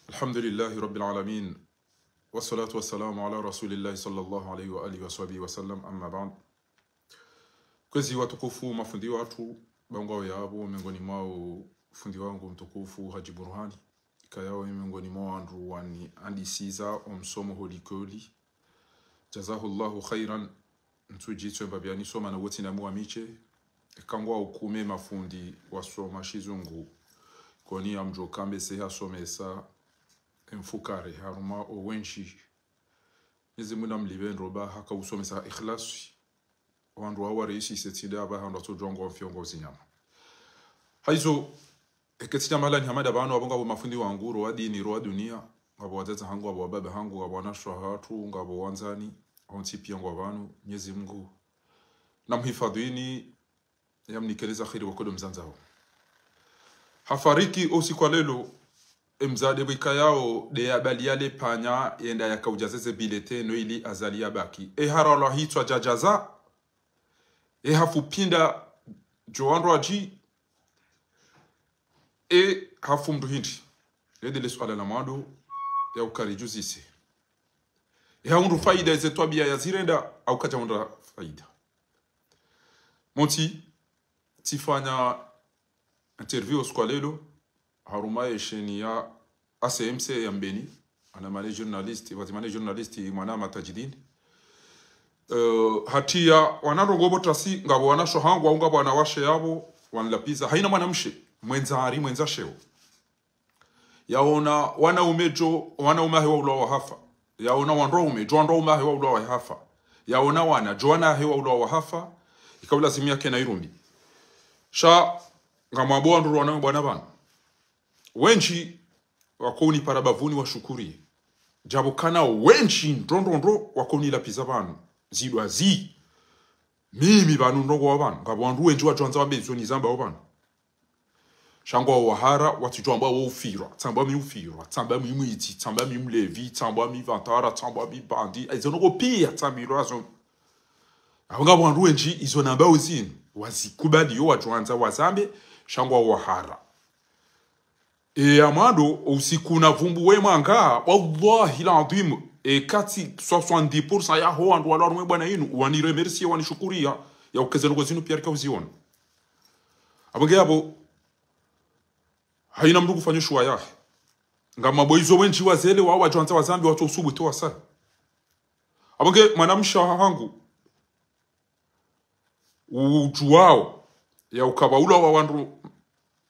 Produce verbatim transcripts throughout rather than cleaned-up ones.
الحمد لله رب العالمين، والصلاة والسلام على رسول الله صلى الله عليه وآله وصحبه وسلم، أما بعد. Kwezi watukufu, mafundi watru, bangwa yapvo, miongoni mwao fundi wangu mtukufu Haji Burhani, ikayao miongoni mwa wandru waniandisiza omsomo ho likoli. Jazahullahu khairan. Ntsudji tswemba pvia nisoma na wontsi na muwa miche. Eka ngwa ukume mafundi wasoma shizungu, koni amdjo kambe se hasomesa emfukare harumwa owendji. Mwenyezi Mungu namlipve ndro ba haka usomesa ikhlasi. Wandru wawa reisi se tsi nde aba handru atsodjwa ngwa mfio ngwa uzinyama. Haizo, eke tsi nyama lani hamada pvanu, apvo ngapvo mafundi wangu, ro wa dini, ro wa dunia, ngapvo wadzadze hangu, ngapvo wababa hangu, ngapvo wanashe wahatru, ngapvo wandzani, wontsi pia ngwa pvanu, Mwenyezi Mungu namhifadhwini, yamnike le za kheri wakodo mzandzao. Hafariki osiku wa lelo, emdzadze pvo ikayao, nde yabaliya le panya, yenda yakaudjaza ze bilete, no ili Azali yabaki. E haralwa hitswa djadjaza, e hafu pinda djo wandru wadji, e hafu mndru hindri. Ede le suala la mwando, ya ukari djuzise. E haundru faida eze twabia yazirenda, au kadja hundra faida. Montsi, tsifanya interview osiku wa lelo, harumwa ye sheni ya A C M C ya Mbeni, ana mane journaliste, wazi mane journaliste, mwana Matajidini. Eh, hatiya wana ndrongoo pvo tasi, ngapvo wanashe hangu, au ngapvo wanawashe yapvo, wanilapviza. Haina mwanamshe, mwendza ari, mwendza sheo. Yaona wanaume djo, wanaume wahe waulwa wahafa. Yaona wandru waume, djo wandru waume wahe waulwa wahafa. Yaona wana, djo wana wahe waulwa wahafa. Ika ulazimu yakena irumbi. Sha, ngamwambo wandru wana bwana pvanu. Wendji, wako unipara bapvuni washukuriye. Djapvo kana wendji, ndro ndro ndro, wako unilapviza pvanu. Zidwa zi. Mimi pvanu ndrongowa pvanu. Ngapvo wandru wendji wadjo wandza wambe izo nizambao pvanu. Sha ngwao wahara, watsidjwamba wo ufirwa, tsamba mi ufirwa, tsamba mi mwidzi, tsamba mi mlevi, tsamba mi vantara, tsamba mi bandi, izo ndrongo pia, tsambilwa zo. Apvo ngapvo wandru wendji, izo nambao zinu, wazikubali yo wadjo wandza wazambe, sha ngwao wahara. E ya mwando, usiku na vumbu we mwanga, wallahi l'adhwim, e kati soixante-dix pour cent yaho wandru walwa harumwa e bwana inu, waniremercie, wanishukuriya, ya ukeze ndrongo zinu pia rika uziona. Apvo nge apvo, haina mndru ngufanya shuwa yahe. Ngamwambo izo wendji wazele wa wadjo wandza wazambe watso usubutu wasaya. Apvo nge mwanamshe hangu, udjuwao, ya uka waulwa wa wandru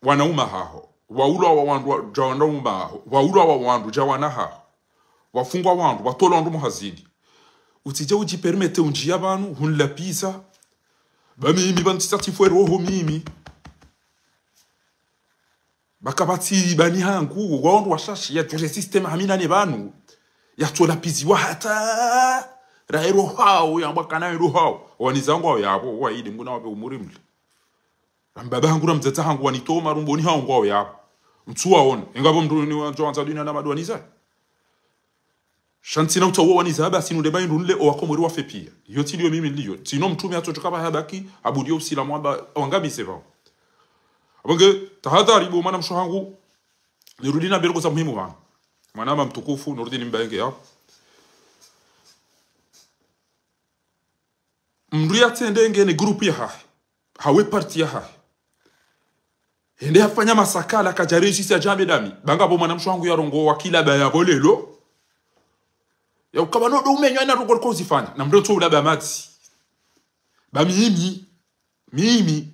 wanaume haho, waulwa wa wandru wa, dja wanaume haho, waulwa wa wandru dja wana haho, wafungwa wandru, watolwa wandru muhazini. Utsidje udjipermete undjiya pvanu, hunilapviza. Ba mimi pvanu tsitsatsifwe roho mimi. Baka pvatsi bani hangu, wandru washashi, yadjure système hamina ne pvanu. Yatsolapviziwa hata, rahe roho hao, yambwa kana roho hao. Wanizangu hao yapvo, waidi mguna wapve umuri mli. Rambaba hangu, ramdzadze hangu, wanitowa marumboni hao ngwao yapvo. Mtsuwaona. Ingapvo mndru ni wadjo wandza duniya na madwaniza. Sha ntsina utsaha waniza, basi nunde bayi ndunle, owakomori wafe pia. Iyo tsi liyo mimi nliyo. Tsino mtrume atsodjoka pvaha habaki, abudiyo usilamu amba, wangamize pvao. Apvo nge, tahadhari bo mwanamshe hangu, nirudi na mbeli koza muhimu pvanu. Mwanama mtukufu, nirudi nimbaye nge ya. Mndru yatsende nge ne groupe yahahe. Hawe parti yahahe. Hende hafanya masakala kadja réussir sa jambe dami. Ba ngapvo mwanamshe hangu yarongowa kila ba yapvo lelo. Ya uka pvanu ndo umenyo ina ndrongo riko uzifanya. Na mndru tso ulaba madzi. Ba mimi. Mimi.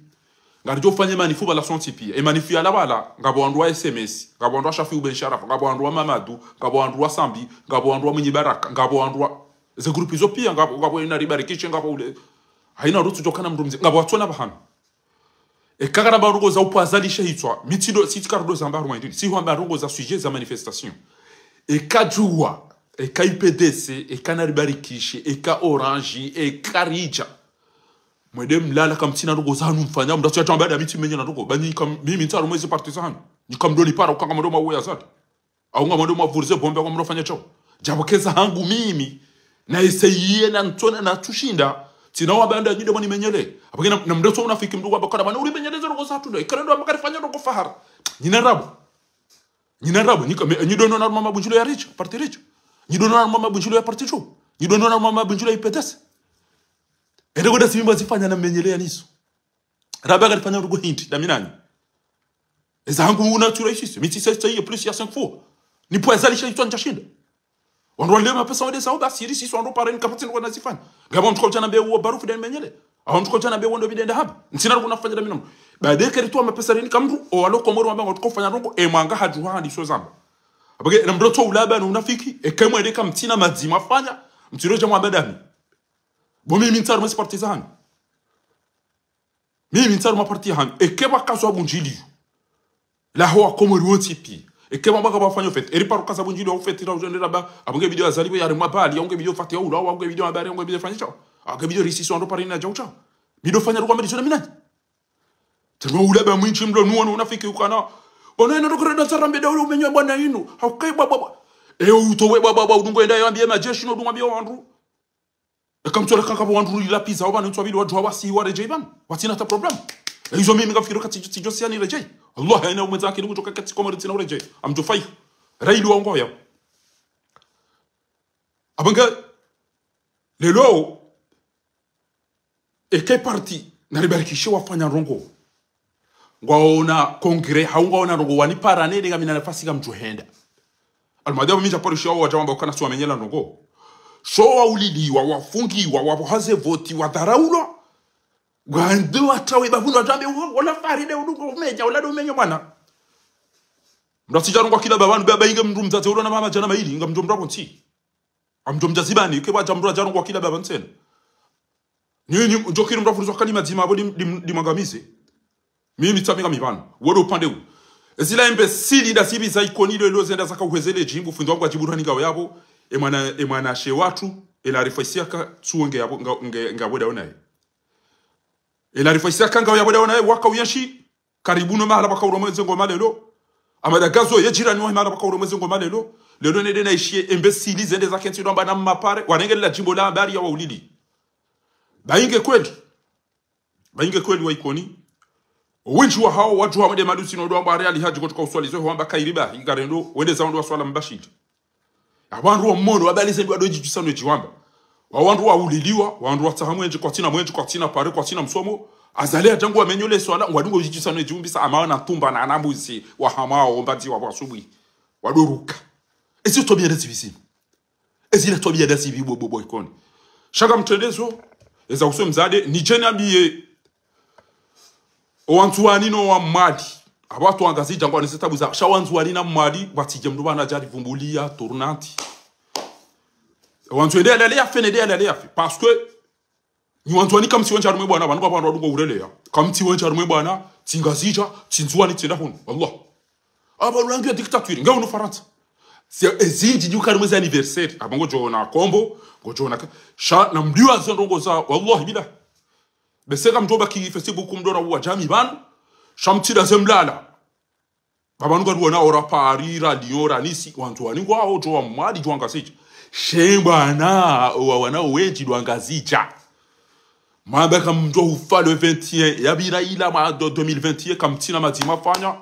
Ngaridjo fanye manif pvala sontsi pia. E manif yala pvala. Ngapvo wandru wa S M S. Ngapvo wandru wa Shafiu Ben Sharaf. Ngapvo wandru wa Mamadu. Ngapvo wandru wa Sambi. Ngapvo wandru wa Mwinyi Baraka. Ngapvo wandru wa. Ze groupe zo pia. Ngapvo, ngapvo ina ribarikishe. Ngapvo ule. Haina rutsu djokana mndru mze. Ngapvo watsona pvahanu. Eka karamba ndrongo za upvazalisha hitswa, mi tsindo, tsi tsi karudo zamba harumwa indini. Tsi hwamba ndrongo za sujet za manifestation. Eka djuwa, eka I P D C, eka Naribarikishe, eka Orange, eka Ridja. Mwende mlala kamtsina ndrongo zanu mfanya, mndru atsu yatamba da mi tsi menya na ndrongo. Ba nyi kam, mimi ntsi harumwa ezi parti zanu. Nyi kamdoni para, uka ngamwendo mauwe Azali. Au ngamwendo mwavurize bombe, au ngamwendo fanya shao. Djapvo keza hangu mimi. Na eseye na ntsona na tsushinda. Tsina wamba nda nyi nde mwanimenyele. Apvo nge na, na mndru tso unafiki mndru wamba kana mana urimenyele ze ndrongo zatru nda. Ikana ndo wamba karifanya ndrongo fahara. Nyi na rabu. Nyi na ndrabo, nyi ka-, me-, nyi ndo no na mama bunjilo ya Richa, parti Richa. Nyi ndo no na mama bunjilo ya parti Cho. Nyi ndo no na mama bunjilo ya I P D S. Ende koda si mimba zifanya na menyele ya niso. Raba kalifanya rugo hindri, dami nanyi. Eza hangu una tura isisi, mi tsi sa, sa iye plus ya cinq fois. Ni pwa zalisha itwa ntsashinda. Wandru wale mapesa wale zao basi, iri sisi wandru pareni kapvatsi ndrongo nazifanya. Ngapvo mtsuko djana be uwo barufu deni menyele. Aho mtsuko djana be uwo ndo bidenda haba. Ntsina rugo nafanya dami nanyi. Baada keri tuwa mapesa reni kamdru, o walo Komori wamba ngo tsuko fanya ndrongo, e mwanga hadjuha handi so zamba. Abage, na mdru tso ulaba no unafiki, e kemwe de kamtsina madzima fanya, mtsiro dja mwamba dami. Bo mimi ntsaru mesi parti zanyu. Mimi ntsaru maparti hanyu. Eke bakazo abunjiliyo. Laho wa Komori wontsi pi. Eke baka bafanya fête. Eri paruka za bunjiliyo fête ra ujende raba. Abonge bidio Azali bo yari mwabali. Abonge bidio Fatiha ulo. Abonge bidio Abari. Abonge bidio fanya chao. Abonge bidio risi so ando pari na djau chao. Mi ndo fanya ruka mbedi so na mi nanyi. Tengwa ulaba mwinshi mlo nuwa no unafiki ukana. Bono ena ndo kureda tsarambe da ulo umenye bwana inu. Haukai baba baba. E utowe baba baba udungo enda yambie majeshi no udungo ambie wandru. Eka mtsola kaka bo wandru ila piza, wabana ntsu wabili wadjuha wasi waredjei bana. Watsina ta problème. E izo mimi ngafikiri kati tsidjo siani redjei. Allah, haina umwedza akili kutsoka kati Komori tsina uredjei. Amdjo fayi. Raili wango ya. Abanga, lelo, eke parti, naribarikishe wafanya ndrongo. Ngwaona congrès, hau ngwaona ndrongo wani parane, ndenga mina nafasi ngamdjo henda. Almadi abo mi ndja paro shiwa wadja wamba ukana si wamenyela ndrongo. Sho wauliliwa, wafungiwa, wapvo haze voti, wadharaulwa. Ngwande watawe bavuni wadjambe, "Wo, wola Faride, unu ngo umeja, wola do umenyo mwana." Mdru tsidja ndrongo kila baba, baba inge mdru mdzadze, wola na mama djana maili, ngamdjo mdru abo ntsi. Amdjo mdja zibani, ke wadja mdru adja ndrongo kila baba ntsena. Nyi, nyi, ndjo kiri mdru afurizwa kalima dzima abo lim-, lim-, limwangamize. Mimi tsamika mipvano. Wodo upande u. Ezila imbecile nda zibi za Ikoni lelo zenda zaka uhezele djimbu, fundi wangu adjibu rani ngao yabo. E mwana, e mwana she watru, e la rifaisi yaka tsuwe nge yabo, nga, nge, nga weda onaye. E la rifaisi yaka ngao yabo weda onaye, waka uyenshi, karibu no mahala paka uro mweze ngoma lelo. Amada Gazo ye jirani wa mahala paka uro mweze ngoma lelo. Lelo nede na ishiye imbecile zende za kentsi ndo amba na mapare. Wanenge la djimbo la habari ya waulili. Ba inge kweli. Ba inge kweli wa Ikoni. Wendji wa hao wadjuha mwende malusi no ndo amba ari Ali Hadji kotsuka uswalizo ho amba kairiba, ikarendo, wende za wandru wa swala mbashili. Awandru wa mono, wabali zendi wado djidjisa no djiwamba. Wawandru wauliliwa, wandru watsaha mwenje, kwatsina mwenje, kwatsina pare, kwatsina msomo. Azali atangu wamenyo le swala, ngwadungo djidjisa no djiumbisa, ama wana tumba na anambuzi, wahamao, mbadzi wa wasubuhi. Wadoruka. Ezi twabiya nda zibi zinu. Ezi la twabiya nda zibi bo, bo, bo, Ikoni. Shaka mtrendezo, eza uswe mzade, ni djeni abiye, o Wandzuwani no wa Mwali. Abo wandru wa Ngazidja ngwani zitabu za, sha Wandzuwani na Mwali, watsidje mdru bana djari vumbuliya, tournante. O Wandzuwani nde yalale yafe, nde yalale yafe. Parce que, nyi Wandzuwani kamtsi wendji harumwe bwana, pvanu kwa pvanu wadungo ureleya. Kamtsi wendji harumwe bwana, tsi Ngazidja, tsi Ndzuwani, tsi ndahunu. Wallah. Aba ulangi ya dictature, nge unu Farantsa. Si, ezindji djuka harumwe za anniversaire. Aba ngodjo ona Kombo, ngodjo ona ka-, sha, na mdiwa zendrongo za, wallahi billah. Bese ka mdjo baki Facebook mdora uwa djami pvanu. Sha mtsida zemlala. Baba nuka duwa na ora Paris, ra Lyon, ra Nice, Wandzuwani ngwao djo wa Mwali djo wa Ngazidja. She bwana, owa wana wendji djo wa Ngazidja. Mamba ka mdjo ufa le vingt et un, ya bira ila ma do deux mille vingt et un, kamtsina madzima fanya.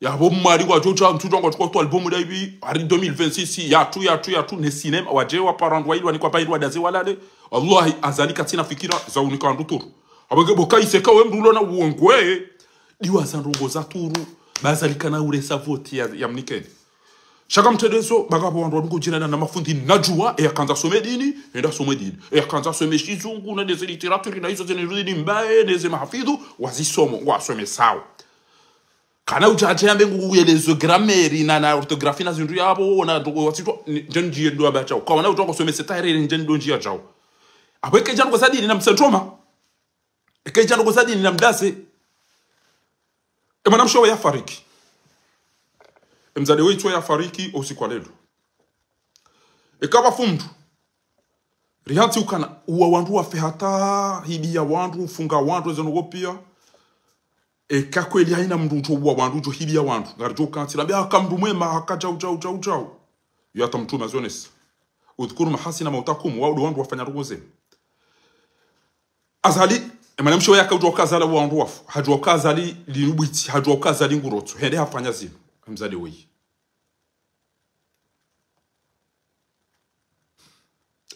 Yabo Mwali ngwadjo dja, mtsudjo ngwadjo kwa tu album da ibi, hari deux mille vingt-six, yatru, yatru, yatru, ne cinéma, wadje wa parandwa ilwa ni kwa bairwa daze walale. Wallahi, Azali katsina fikira, za unika wandru turu. Abage boka iseka we mdru ulo na uongwe, diwa za ndrongo za turu, ba Azali kana uresa voti ya, ya mnikeni. Shaka mtrendezo, baka bo wandru wadungo djina na mafundi na djuwa, e yakandza some dini, enda some dini. E yakandza some shizungu, na deze literature, na izo zene rudi mbaye, deze mahafidhu, wazisomo, wasome sawa. Kana udja adja yambe ngu uyelezo grammaire na, na orthographe na zindru yabo, na ndrongo watsitwa, ni, djeni djiye ndo amba chao. Kawana udja ngosomese tarehi, djeni ndo ndjiya chao. Abo eke dja ndrongo za dini na msentoma. Eke dja ndrongo za dini na mdaze. E mwana mshe wa yafariki. E mdzadze wetu yafariki, o usiku wa lelo. Eka ba fundi. Rihantsi ukana, uwa wandru wafe hata, hibiya wandru, ufunga wandru, ezo ndrongo piya. Eka kweli haina mndru udjo uwa wandru, udjo hibiya wandru. Ngaridjo ukantsi, lambe haka mndru mwema, haka djau, djau, djau, djau. Yo hata mtrume azonesa. اذكروا محاسن موتاكم, wao ndo wandru wafanya ndrongo zema. Azali, e mwana mshe wa yaka udjo uka Azali uwa wandru wafu. Hadjo uka Azali linu bwitsi, hadjo uka Azali ngurotso. Hende hafanya zinu. mdzadze woyi.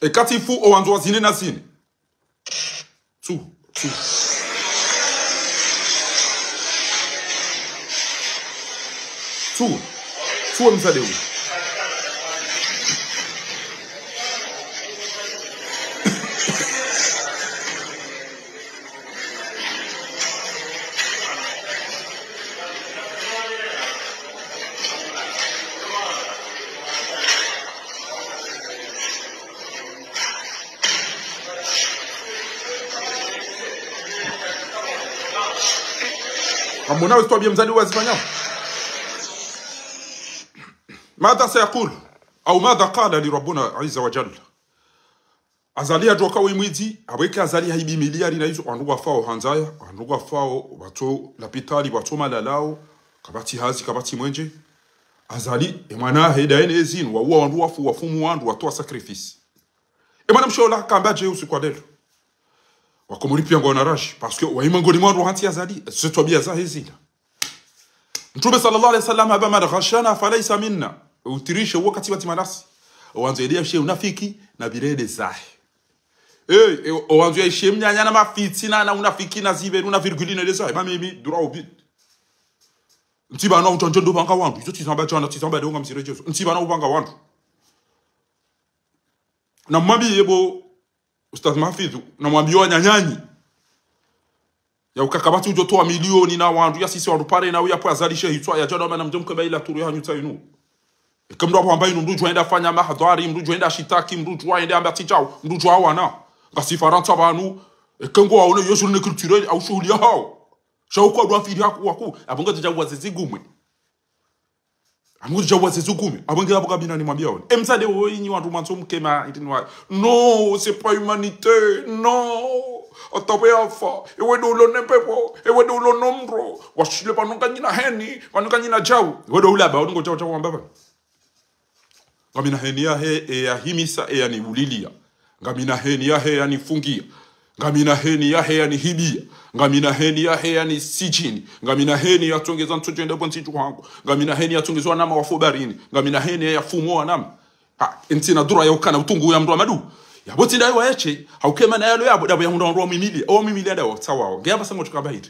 Eka tsi fu, owandzo wazine nazine. Tsu, tsu. Tsu, tsu we mdzadze woyi. Ngamwona wezi twabiya mdzadze wazifanyao. ماذا سيقول؟ أو ماذا قال لربنا عز وجل؟ Azali yadjoka we mwidzi, apvo eka Azali haibi miliari na izo, wandru wafao hanzaya, wandru wafao, watso lapitali, watso malalao, kapvatsi hazi, kapvatsi mwenje. Azali, e mwana hahe daye ne ezinu, wauwa wandru wafu, wafumu wandru, watowa sacrifice. E mwana mshe ola, kamba dje usiku wa lelo. Wakomori piya ngwaona raji, parce que waima ngoni mwa wandru hantsi Azali, ze twabiya zahe zila. Mtrume صلى الله عليه وسلم hamba: من غشنا فليس منا. Utirishe uwo katsi watsi manasi. Owandzo yende yashe unafiki na birede zahe. Eh, eh, owandzo yashe mnyanya na mafitsi na, na unafiki na ziberi, una virgule na ende zahe. Ba mimi, droit au but. Ntsi pvanu udjo ndjo pvanga wandru. Izo tsi zamba djana, tsi zamba leo ngamzire djezo. Ntsi pvanu upvanga wandru. Namwambiye bo Ustadh Mahfidhu, namwambiye wananyanyi. Ya uka kapvatsi udjo towa milioni na wandru, ya sisi wandru pare na uya pvo Azali she hitswa, ya djana mana mdjo mkeba ila turu ya hanyutsa inu. Eka mndru apvo hamba inu, mndru djuwa yende afanya mahadhari, mndru djuwa yende ashitaki, mndru djuwa yende amba tsi djau, mndru djuwa wana. Ngasi Farantsa pvanu, eka ngwaone yo journée culturelle, au shuhuli yahao. Sha uko adwa firi haku waku, apvo ngazidja uwa zezigumwe. Amudja wa zezu kume. Apvo nge apvo kabina nimwambia woni. E mdzadze woyi nyi wandru mwandzo mkema, iti nwa. Non, c'est pas humanitaire. Non. Ata pvo yafa. Ewe ndo ulo ne pepvo. Ewe ndo ulo no mro. Washile pvanu nganyina heni. Pvanu nganyina djau. Ewe ndo ulaba, wanu ngo djau djau wamba pvanu. Ngamina heni yahe, e yanihimisa, e yaniulilia. Ngamina heni yahe yanifungia. Ngamina heni yahe yanihibia. Ngamina heni yahe yanisijini. Ngamina heni yatsongeza ntsodjenda pvo ntsidju hangu. Ngamina heni yatsongeza wanama wafo barini. Ngamina heni yafumo wanama. Ha, ntsina dura ya ukana utungu ya mndru wa madu. Yapvo tsi ndaye waeshe, ha ukema na yalo yapvo, ndapvo yahundra wandru wamwimilia. Owamwimilia ndawo tsawao. Nge yapvasa ngo tsuka bahiri.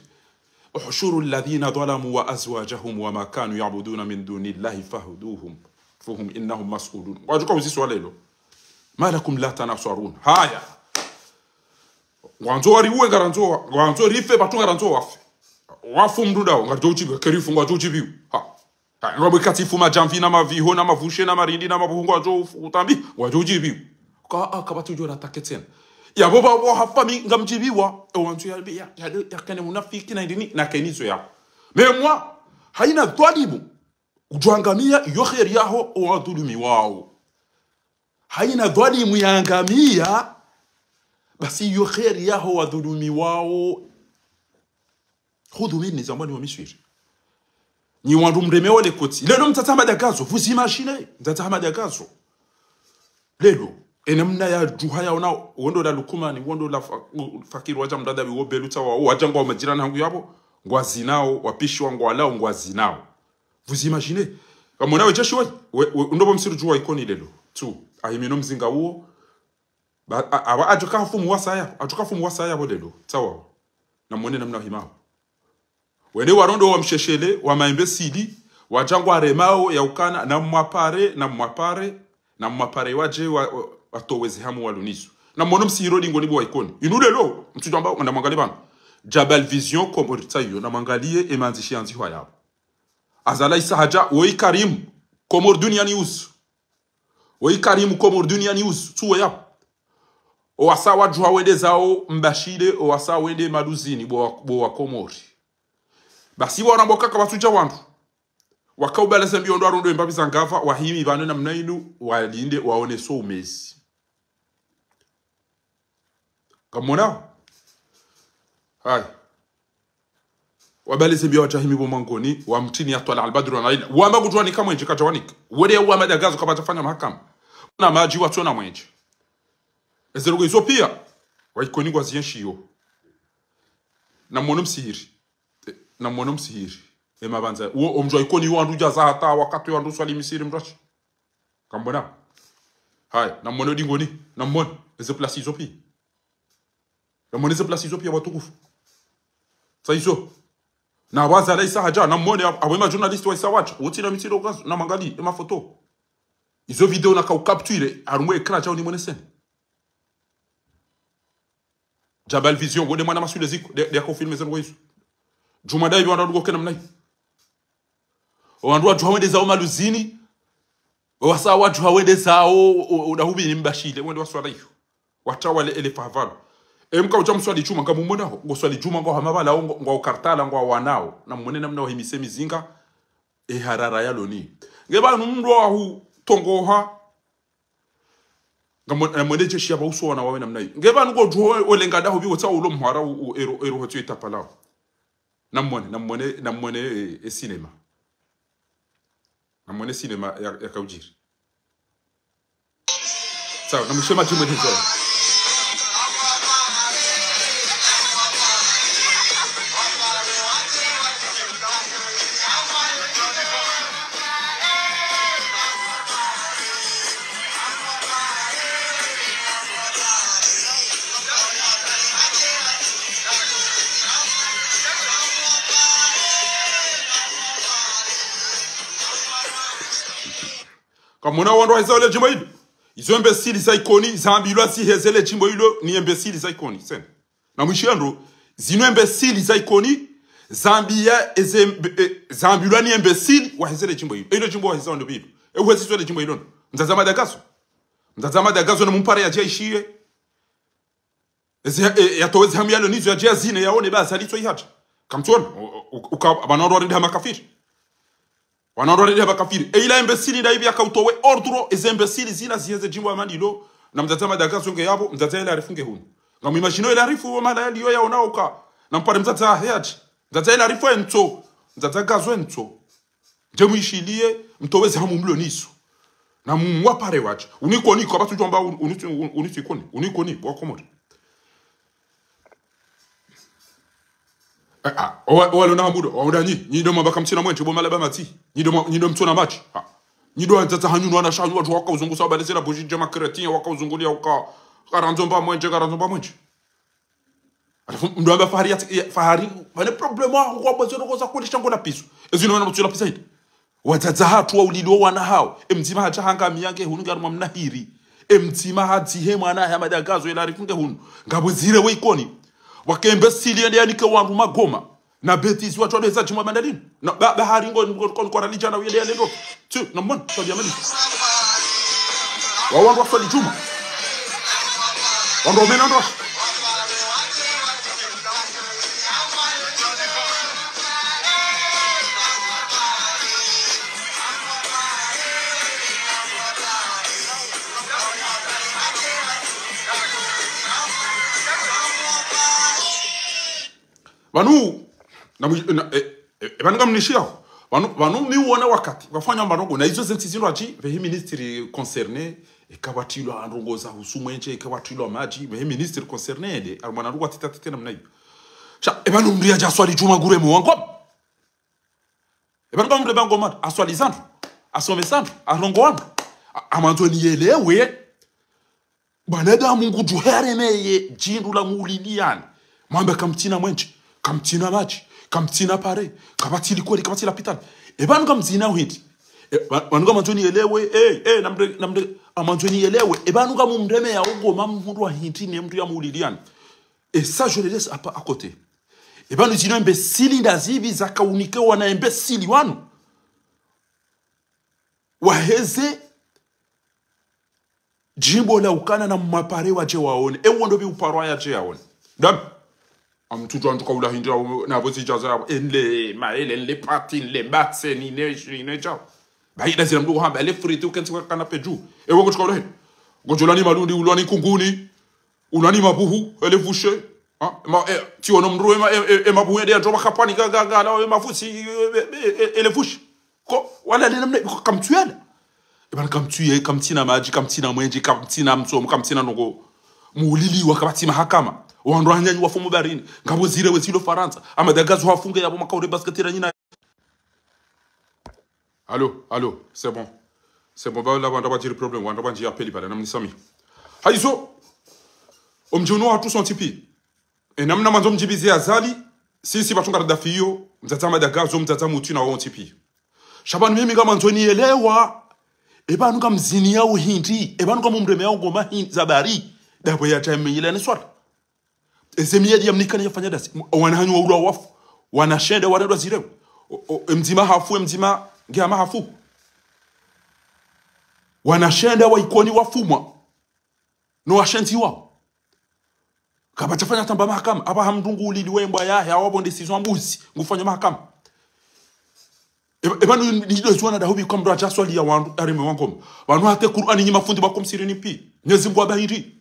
احشروا الذين ظلموا وأزواجهم وما كانوا يعبدون من دون الله فاهدوهم فهم إنهم مسؤولون. Ngwadjuka uziswa lelo. ما لكم لا تناصرون. Haya. Ngwandzo wariuwe ngarandzo wa-, ngwandzo rife, pvatsu ngarandzo wafe. Wafu mndru ndawo, ngaridjo udjibiwa, kerifu ngwadjo udjibiwa. Ha. Ha, ngwabwe katsifu madjamvi na maviho na mavushe na marindi na mabuhu ngwadjo ufu-, utambi, ngwadjo udjibiwa. Ka, a, kapvatsu djo ratake tsena. Yapvo pvapvo hafa mi ngamdjibiwa. E wandzo ya, ya, ya, ya kene munafiki na indini, na kenizo yapvo. Mais moi, haina dhwalimu udjo angamia iyo kheri yaho owadhulumiwao. Haina dhwalimu yangamia, basi iyo kheri yaho wadhulumiwao. خذوا مني, zambwa ni wa Miswiri. Nyi wandru mremeo le koti. Lelo mtsatsa Hamada Gazo, vous imaginez, mtsatsa Hamada Gazo. Lelo, e namna yadjuha yaona, wondo la Lukumani, wondo la fa-, fakiri wadja mdadabi wo belutsa wa, wadja ngwa majirani hangu yapvo, ngwazinao, wapishiwa ngwalao, ngwazinao. Vous imaginez? Kamwona we jeshi we, we, we, ndo pvo msiru djuwa Ikoni lelo. Tsu, ahimino mzinga uwo, ba, a, a, adjoka fumu wasaya, adjoka fumu wasaya pvo lelo, tsawao. Namwone namna himao. Wende warondo wa msheshele, wa maembe sili, wadja ngwaremao ya ukana, na mwapare, na mwapare, na mwapare wadje wa, wa, watoweze hamu walunizo. Namwono msihiro dingo ni bo wa Ikoni. Inu lelo, mtsudjamba, na mwangalie pvanu. Jabal Vision, Komori tsayo, na mwangalie, e mandzishi yandzihwa yapvo. Azali Isa hadja, woyi Karim, Komori Dunia News. Woyi Karim, Komori Dunia News, tsuwe yapvo. Owasa wadjuha wende zao mbashile, owasa wende maduzini, bo wa, bo wa Komori. Basi wana mboka kapvatsudja wandru. Wakaubala zembi ondro arondo embapvi za ngapva, wahimi pvanu namna inu, walinde, waone so umezi. Kamwonao? Haya. Wabale zembi wadja himi pvo mwangoni, wamtini ya twala albadru na laila. Wamba kudjuwanika mwenje kadjawanika. Wele ya wamba djagazo kapvadjafanya mahakama. Na madji watsona mwenje. Ezero kwe izo pia, wa Ikoni ngwazienshiyo. Namwono msihiri. Eh, namwono msihiri. Ema pvandza. Uwo, omdji wa Ikoni, uwo wandru udjaza hata wakati wandru uswali misiri mdru ashi. Kamwona. Haya, namwone Dingoni, namwone. Eze place izo pia. Namwone eze place izo pia watukufu. Sa izo. Na waza la isa hadja, namwone, ab-, abwe ma journaliste wa isa wadja. Wontsi na mitsiro kazu, na mangali, ema photo. Izo video naka u capture, harumwa écran djao nimwone seni. Jabal Vision, wonde mwana masule ziko, nde, nde yaka ufilme zenu wezu. Djuma ndayi wandru wadungo kena mnayi. Owandru wadjuha wende zao maluzini, owasa wadjuha wende zao, o, o, o, dahubini mbashile, wende waswala iyo. Watawale ele favalo. Emka udja mswali djuma, ngamumwonaho, ngoswali djuma, ngwao hamabala, ngo, ngwao kartala, ngwao wanao. Namwone namna wahimise mizinga, e harara yalo ni. Nge pvanu mndru wahutongoha, ngamwone, namwone jeshi ya pvauso wana wawe namna iyo. Nge pvanu ngodjuho, olenga daho pvi wotsa ulo mhwara u, u, ero, ero hotsi etapalao. Namwone, namwone, namwone, e, e sinema. Namwone sinema ya, yaka udjiri. Sawa, namwishe madjimbo ndizo. Kamwona wandru waheza ole djimbo ilo. Izo imbécile za Ikoni, zambilwa ziheze le djimbo ilo, ni imbécile za Ikoni, sena. Namwishiye ndro, zinu imbécile za Ikoni, zambia eze, e, zambilwa ni imbécile, waheze le djimbo ilo. Ilo djimbo waheza wandru pvi ilo. E uhezi zo le djimbo ilo. Mdzadze Madagazo. Mdzadze Madagazo na mumpare yadje yishiye. Ezi, e, yatowe ezi hamu yalo nizo yadje yazine yaone ba zalitso ihadja. Kamtsuona, u, u, uka, pvanu wandru warende ha makafiri. Pvanu wandru warende ha makafiri. E ila imbécile nda ipvi yaka utowe ordre, eze imbécile zila ziheze djimbo amani ilo, na mdzadze Madagazo nge yapvo, mdzadze El Arif nge hunu. Ngamwimagino El Arif wo mahala yaliyo yaona uka, nampare mdzadze ahe yadje. Mdzadze El Arif entso, mdzadze Gazo entso. Ndje mwishiliye, mtowe ezi hamu mlo nizo. Na mwapare wadje. Unu Ikoni, kwa pvatsu djwamba un-, unu, unu, unu Ikoni. Unu Ikoni, wa Komori. Eh, ah, owa, owa lona hamudo, owa uda nyi, nyi ndo mwamba kamtsina mwenje, bo malaba matsi. Nyi ndo mwa-, nyi ndo mtsona madji. Ah. Nyi ndo wandzadza hanyu, no wana shanyu, wandru waka uzungusa, wabale zela buji, djama kreti, waka uzungulia, waka, karandzo mba mwenje, karandzo mba mwenje. Halafu mndru amba Fahari ya, ya, Fahari, pvane problème wa, kwa bwazo ndrongoo za kweli shango la piso. Ezi no wana mutsu la pisa hidi. Wadzadze hatru waulilwa wana hawo. E mdzima hadja hanga miyange hunu ngarumwa mnahiri. E mdzima hadzihe mwana ya Madagazo ela rifunge hunu. Ngapvo zire we Ikoni. Wake imbécile yende yanike wandru magoma. Na bêtise watru wale za djimwa bandalini. Na ba, ba hari ngo, ngo, ngo, ngo, rali djana uyende yale ndo. Tsu, na mwana, twabiya mali. Wa wandru waswali djuma. Wandru wamena ndo. Pvanu, na mwi-, na, e, e, e, pvanu ngamnishiyaho. Pvanu, pvanu mi uona wakati, pvafanya mba ndrongoo, na izo zentsi zindru hadji, pvehe ministre concerné, eka pvatrilwa ndrongoo za husu mwenje, eka pvatrilwa madji, pvehe ministre concerné ende, harumwa na ndrongoo tita tita namna iyo. Sha, e pvanu mndru yadja swali djuma ngure mwangu. E pvanu ka mndru e pvangu mndru, aswali zandru, asome zandru, arongoe wandru. A-, amandzo niyelewe. Mwanadamu ngudjo haremeye djindru la muuliliyani. Mwambe kamtsina mwenje, kamtsina madji, kamtsina pare, kapvatsi likoli, kapvatsi lapitali. E pvanu kamtsina hindri. E, pva-, pvanu kamandzo niyelewe, e, e, namre, namre, amandzo niyelewe. E pvanu kamumremeya ugoma mhundru wa hindri ne mndru ya muuliliyani. Et ça, je le laisse à pa-, à côté. E pvanu zinu imbécile ndazipvi zakaunike wana imbécile wanu. Waheze djimbo la ukana na mapare wadje waone. E wondo pvi uparwa yadje yaone. Dam. Amtsudjo andru kaula hindri, na pvo zidjaza, enle, maele, enle pati, enle batse, ni ne, ni ne djao. Ba ida zila mndru hamba, ele frite ukentsi kwa canapé dju. E wo ngotsuka ula hindri. Ngotsulani malundi, ulwani kunguni. Ulwani mabuhu, ele vushe. Ha? Ma, e, tsiono mndru, e, ma, e, e, e mabuhu, ede yandro makapwani, ga, ga, ga, la, e mavusi, e, e, e, e, ele vushe. Ko, wala le namna, ko, kamtsuyala. E pvanu kamtsuye, kamtsina madji, kamtsina mwenje, kamtsina msomo, kamtsina ndrongoo. Muuliliwa kapvatsi mahakama. Wandru wanyanyi wafu mubarini. Ngapvo zire wezilo Farantsa. Amadagazo hafunge yapvo makaure basketera nyina. Allô, allô, c'est bon. C'est bon, ba, la, wandru wadjiri problème, wandru wadji appel pvala, namnisamihi. Hayizo, omdji unu wahatru sontsi piya. E namna mwandzo mdjibize Azali, sisi pvatsu ngaridhwaifiyo, mdzadze Madagazo, mdzadze Mutwi na wontsi piya. Sha pvanu mimi ngamwandzo niyelewe, e pvanu ngamziniyao hindri, e pvanu ngamumremeyao ngoma hindri, zabari, dapvo yatsa yamenyeleya ne swala. Eze miyadi yamnikani yafanya dasi. M-, wana hanyu waulwa wafu. Wana shenda warendwa zirewe. O, o, e mdzima hafu, e mdzima nge hama hafu. Wana shenda wa Ikoni wafumwa. No washenzi wao. Kapvatsa fanya tamba mahakama. Apvaha mndru nguliliwe mbwa yahe, awa pvo nde sizo mbuzi. Ngufanya mahakama. E, e pvanu nidjo ziwana dahupvi kwa mndru yadja swaliya wandru, harumwa ngoma. Pvanu hata Kur'ani nyi mafundi pvwako msihirini piya. Mwenyezi Mungu hamba hindri.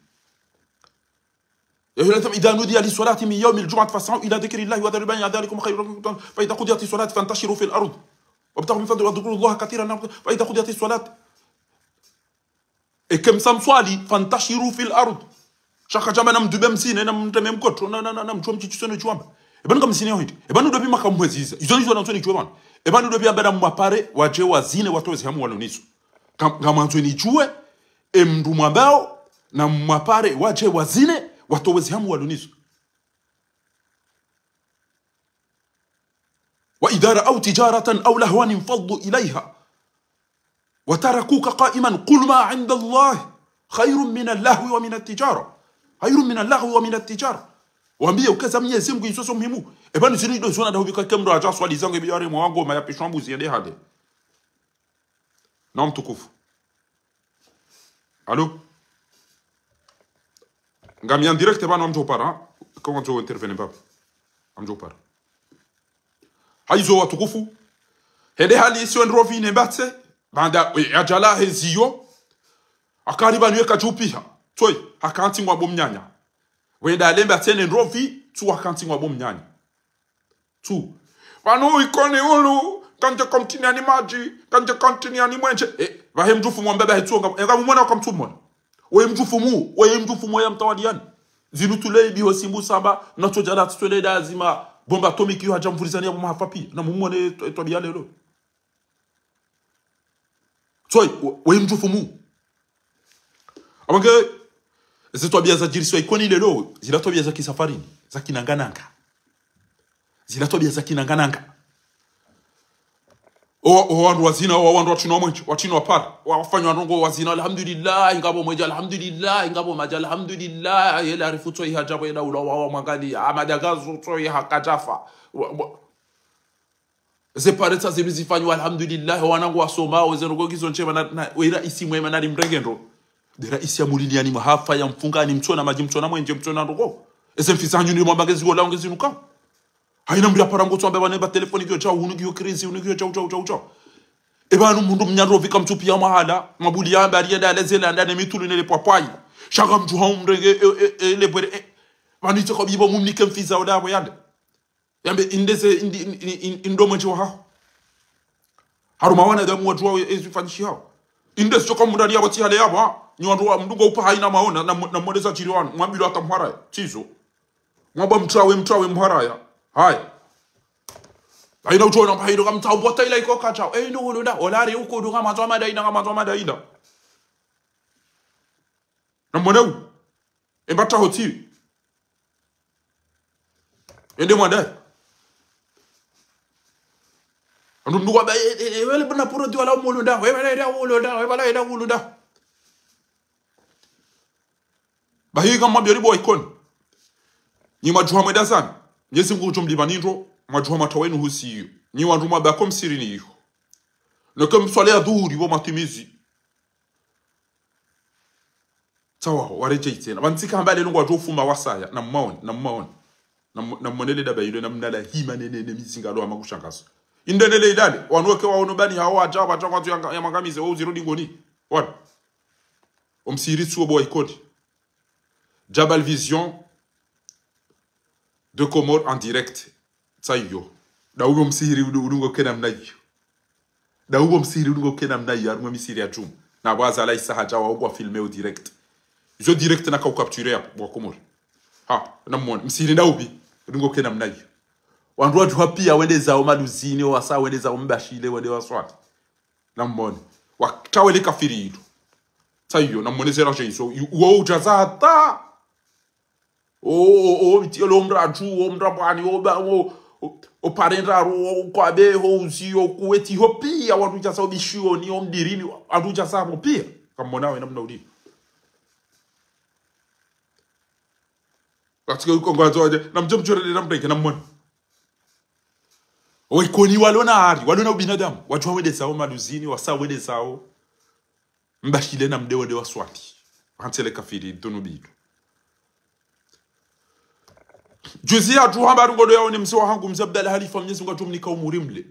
يا أيها الذين آمنوا إذا نودي للصلاة من يوم الجمعة فاسعوا إلى ذكر الله وذروا البيع ذلكم خير لكم فإذا قضيت الصلاة فانتشروا في الأرض وابتغوا من فضله واذكروا الله كثيرا فإذا قضيت الصلاة. Eka mtsaha mswali, فانتشروا في الأرض. Sha kadjamba namdube msine, namteme mkotro, na, na, na, namtsuwe mtsi tsisone tsuwamba. E pvanu ngamziniao hindri. E pvanu dopvi maka mwezi iza. Izo nizo nandzo nidjuwe pvanu. E pvanu dopvi amba namwapare, wadje wazine, watowe ze hamu walo nazo. Nga, ngamwandzo nidjuwe, e mndru mwambao, namwapare, wadje wazine, watowe ze hamu walo nazo. وإذا رأوا تجارة أو لهوا انفضوا إليها وتركوك قائما قل ما عند الله خير من اللهو ومن التجارة. خير من اللهو ومن التجارة. Wambiye uka za Mwenyezi Mungu izo zo muhimu. E pvanu zinu ndo ziwana dahupvi ka eka mndru yadja swali zangu e pvanu harumwa ngoma yapvishwa mbuzi yende hale. Naam mtukufu. Allô? Ngami en direct pvanu, ngamdjo para. Comment tu intervenir pvapvo? Ngamdjo para. Hayizo watukufu. Hende hali isiwe ndrovi ne mbatse. Baanda, e, yadjala heziyo. Hakari pvanu yeka djupiha. Tsoyi, hakantsi ngwambo mnyanya. Wenda ale mbatse ne ndrovi, tsu hakantsi ngwambo mnyanya. Tsu. Pvanu Ikoni ulu, kandje kamtiniani madji, kandje kamtiniani mwenje. E, pvahe mdjufu mwamba pvahe tsu, nga, e, ngamumwona kamtsumwona. Weye mdjufu mu, weye mdjufu mu ya mtawaliyani. Zinu tule ibi ho simbu saba, na tsodjala tsitwele dazima, bombe atomique yo hadja mvurizani yapvo mahafa piya, namumwone e, e, twabiya lelo. Tsoyi, we, we mdjufu mu. Apvange, ze twabiya zadjirisiwa Ikoni lelo, zila twabiya za kisafarini, za kinangananga. Zila twabiya za kinangananga. O, o wandru wazina, o wandru watsina mwenje, watsina para, wafanya ndrongo wazina, alhamdulillah, ngapvo mwenje, alhamdulillah, ngapvo madji, alhamdulillah, yela arifu tsoyi hadja pvo yela ula wa, wa mwangali, Amadagazo tsoyi hakadjafa. Wa, wa, Ze paresa zinu zifanywa, alhamdulillah, wanangu wasoma, weze ndrongo ngizo ndjema na, na, we raisi mwema nari mrenge ndro. Nde raisi ya muliliani mahafa ya mfungani mtsona madji mtsona mwenje mtsona ndrongo. Eze mfi zanyu ni mwamba ngeziwo lao ngezinukao. Hayina mndru yapara ngo tswambe pvanu eba telefoni ngiyo djau, hunu ngiyo crise, hunu ngiyo djau, djau, djau, djau. E pvanu mndru mnyandro pvika mtsupi ya mahala, mabuli ya mbari yenda alezela, nda ne mitulu nele pwapwayi. Sha ngamdjuha umrenge, e, e, e, le bwere, e. Pvanu itse kwa bibo mumnike mfi za oda apvo yande. Yambe indeze, indi, indi, indi, indi, indo mwenje wahaho. Harumwa wanadamu wadjuwa we, ezifanyishihao. Indeze shoka mundani yapvo tsi hale yapvo, ha? Nyi wandru wa mndru ngo upva hayina maona, na, na mwendeza djiri wanu, mwambilwa hata mharaya, tsizo. Mwamba mtrawe, mtrawe mharaya. Haya. Hayina utsona, hayina kamtsa ubota ila iko kacha. E, ndo ulunda, olari uko, ndo kamandzo madaina, kamandzo madaina. Na mwaneu. Emba taho tsi. Ende mwanda. Andu mndru wamba, e, e, e, wele bana puro di wala umulunda. We bala enda ulunda. We bala enda ulunda. Bahi ngamwambiyo ni bo Ikoni. Nyi mwadjuha mwenda zani. Mwenyezi Mungu udjo mlipvani ndro. Mwadjuha mwata wenu husiyo. Nyi wandru mwabako msihirini iyo. Neke mswali ya dhuhuri pvo matimizi. Tsawa, waredjeyi tsena. Pvantsika hamba lelo ngwadjo fuma wasaya, na mmaone, na mmaone. Na m-, na mmone le daba ilo, na mnala hima ne, ne, ne mizinga lo hama kushangaza. Inde nele ilale, wanu weke waono bani hawo wadja, wadja, wadja, ya, ya mangamize, wa uziro dingoni. Wana. Omsihiri tsuwo bo wa Ikoni. Jabal Vision de Comores en direct. Tsa iyo. Dawubo msihiri udu-, udungo kena mna iyo. Dawubo msihiri udungo kena mna iyo, harumwa misihiri ya djumwa. Na bwaza la isa hadja wa ugwa filmé au direct. Izo direct na ka ucapturé yapvo, bo wa Komori. Ha, na mwone, msihiri ndawubi, udungo kena mna iyo. Wandru wadjuha piya wende zawo maluzini, wasa wende zawo mbashile, wende waswali. Namwone. Watsawe le kafiri ilo. Tsa iyo, namwone zera jesu. Uwo udjaza hata. O, o, o, mti, lo mratu, o mrabwani, o, ba, o, o, o parenda, o, o kwabe, o uzi, o kuweti, ho pia, wandru udjaza, o bishioni, o mbirini, wandru udjaza, ho pia. Kamwona we namna uli. Katika uko ngwazo waje, na mdjo mdjorele na mdreke, namwone. Owe koni walona hari, walona ubinadamu, wadjuwa wende zao maluzini, wasa wende zao. Mbashile na mdewo nde waswali. Hantsi le kafiri, dunu bidu. Juzi ya tu hamba rungo ndo yaone mze wahangu, mze Abdallah Halifa, Mnyezi Mungu atsumnika umuri mle.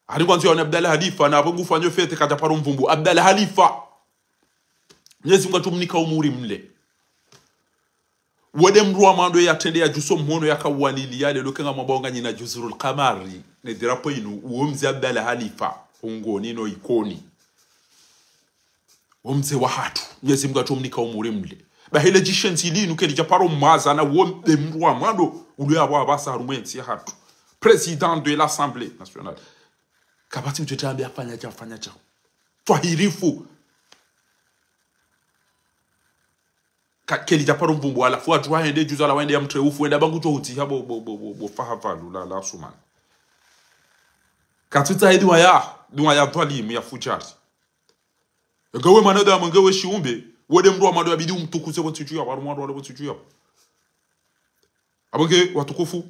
Hari ngwandzo yaone Abdallah Halifa, na apvo ngufanyo fête kadja paro mvumbu. Abdallah Halifa. Mnyezi Mungu atsumnika umuri mle. Wende mdru wa mwando yatrende yadjuso mhono yakawalili yale, loke ngamwambao nganyina Juzurul Kamari, ne drapo inu, uwo mze Abdallah Halifa, Ungoni no Ikoni. Wo mze wahatru, Mnyezi Mungu atsumnika umuri mle. Bahi le djishenzi linu kelidja paro mwaza na wo mde mdru wa mwando, ulo ya wapvasa harumwa entsi yahatru. Président de l'Assemblée nationale. Kapvatsi mdru yetsambe afanya dja, afanya dja. Twahirifu. Ka, kelidja paro mvumbu, halafu watru wahende juzi wala wende ya mtre ufu, wenda bangu tso uti ha bo, bo, bo, bo, bo faha pvalu la, la sumana. Katsutsaha ye duwa ya, duwa ya dhwalimu, ya fujari. Ngawe mwanadamu, ngawe shiumbe, wende mdru wa mwando yabidi umtukuze pvo ntsi dju ya, waru mwando wale pvo ntsi dju ya. Apvo nge watukufu,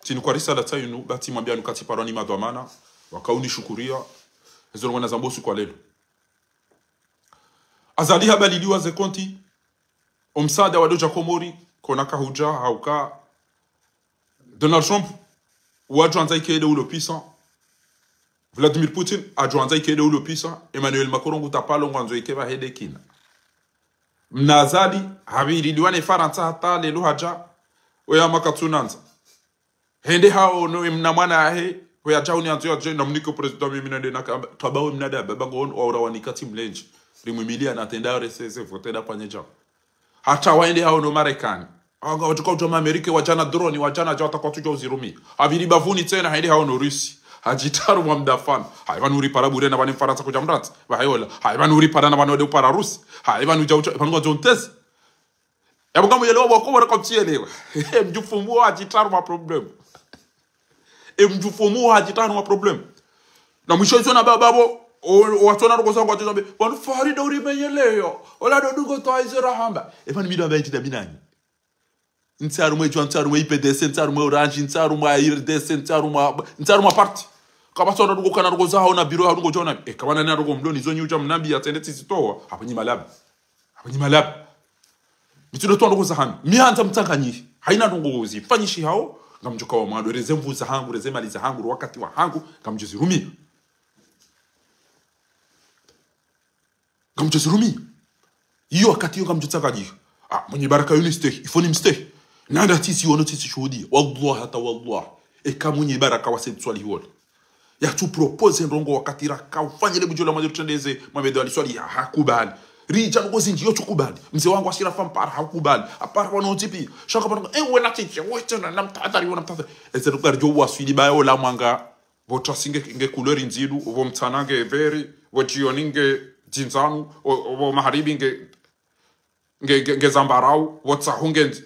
tsini kwa risala tsayinu, ba tsimwambianu katsiparwa ni madhwamana, wakauni shukuria, ezo ngwana zambo usiku wa lelo. Azali habaliliwa ze konti, o msaada wa dodja Komori, kona kahudja, hauka, Donald Trump, wadjo andza ike ede ulo puissant. Vladimir Putin, adjo andza ike ede ulo puissant. Emmanuel Macron, ngu tapalo, ngwandzo ike pvahe de kina. Mna Azali, habaliliwa ne Farantsa hata lelo hadja, oya makatsunandza. Hende haono emna mwana yahe, oya djauni andzo yadje, namnike o président mimi nende naka, twabawe mna daba, bango ono, waura wanika tsi mlendji. Rimwimilia na tenda resese, vote da fanye djao. Hata waende haono Marekani. Anga watuka utoma Amerika, wadjana drone, wadjana djao, takwa tsudja uzirumi. Hapvili bapvuni tsena, haende haono Rusi. Hadjitru mwa mdafano. Hayi pvanu uripara bure na pvani Mfarantsa kudja mratsi. Pvahayola. Hayi pvanu uripara na pvanu wende upara Rusi. Hayi pvanu djao, pvanu ngwadjo ntezi. Yapvo ngamuyelewa pvoko pvoko kaptsielewa. Emdjufumu hadjitru mwa problème. Emdjufumu hadjitru mwa problème. Na mwisho izo na baba pvo, o, o watsona roko zangu watsona be, pvanu Farida urimenyeleyo. Ola ndo dungo twa izo rahamba. Epvanu mi ndo amba eti da mi nanyi. Ntsi harumwa edjwa, ntsi harumwa I P D C, ntsi harumwa Orange, ntsi harumwa R D C, ntsi harumwa, ntsi harumwa parti. Kapvatsi wandru ngokana roko zahawo na biro ya roko djona. E, kapvana na roko mdroni, zo nyi udja mnambi ya tsende tsizitowa. Hapvo nyi malaba. Hapvo nyi malaba. Mi tsi ndo twa roko zahanyu. Mi handza mtsanganyihe. Hayina roko zifanyishihawo. Ngamdjoka wa mwando. Reze nvu zahangu, reze mali zahangu, ro wakati wahangu. Ngamdjo zirumia. Ngamdjo zirumia. Iyo wakati iyo ngamdjo tsaka djiyo. Ah, Mwinyi Baraka yo nistehi, ifo nimstehi. Nanda tsisi wono tsisi shuhudia. Wallah hata wallah. Eka Mwinyi Baraka wa Said Swalihi wole. Yatsu propose ndrongo wakati raka ufanyile budjo la mwadjo trendeze, Mohamed Ali Swalihi ha, hakubali. Ridja ndrongo zindji yo tsukubali. Mze wangu Ashirafa Mpara hakubali. Apara wano tsipi. Shaka pano, eh, wena tsitsi, wetena, namtadhari, wena mtadhari. Eze rukari djo waswili bayo la mwanga. Pvo trasi nge, nge couleur ndzidu, pvo mtsana nge vert, pvo djioni nge djindzanu, o, o, pvo maharibi nge, nge, nge, nge zambarau, pvo tsahu nge ndzi-,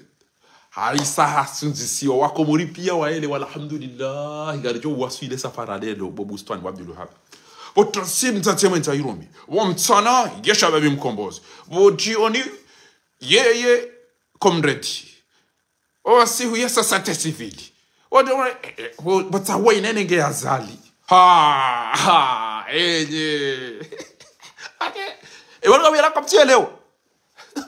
haisa hasundzisiwa, wakomori pia waelewa, alhamdulillah, ngaridjo waswili safara lelo, bo Bustwani wa Abdulwahab. Pvo trasi mtsatse mwendza irumi, pvo mtsana, ye Shababi Mkombozi, pvo djioni, yeye, comrade. O sihu ye société civile. O de, eh, eh, bo, bo tsawa inene nge Azali. Ha, ha, enye. Ake, e wanu kawela kaptsielewa.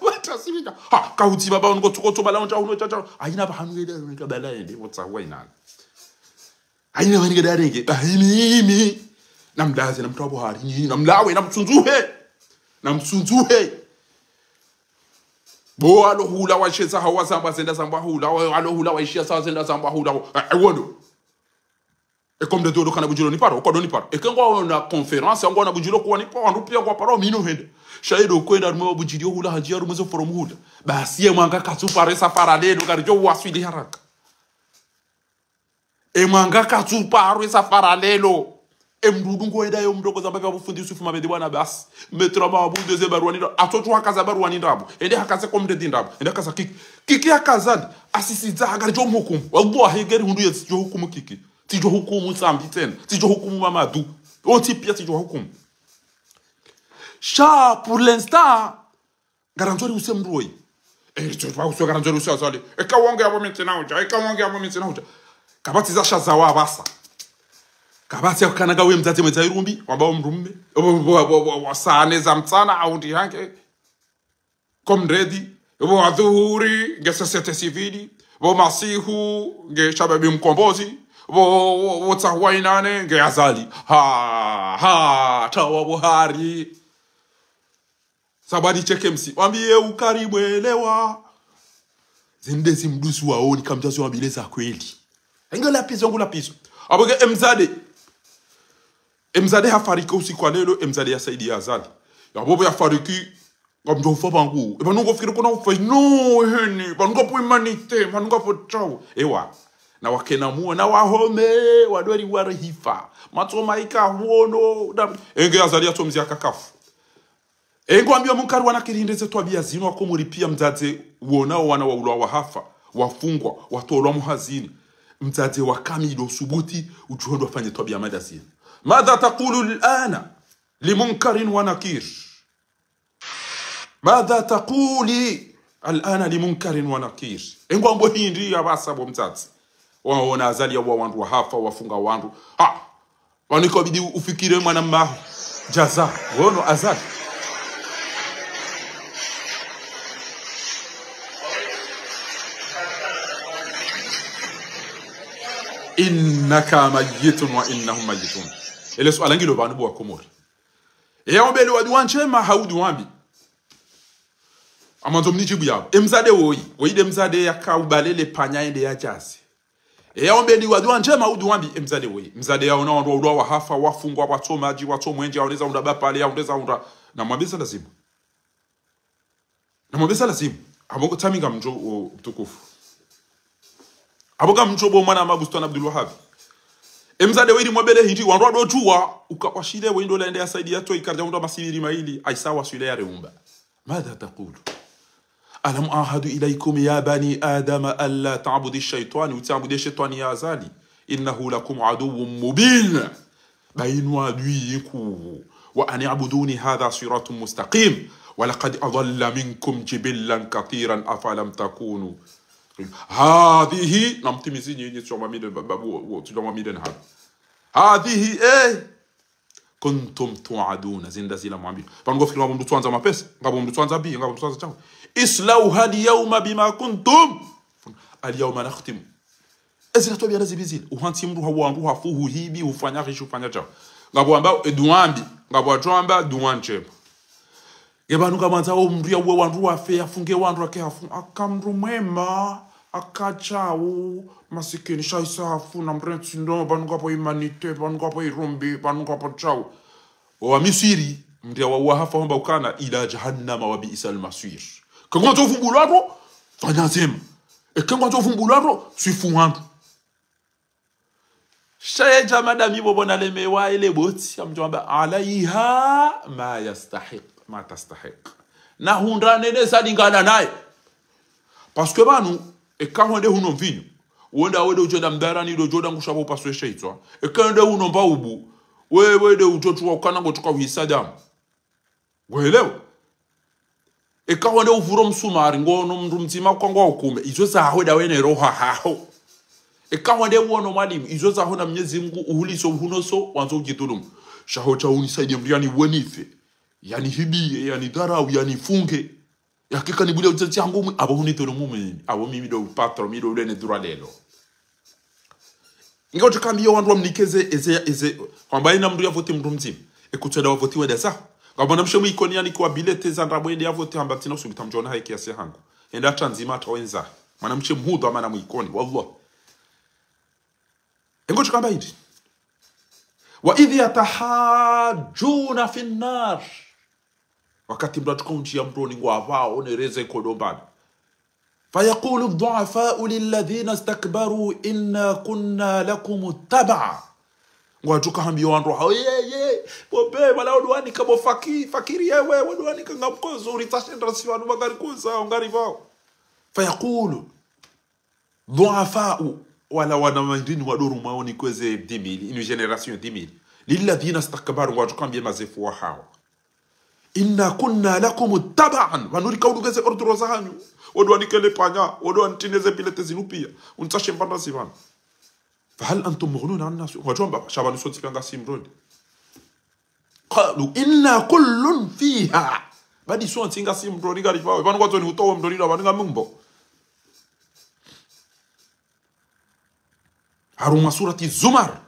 Bo tsawa sivika. Ha, kautsi baba, wanu kotso, kotso, bala, wanu tsa, wanu tsa, tsa. Hayina pvahanu yele, wanu kabala yele, bo tsawa inene. Hayina pvahanu yele, arenge. Bahimi, himi. Namdaze, namtwa bo hari, ni, namlawe, namtsundzuhe. Namtsundzuhe. Bo alo hula waishia zahawo zamba zenda zamba hula, wa-, alo hula waishia zahawo zenda zamba hula, wa-, eh, eh, wondo. E comme de todo kana budjilo ni paro, kwa do ni paro. E ke ngwaona conférence, ngwaona budjilo kuwa ni paro, wandru pia kwa paro, mi no hende. Sha ye do kwenda harumwa budjilo hula, hadji harumwa zo forum hula. Basi ye mwanga katsu paro e safara lelo, ngaridjo waswili haraka. E mwanga katsu paro e safara lelo. E mdru udungo enda yo mdru ko zamba pvya bo fundi Yusufu Mabedi bwana basi. Maître Mahabudu eze baruani ndrabo. Atso tu hakaza baruani ndrabo. Ende hakaza Comrade ndrabo. Ende hakaza Kiki. Kiki hakaza ndi. Asisidza hakaridjo mhukumu. Wallahi ngeri hundru ye tsidjo hukumu Kiki. Tsidjo hukumu Sambi tsena. Tsidjo hukumu Mamadu. Wontsi piya tsidjo hukumu. Sha, pour l'instant, ngarandzo riuse mdru woyi. Eh, tso, twa use ngarandzo riuse Azali. Eka wonge apvo mi ntsina udja, eka wonge apvo mi ntsina udja. Kapvatsi za sha za wa pvasa. Kapvatsi ya kukana ngawe mdzadze mwedza irumbi, wamba wo mdrume. Wo, wo, wo, wo, wo, saa nne za mtsana, au ndi hange. Comrade. Wo wa dhuhuri, nge société civile. Wo masihu, nge Shababi Mkombozi. Wo, wo, wo tsahuwa inane, nge Azali. Ha, ha, tawa Buhari. Sabwadi cheke msi. Wambiye ukari mwelewa. Zende zimdusu waoni kamdjazi wambile za kweli. Enge lapizo, ngu lapizo. Apvo nge emdzade. Emdzade hafariki usiku wa lelo, emdzade ya Saidi ya Azali. Ya bobo yafariki, ngamdjo ufa pvangu. E pvanu ngo fikiri kuna ufa, no, heni, pvanu ngapvo humanité, pvanu ngapvo tsawu. Ewa. Na wakena muo, na wahome, wadori warihifa. Matso maika huono, da-, enge Azali ya tsomzi ya kakafu. Engo ambiwa Munkari wa Nakiri hindri ze twabiya zinu wa Komori piya mdzadze wona wo wana waulwa wahafa, wafungwa, watolwa muhazini. Mdzadze wa kamili usubuti, udjuhundru afanye twabiya mada zinu. ماذا تقول الآن لمنكر ونكير؟ ماذا تقولي الآن لمنكر ونكير؟ Engo ambo hindri ya pvasa bo mdzadze. Waona Azali ya wa wandru wahafa, wafunga wandru. Ha! Pvanu ikobidi ufikire mwana mmaho. Jaza. Wono Azali. إنك ميت وإنهم ميتون. Ele suala ngilo pvanu bo wa Komori. Eya ombeli wa duwa ndjema hau duwa mbi. Amwandzo mnijibu yawo. Emdzade woyi. Woyi nde mdzade yaka ubalele panya ende ya jaze. Eya ombeli wa duwa ndjema hau duwa mbi emdzade woyi. Mdzade yaona wandru waulwa wahafa, wafungwa, watso madji, watso mwenje, yaoneza unda bapale, yaoneza unda. Namwambiye za lazimu. Namwambiye za lazimu. Apvo tsaminga mdjo o mtukufu. Apvo ngamdjo bo mwana Mabu Sultan Abdul Wahab. Emdzade woyi ri mwambele hindri, wandru wadodjuwa, uka washile woyi ndo la ende ya Saidi ya toi, karidja unda masibiri maili, aisa waswile ya reumba. ماذا تقول؟ ألم أعهد إليكم يا بني آدم ألا تعبدوا الشيطان، utsiabude shetwani ya Azali. إنه لكم عدو مبين. Ba inu adui nkuu. وأن اعبدوني هذا صراط مستقيم. ولقد أضل منكم جبلا كثيرا أفلم تكونوا. هذه, namtimizi nyinyi, tsi wa mamile, ba, ba, wo, wo, tsi wa mamile na hanu. هذه, eh, كنتم توعدون, zinda zila mwambi. Pvanu ngo fikiri ngapvo mdru tswandza mapesa, ngapvo mdru tswandza bi, ngapvo mdru tswandza tsawu. اصلوها اليوم بما كنتم. اليوم نختم. Ezila twabiya na zibi zile. Uhantsi mdru hawu wandru hafu, huhibi, hufanya hishi, hufanya tsawu. Ngapvo wamba, e duwa mbi, ngapvo watso wamba, duwa ndjema. Nge pvanu ngamwandzo wo mdru yauwe wandru wafe, yafunge wandru wake hafu. Aka mdru mwema, aka tsawu, masikini sha isa hafu, na mrentsi ndo, pvanu ngapvo humanité, pvanu ngapvo irumbi, pvanu ngapvo tsawu. Wa Misiri, mdru yauwa hafa wamba ukana, إلى جهنم وبئس المصير. Eka ngwandzo uvumbulwa ndro, fanya ndzema. Eka ngwandzo uvumbulwa ndro, swifu wandru. Sha ye djamada mi bobo nalemewa ele boti, amdjo wamba, عليها ما يستحق، ما تستحق. Na hundra nene zalingana naye. Parce que pvanu, eka hwende huno mvinyo. Wenda wende udjo da mdarani, ndo udjo da ngusha bo paswe sheitswa. Eka hwende huno mbaubu. We, wende udjo tsuwa ukana ngo tsuka uhisa damu. Ngwelewa? Eka hwende uvuro msumari, ngono mdru mdzima kwa ngwa hukume. Izo zaho da wene roha haho. Eka hwende uono mwalimu, izo zaho na Mnyezi Mungu uhuliso uhunoso, wandzo ujidhulumu. Sha ho tsa unisaidie mdru yani wenife. Yani hibiye, yani dharau, yani funge. Yakika ni bule utsatsi hangu mwe, apvo hunidhulumu mimi. Apvo mimi ndo patron, mi ndo ulene dhura lelo. Inga utsikambia wandru wamnike eze, eze, eze, kwamba ina mdru yavoti mdru mdzima. Eka utsenda wavoti wenda zaho. Ngapvo mwanamshe mwikoni yanikiwa bilete za ndrabo ende yavoti hamba tsina usubita mdjona hayi kiasi hangu. Enda hata ndzima hata wendza. Mwanamshe mhudhwa mana mwikoni. Wallah. Inga utsikamba hindri. وإذ يتحاجون في النار. Wakati mdru atsuka undjiya mdroni ngwapvao nereze nkodo mbani. فيقول الضعفاء للذين استكبروا إنا كنا لكم تبعا. Ngwadjo ka hambia wandru hawo, ye, ye, bo be, wala wandru wanika bo faki-, fakiri yewe, wandru wanika ngamkozo, uritsashe ndrasi pvanu, ba ngarikoza, ngari pvao. فيقول الضعفاء, wala wana wandrini wadoro mwaoni kweze dix mille, une génération dix mille. للذين استكبروا, ngwadjo ka hambia mazefu wahawo. إنا كنا لكم تبعا. Pvanu rika udungeze ordre zahanyu. Wandru wanikele panya, wandru wanitrineze pilete zinu pia. Untsashe mba ndrasi pvanu. فهل أنتم مغنون عنا شيئا؟ Ngwadjo wamba, sha pvanu sontsi pia ngasi mdroni. قالوا إنا كل فيها. Badi sontsi ngasi mdroni ngari pvao. Pvanu ngwadjo ni utowe mdroni la pvanu ngamumbo. Harumwa surati Zumar.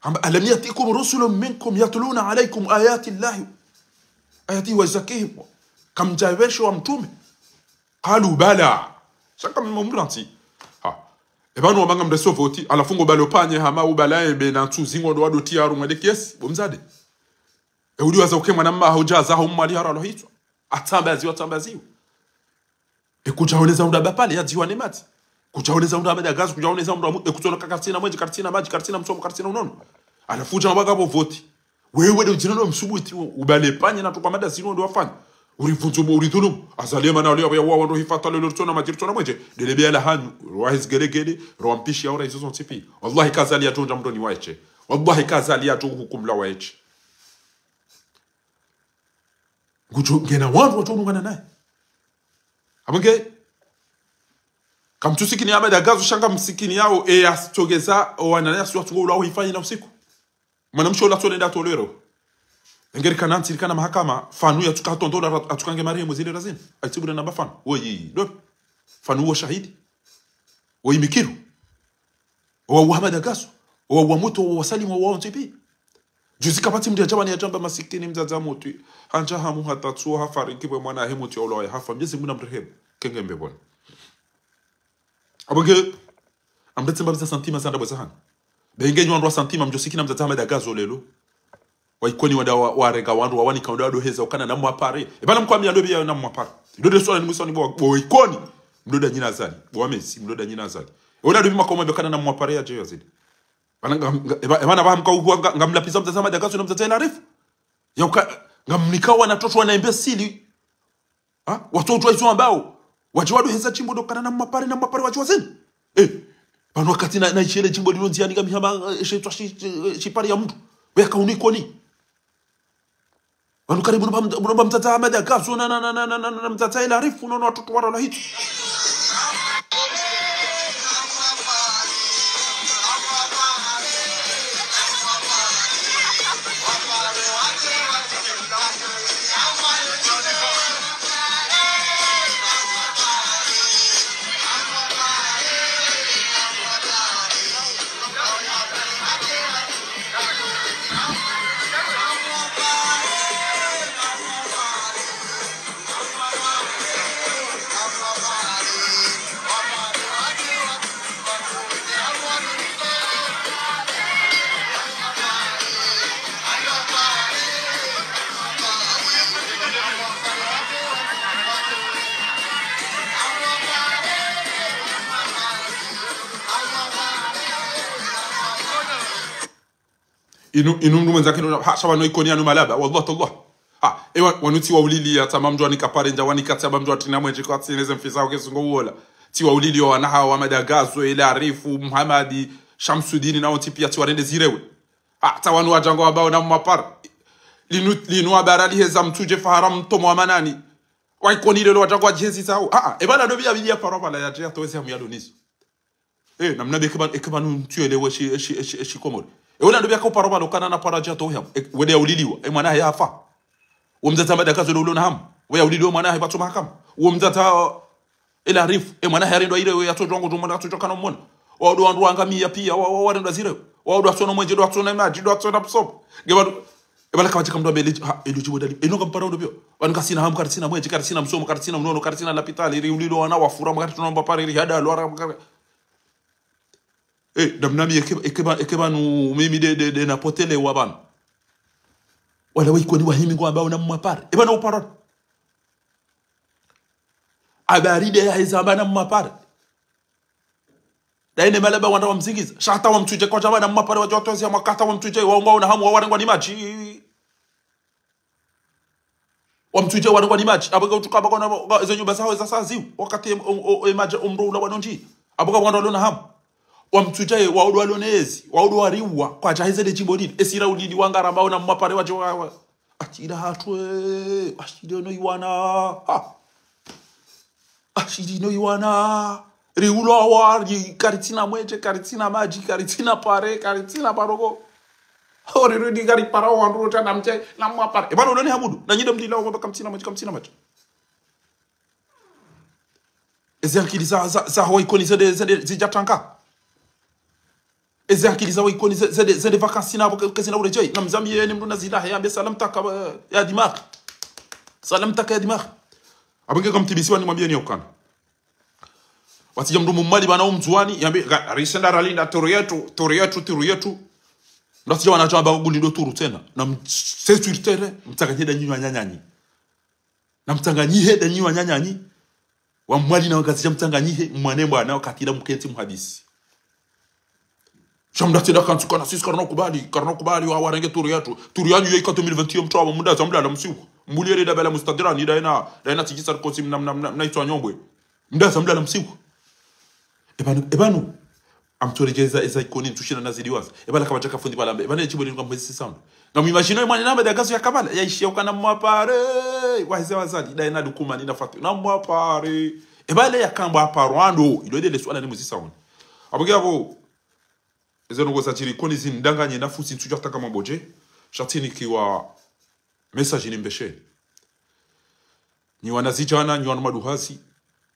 Hamba, ألم يأتكم رسل منكم يتلون عليكم آيات الله، آياته ويزكيهم. Kamdjapveshewa mtrume. قالوا بلى. Sha kamumrantsi. Ha. Epvanu wamba ngamreso voti, halafu ngo balo panye hama ubala ebe na ntsuzi ngo ndo wado tia harumwa de kiesi, bo mdzadze. E uli waza uke mwana mma haudja zaho mwali haralo hitswa. Atsambaziwa, atsambaziwa. E kudjaoneza undru amba pale, yadziwa ne madzi. Kudjaoneza undru amba dagazo, kudjaoneza undru amu-, e kutsono ka karitsina mwenje, karitsina madji, karitsina msomo, karitsina unono. Halafu udja wamba ngapvo voti. Wewe de udjina no msubuti, u-, ubale panye na tukwa mada zinu ndo wafanya. Urivundzo mo, uridhulumu. Azali mana wale ya wa wandru hifata lelo ritsona madji, ritsona mwenje. Dele be ala hanyu, rwa hizi gelegele, rwa mpishi ya ora izo zontsi pia. Wallahi ka Azali yadjo ndja mdroni waeshe. Wallahi ka Azali yadjo hukumla waeshe. Ngudjo ngena wandru wadjo ungana naye. Amwenge, kamtsusikini ya mada gazo sha ngamsikini yao, e yasitogeza, o wananya si watsungo ula uhifanyi na usiku. Mwanamshe ula tsone nda tolero. Engeri kana ntsi, kana mahakama, pvanu yatsuka tondola, yatsuka nge marehemu zile razini. Aitsibure namba pvanu. Woyi, do. Pvanu wo shahidi. Woyi mikiru. Owa uwa Hamada Gaso, owa uwa Mutwi, owa Salimu, owa wontsi pia. Juzi kapvatsi mndru yadja pvanu yadjamba masikini mdzadze Mutwi, handza hamu hata tsuwo hafariki pvwe mwana hahe Mutwi ya ulawa ya hafa, Mnyezi Mungu namrehemu, kenge mbepvoni. Amwenge, amretse mbapvi za santima za ndrabo za hanyu. Be nge nyi wandru wa santima mdjo sikina mdzadze Hamada Gaso lelo. Wa Ikoni wada wa, warega wandru wawanika wada wadoheza ukana namwapare. Epvana mkwambi ya ndo pvi ya namwapare. Ndo de swala ni mwisoni bo, bo Ikoni. Mdo da nyina Azali. Bo wa Messi, mdo da nyina Azali. Ewona ndo pvi makoma be ukana namwapare yadje yazidi. Epvana nga, nga, epva-, epvana pvaha mka uhuwa nga, ngamlapviza mdzadze Hamada Gaso na mdzadze El Arif. Ya uka, ngamnika wana watoto wana imbesili. Ha? Watsodjuwa izo wambao. Wadji wadoheza djimbo ndo ukana namwapare, namwapare wadji wazini. Eh, pvanu wakati na, na ishele djimbo lilo ndziani ngamihamba, eh, she tswa shi, shi, shipare ya mndru. Weya kauni Ikoni. Pvanu karibu no mba mdza-, no mba mdzadze Hamada Gaso na, na, na mdzadze El Arif, no, no watoto wara la hitu. Inu, inu mndru mwendza kinu, ha, sha pvanu Ikoni yanu malaba, wallah tallah. Ha, ewa, wanu tsi waulili ya tama mndru wanika pare ndja, wanika tsi amba mndru watrina mwenje kwa tsi neze mfiza wake zungo uola. Tsi waulili ya wana hawa, Hamada Gaso, El Arif, Muhamadi, Shamsudini, na wontsi pia tsi warende zirewe. Ha, tsa wanu wadja ngo wambao namwapare. Linu, linu wabara liheza mtsudje fahara mtomo wa manani. Wa Ikoni lelo wadja ngo wadjihezi zao. Ha, ha, epvana ndo pvi ya pvi ya paro pvala yadje yatoweze hamu yalo nizo. Eh, namna be eke pva-, eke pvanu ntsu yelewe eshi, eshi, eshi, eshi Komori. Ewona ndo pvi ya kauparo pvala ukana napara dja towe hamu. Eh, wede yauliliwa. Eh, mwana hahe hafa. Wo mdzadze Hamada Gaso ndo ulo na hamu. Weya uliliwa mwana hahe pvatso mahakama. Wo mdzadze, uh, El Arif. Eh, mwana hahe yarendwa irewe yatsodjuwa ngo djo mwana yatsodjuwa kana umona. Wa ndo wandru wangamiya pia, wa, wa, warendwa zirewe. Wa ndo watsona mwenje, ndo watsona madji, ndo watsona msomo. Nge pvanu, epvana kapvatsi ka mndru ambe, ha, elo djimbo ndali. Eno ngampara ndo pio. Pvanu kasina hamu, karitsina mwenje, karitsina msomo, karitsina unono, karitsina lapitali, riulilo wana wafura, mwa karitsina mba pare, rihada, lwara, mwa kari-, eh, namna mi eke, eke pva-, eke pvanu mimi de, de, de napotele wa pvanu. Wala wa Ikoni wahimi ngo wambao namwapare. Epvana upara. Habari de yaheza amba namwapare. Ene malaba wandru wamzingiza. Sha hata wamtsudje kwadjapvana mmapare wadjo watwezi ya mwaka hata wamtsudje, waumba una hamu wawarengwa ni madji. Wamtsudje warengwa ni madji. Apvoka utsuka apvoka na, apvoka, ezo nyumba zaho eza saziwa. Wakati em-, o, o, e madji omro ula wano ndji. Apvoka wandru walona hamu. Wamtsudje, waudwa walonezi. Waudwa wariwa. Kwadjaheze le djimbo lini. Esira ulili wangaramba ona mmapare wadjo wa, wa. Atsi ila hatru, eh, ashiri no iwana. Ha. Ashiri no iwana. Riulwa wari, karitsina mwedje, karitsina madji, karitsina pare, karitsina paroko. Ori rudi karipara wandru rota na mdje, na mmapare. Epvanu uloni hamudu. Na nyi nde mlila wamba kamtsina madji, kamtsina madji. Ezi ankili za, za, za ho Ikoni zende, zende, zidjatanga. Ezi ankili za ho Ikoni ze-, zende, zende vacances na apvo ke-, kezina uredjei. Na mzambi yeni mndru na zila, yambe salam taka, eh, ya dimakh. Salam taka ya dimakh. Apvo nge kamtibisiwa ni mwambiye ni ya ukana. Watsidja mndru mmwali pvana umdzuwani, yambe, ga-, risenda ralinda turu yetru, turu yetru, turu yetru. Mndru watsidja wana djamba kulindo turu tsena. Na m-, c'est sur terrain, mtsanganyihe nda nyi wananyanyi. Na mtsanganyihe nda nyi wananyanyi. Wa mwali na wakazi sha mtsanganyihe, mwane mbwana, wakati ila mkentsi muhadisi. Sha mndru atsenda kantsu kana sisi karina kubali, karina kubali wa warenge turu yatru. Turu yanyu yo ika deux mille vingt et un mtru wa mndru aza mlala msiku. Mbuli yele dabala mustadirani, daina, daina tijisa kosi mna, mna, mna, mna itwa nyombwe. Mndru aza mlala msiku. Epvanu, epvanu. Amtsoredjeza eza Ikoni ntsushina na ziliwaza. Epvala kapvadjaka fundi pvala mbe. Epvanu echibwe linga mwezi sisa unu. Ngamwimagino emwana na mada gazo ya kabala. Yaishiya ukana mmapare. Waheze wazali. Daina Lukumani na Fatu. Na mmapare. Epvale yakamba aparwando. Ilo ndele suala ni mwezi sisa unu. Apvo nge apvo. Eze ndrongo zadjiri Ikoni zindanganye na fusi ntsudja taka mabodje. Sha tsinikiwa message ni mbeshe. Nyi wanazidjana, nyi wanu maduhazi,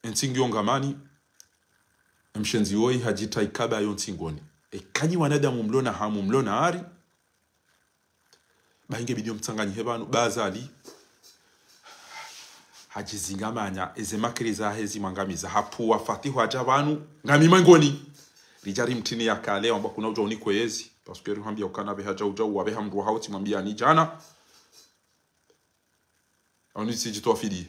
entsi ngiyo ngamani, emshenzi woyi hadjita ikaba yo ntsi ngoni. Eka nyi wanadamu mlona hamu, mlona ari, ba inge bidi yo mtsanganyihe pvanu, ba Azali, hadjizingamanya, eze makri zahe zimwangamiza, hapvuwa Fatihu hadja pvanu, ngami mwengoni. Ridja rimtini ya kale, wamba kuna udja unikwe yezi, parce que rihambia ukana be hadja udja, uwa be hamndru wa hao tsi mwambia ni djana. Auni tsidjitowa fidi.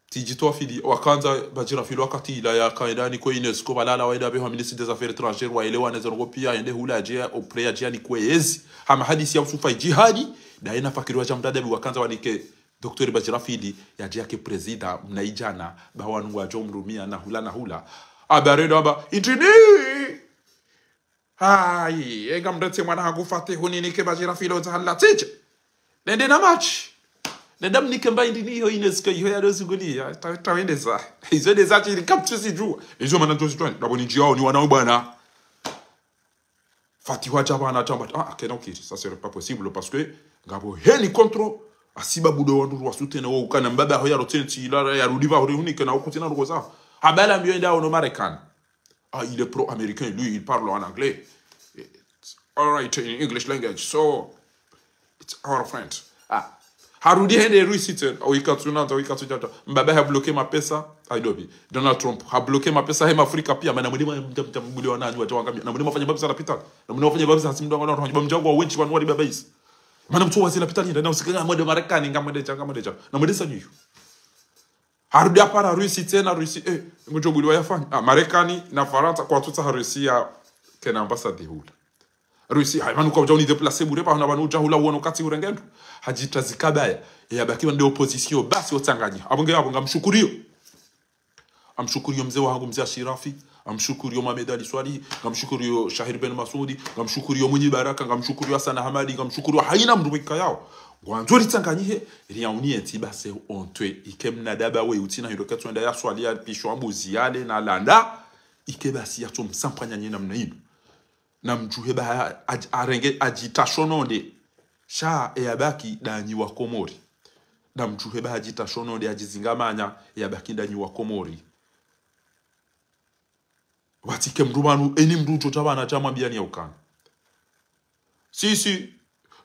Tsidjitowa fidi. Wakandza Badjirafil wakati ila yakaenda nikwe UNESCO, pvalala waenda pveha ministre des Affaires étrangères, waelewa nezo ndrongo pia, yende hula adje, auprès adje anikwe yezi. Hama hadisi ya usufa idjihadi, daina fakiri wadja mdadabi wakandza wanike Docteur Badjirafil, yadje yake président, mna idjana, ba wanu wadjo mrumia, na hula, na hula. Abarendo amba, intini! Hayi, enga mndretse mwana hangu Fatihu ninike Badjirafil za hanlatsidje. Nende na match. Nenda mnike mba indi ni iyo UNESCO iyo ya dozi nguli ya. Ta-, tawendeza. Izo ndeza tsi ili kaptsi zidjuwa. Izo mana nzo zidjuwa. Dabo ni ndjiyawo ni wana we bwana. Fatihu hadja pvana hadja amba. Ah, kena ukiri. Ça serait pas possible parce que ngapvo heni contre. Asiba budo wandru wa soutenir wo ukana mbaba ho ya rotentsi ila ya rudi pvahuri hunike na ukuti na rukoza. Habala mbiyo enda ono Marekani. Ah, il est pro-américain, lui, il parle en anglais. It's all right in English language, so it's our friend. Ah. Harudi hende Russie tsena, au ikatsu nandza, au ikatsu djata. Mbaba ha bloqué mapesa, ai dobi. Donald Trump, ha bloqué mapesa, hema Afrika pia, mana mwende mwa-, mta-, mta-, mbuli wananyi, wadja wangamia. Na mwende mwafanya babisa lapitali. Na mwende mwafanya babisa hasi mndru wangu, na mndru wangu, wenshi wanu wali babais. Mana mtu wazi lapitali, na usikanga mwende Marekani, ngamwende dja, ngamwende dja. Na mwende sanyu. Harudi hapvara Russie tsena, Russie, eh, ngudjo buliwa yafanya. Ah, Marekani na Farantsa kwatsutsaha Russie yakena ambassade hula. Russie, hayi, pvanu kwa udja uni déplacer bure, pvahana pvanu udja hula uono katsi urenge ndru. Hadjita zikabaya. E yabaki pvanu nde opposition, basi otsanganya. Apvo nge apvo ngamshukuriyo. Ngamshukuriyo mze wahangu, mze Ashirafi. Ngamshukuriyo Mohamed Ali Swalihi, ngamshukuriyo Shahir Ben Masudi, ngamshukuriyo Mwinyi Baraka, ngamshukuriyo Hassan Hamadi, ngamshukuriyo hayina mndru weka yawo. Ngwandzo ritsanganyihe, riyauniye ntsi basi ontwe, ike mna daba we utsina hindru ketsu enda ya swali ya pisho ambuzi yale na landa, ike basi yatso msampanya nye namna inu. Na mdjuhe ba ha-, adj-, arenge, adjita shononde. Sha, e yabaki, danyi wa Komori. Na mdjuhe ba hadjita shononde, adjizingamanya, e yabaki, danyi wa Komori. Watsike mndru pvanu, eni mndru udjo dja pvana dja mwambia ni ya ukana. Si, si,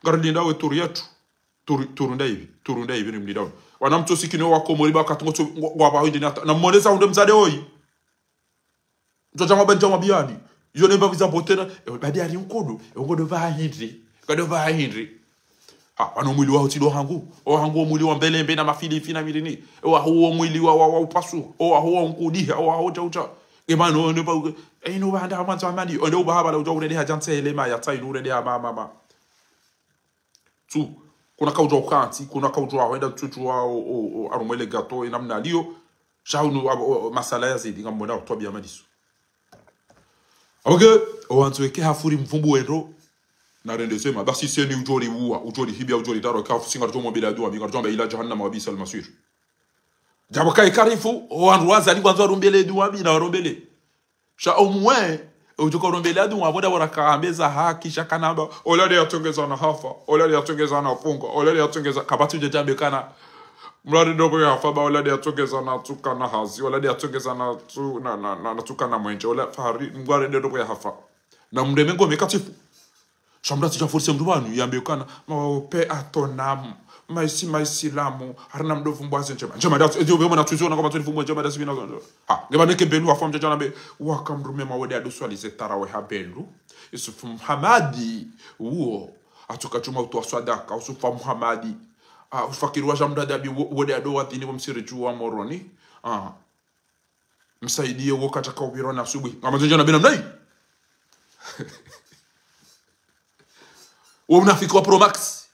ngarilinda we turu yatru. Turu, turu nda hivi, turu nda hivi ni mlinda unu. Wana mtsosi kine wa Komori ba wakati ngotso, ngo, ngwa pvaho indi nata. Na mwoneza unde mzade oyi. Mtso dja mwamba ndja mwambiani. Iyo ne mbavu za botena, e, badi ari nkodo, e, nkodo pvaha hindri, nkodo pvaha hindri. Ha, wano mwili wa hutsi ndo hangu, o hangu o mwili wa mbelembe na mafilifi na mirini, o wahu o mwili wa, wa, wa upasu, o wahu wa unkudiha, o wahu dja udja. Nge pvanu, ne pva, eh, inu pvahanda ha mwandzo amani. Onde upvaha pvala udjo urende hadja ntsi hele ma, ya tsa inu urende ha ma, ma, ma. Tsu, kuna kaudjo ukantsi, kuna kaudjo hwenda tsutsu wa, o, o, o, harumwa le gâteau, ina mna liyo. Sha unu, abo, o, o, masala yazidi, ngamwona utwabiya madisu. Aboke, owandzo eke hafuri mvumbu wendo, narende sema, basi seni udjo ri uwa, udjo ri hibia, udjo ri taro, kafu singa rutsomo bila dua, minga rutsomo ila jahannama wa bi'sal masir. Djabo kai karifu, owandru wazali kwanza warombele dua, bina warombele. Sha omwe, udjo ka urombele dua, pvo nda pvo raka ambe za haki, sha kanamba, ola nde yatsongeza na hafa, ola nde yatsongeza na funga, ola nde yatsongeza, kapvatsi udjo djambe kana. Mlari ndopvo ya hafa, ba ola nde yatsongeza na tsuka na hazi, ola nde yatsongeza na tsu-, na, na, na, na tsuka na mwenje, ola fahari, mgware nde ndopvo ya hafa. Na mndru eme ngome katsifu. Sha mndru atsidja forcer mndru pvanu, yambe ukana, ma paix à ton âme, maisi, maisilamu, harina mndru vumbwa ze ndjema. Ndjema ndatsi, edjo pvemo na tsuziona kama tsoni vumbwa ndjema ndatsi bina zo. Ha, nge pvanu eke Belu hafa mdjadja nambe, waka mndru mema wende ado swali ze tarawe ha Belu. Yusufu Muhamadi, uwo, atsoka djuma utowa swadaka, Yusufu Muhamadi. Ah, ufakiri wa jamdadabi, wo-, wende ado watini wa msiri dju wa Moroni. Ah. Msaidiye wo kadjaka upvirwa na asubuhi. Ngama zendja na bena mnayi. Wo unafiki wa Pro Max.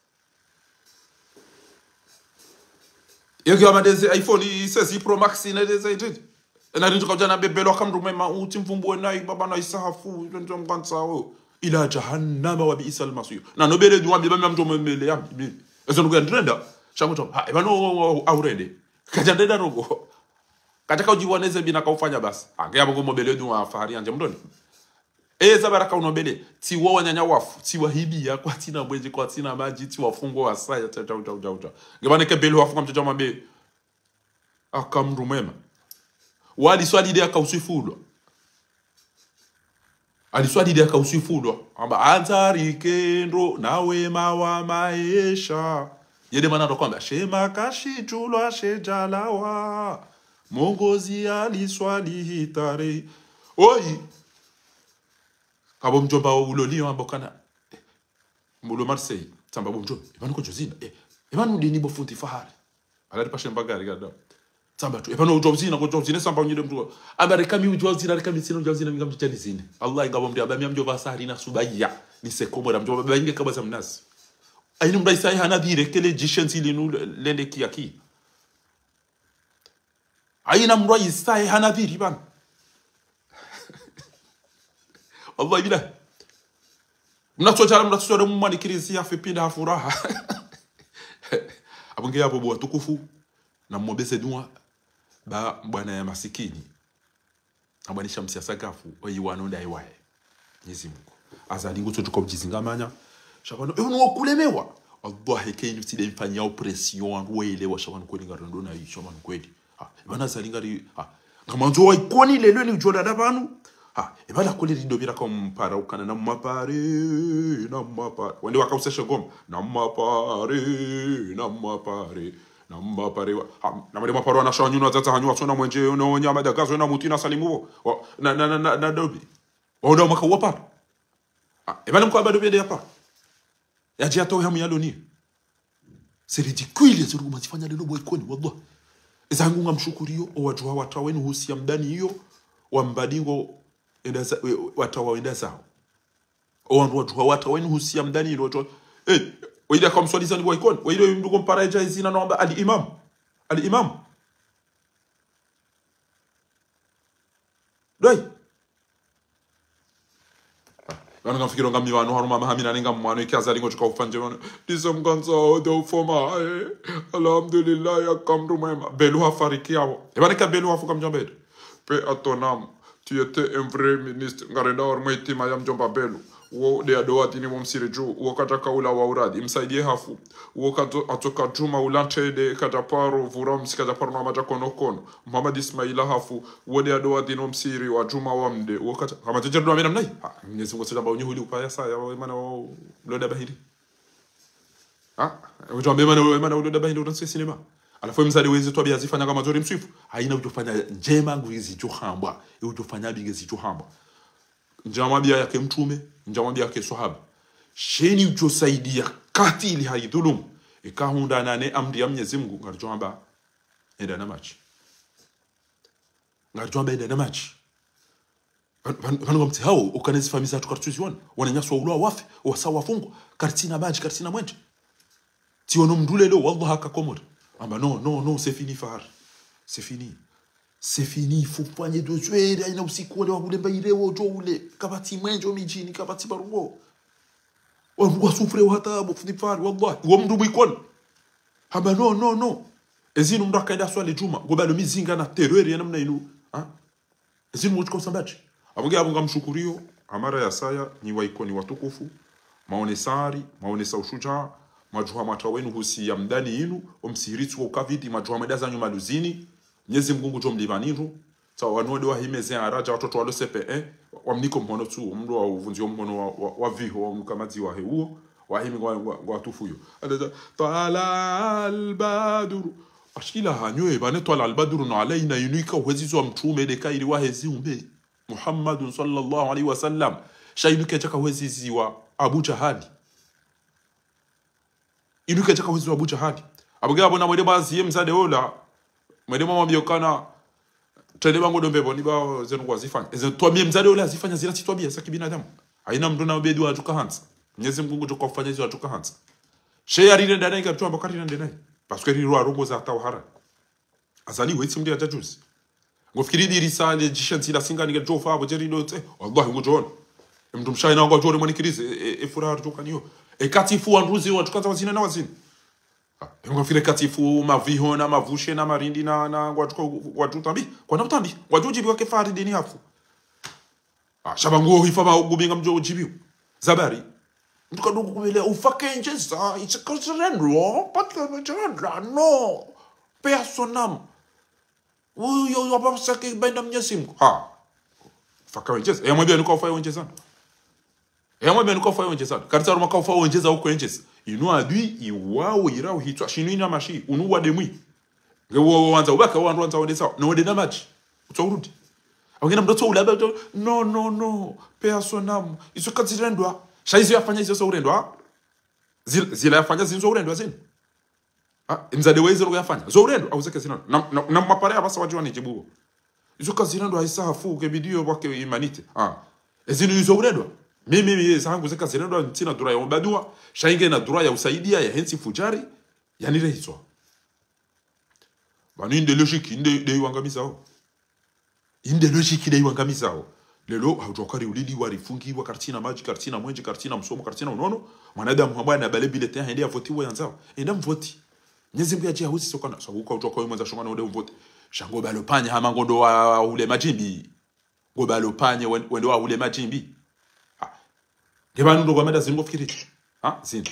Yeke wa madeze iPhone seize Pro Max na deze ititi. Ena rintu kaudja na bebelo akamndru mema utsi mvumbu wenayi baba na isahafu. Ila jahannama wa bi'sal masir. Na nobele dua mbi ba mi amndru mwemele ya mbi. Ezo nuku ya ndrenda. Shangu tso. Ha, eba no, aurende. Kadja ndrenda nuku. Kadjaka udjiwa neze bina kaufanya basi. Ange yapvo ngo mobele dua fahari yandje mndroni. Eza baraka unobele. Tsi wo wananya wafu. Tsi wahibiya. Kwatsina mwenje. Kwatsina madji. Tsi wafungwa wasaya. Tsa, tsa, tsa, tsa, tsa. Nge pvanu eke Belu hafu kamtsotsa mambe. Akamndru mwema. Wali swali nde akauswifulwa. Ali swali nde akauswifulwa. Amba andzari kendro na wema wa maesha. Yende mana ndo kwamba, shema kashitulwa shedjalawa. Mongozi ali swali hitare. Oyi. Kabo mdjomba wa uloliyo amba kana. Mbulo Marseille. Tsamba bo mdjomba. Epvanu kodjo zina. Eh, epvanu ndini bo fundi fahari. Ala ripashe mbagari kada. Tsamba tu. Epvanu udjo uzina, kodjo uzina, samba unyile mndru. Amba rekami udjo uzina, rekami tsina udjo uzina, minga mdjitani zine. Allah inga bo mndru, amba mi amdjomba sahari na subaya. Ni sekomora mdjomba, ba inge kaba za mnazi. Ayini mndru isa hana dhire, kele jishenzi linu lende kia ki. Ayina mndru isa hana dhiri pvanu. Wallahi billahi. Mnatsotsala mnatsotsala mumwani kirisi ya fipinda ha furaha. Abunge yapvo bo watukufu. Na mwombeze dua. Ba bwana ya masikini. Abwanisha msiasa kafu, oyi wanu nda iwaye. Mwenyezi Mungu. Azali ngutsodjuka udjizingamanya. Sha pvanu, ewe nuwo kulemewa. Wallahi, eke inu tsi nde mfanyao pression, wandru welewa, sha pvanu kweli ngarendo na isho, sha pvanu kweli. Ha, epvanu Azali ngari, ha. Ngamandzo wa Ikoni lelo ni udjo lala pvanu. Ha, epvanu kweli rindo pvira kwa mpara, ukana na mapare, na mapare. Wende wakauseshe ngoma. Na mapare, na mapare. Na mapare wa, ha, na mapare wa na shanyu na tata hanyu wa sona mwenje, no nyama dagazo na muti na salimu wo. Wa, na, na, na, na, na dobi. Wa unda mwaka wa para. Ah, epvanu mko abado bende ya para. Yadji atowe hamu ya loni. C'est ridicule, c'est ridicule, fanya lelo bo Ikoni, wallah. Eza hangu ngamshukuriyo, owadjuha watra wenu husiya mdani iyo, wambadingo, enda za, we, watra wa wenda zao. Owandru wadjuha watra wenu husiya mdani ilo watra. Eh, wayile akamswaliza ni bo Ikoni. Wayile mndru ko mpara edja izina no amba Al-Imam. Al-Imam. Doi. Pvanu ngamfikiro ngami pvanu haruma mahamina ninga mwano ike Azali ngotsuka ufanye pvanu. Ndiso mkandza ode ufoma, eh. Alhamdulillah, ya kamndru mwema. Belu hafariki yawo. Epvanu eka Belu hafu kamdjomba edo. Paix à ton âme. Tu étais un vrai ministre. Ngarenda harumwa itima ya mdjomba Belu. Wo nde ado watini wo msiri dju. Wo kadjaka ula wa uradhi. Msaidiye hafu. Wo kadzo-, atsoka djuma ula ntrende. Kadjaparo vura msi kadjaparo na madja kono kono. Muhammad Ismaila hafu. Wo nde ado watini wo msiri wa djuma wa mde. Wo kadja-, hama tedjeri dua mena mnayi. Ha, Mwenyezi Mungu tsidjamba unyi huli upaya saya, wa emana wa uloda bahili. Ha? Udjwambe mana, mana uloda bahili uransi sinema. Alafu emzali wezi twabiya zifanya kama zori mswifu. Hayina udjofanya ndjema ngwizi djohambwa. Udjofanya mbi ngezi djohambwa. Ndjamwambiya yake mtrume, ndjamwambiya yake swahaba. Sheni udjosaidiya katili hayidhulumu. Eka hundra nane amri ya Mwenyezi Mungu, ngaridjohamba enda na madji. Ngaridjohamba enda na madji. Pvanu, pvanu, pvanu ngamtsihao, ukana ezi famiyi zatru karitsuziona. Wananyasi waulwa wafe, wasa wafungwa. Karitsina madji, karitsina mwenje. Tsiono mndru leo, wallah, haka Komori. Amba, non, non, non, c'est fini, Fahari. C'est fini. C'est fini, faut fanye dozwere, haina usiku wale wahule mba irewo, djo ule. Kapvatsi mwenje midjini, kapvatsi barua. Wa, wasufre wa hata, bo fundi Fahari, wallah. Wo mndru mwikoni. Hamba, non, non, non. Ezinu mndru akaenda swali djumwa. Ngobalo mizinga na terreur ya namna inu. Ha? Ezinu mutsuka usambadji. Apvo nge apvo ngamshukuriyo, amara ya saya, nyi waikoni watukufu, maonesa ari, maonesa ushudjaa, mwadjuha mwatra wenu husi ya mdani inu, omsihiritsi wa ukavidi, mwadjuha mwenda zanyu maluzini, Mnyezi Mngu ngudjo mlipvani ndro, tsa wanu wende wahime ze araja, watoto walo C P un, wamniko mhono tsu, omndru wa uvunzi omhono wa, wa, wa viho, wa mkamadzi wahe uwo, wahimi ngwa, ngwa, ngwa tufuyo. Aleza, طلع البدر. Ashkila hanyu, e, bane طلع البدر علينا inu ika uhwezizwa mtrume de kairi wahezi umbe. Muhammadun sallallahu alayhi wa sallam. Sha inu kedjaka uhweziziwa Abu Jahali. Inu kedjaka uhweziziwa Abu Jahali. Apvo nge apvo na mwende bazi ye mdzadze ola. Mwende mwamwambiye ukana, trende ba ngodo mbepvoni ba zenu ngwazifanya. Eze twabiya mdzadze ola hazifanya zila tsi twabiya za kibinadamu. Haina mndru na ubedi wadjuka hantsi. Mnyezi Mngu ngudjo kufanya izo wadjuka hantsi. She yarirenda nayi, karitsuamba karirenda nayi. Parce que riro arongoza hata uhara. Azali wetsi mndru yadja juzi. Ngofikiri diri sa le djisha ntsi la singa nike djofa apvo djeri do tse. Wallahi ngudjoona. E mndru mshe haina ngwadjore mwanikirize. E, e, e furaha ridjokaniyo. E katifu wandruzi wadjuka ndza wazina na wazina. Ah, e ngofikiri katifu maviho na mavushe na marindi na, na ngwadjuka, ngwadjutambi. Kwana utambi. Ngwadjudjibiwa ke Fahari dini hafu. Ah, sha pvangu hifa pva ugubinga mdjo udjibiwa. Zabari. Mndru kaduku kubele, ufake ndjeza, itsi kazirendwa, patla kazirendwa, non. Paix à son âme. Uyo, uyo, apva sake bainda Mnyezi Mngu. Ha. Faka wendjeza. Eya mwambiya nuka ufa wendjeza. Eya mwambiya nuka ufa wendjeza. Karitsa ruma ka ufa wendjeza uko wendjeza. Inu adui, iwawo, irao, hitswa, shinu ina mashi, unu wademwi. Nge wo wandza ubaka, wo wandru wandza wende sawa. No wende na madji. Utso urudi. Apvo ngena mndru tso ulaba, utso, non, non, non. Paix à son âme. Izo kazirendwa. Sha izo yafanya izo zo urendwa. Zil-, zila yafanya zinu zo urendwa zinu. Ah, mdzadze weze lo yafanya. Zo urendwa, au zeke zinu. Na, na, na mapare apvasa wadjuwa nidjibu. Izo kazirendwa isa hafu, ke vidéo wake humanité. Ah. Ezinu izo urendwa. Mimi, mimi, eza hangu zeka zirendwa, ntsina dura ya omba dua. Sha inge na dura ya usaidia, ya hentsi fudjari, ya nirehitswa. Pvanu inde logique, inde, inde iwangamizao. Inde logique inde iwangamizao. Leo, haudjuwa kari ulili, warifungiwa, karitsina madji, karitsina mwenje, karitsina msomo, karitsina unono. Mwanadamu hambwa na bale bulletin, hende ya voti wo yandzao. Enda mvoti. Mnyezi Mngu yadjiya husi sokana. Sa uka udjuwa kwa mwandza shongana wende mvoti. Sha ngobalo panya hama ngondo wa, wa ule madjimbi. Ngobalo panya wen-, wende wa ule madjimbi. Ha. Nge pvanu ndo kwa mada zinu ngofikiri. Ha? Zinu.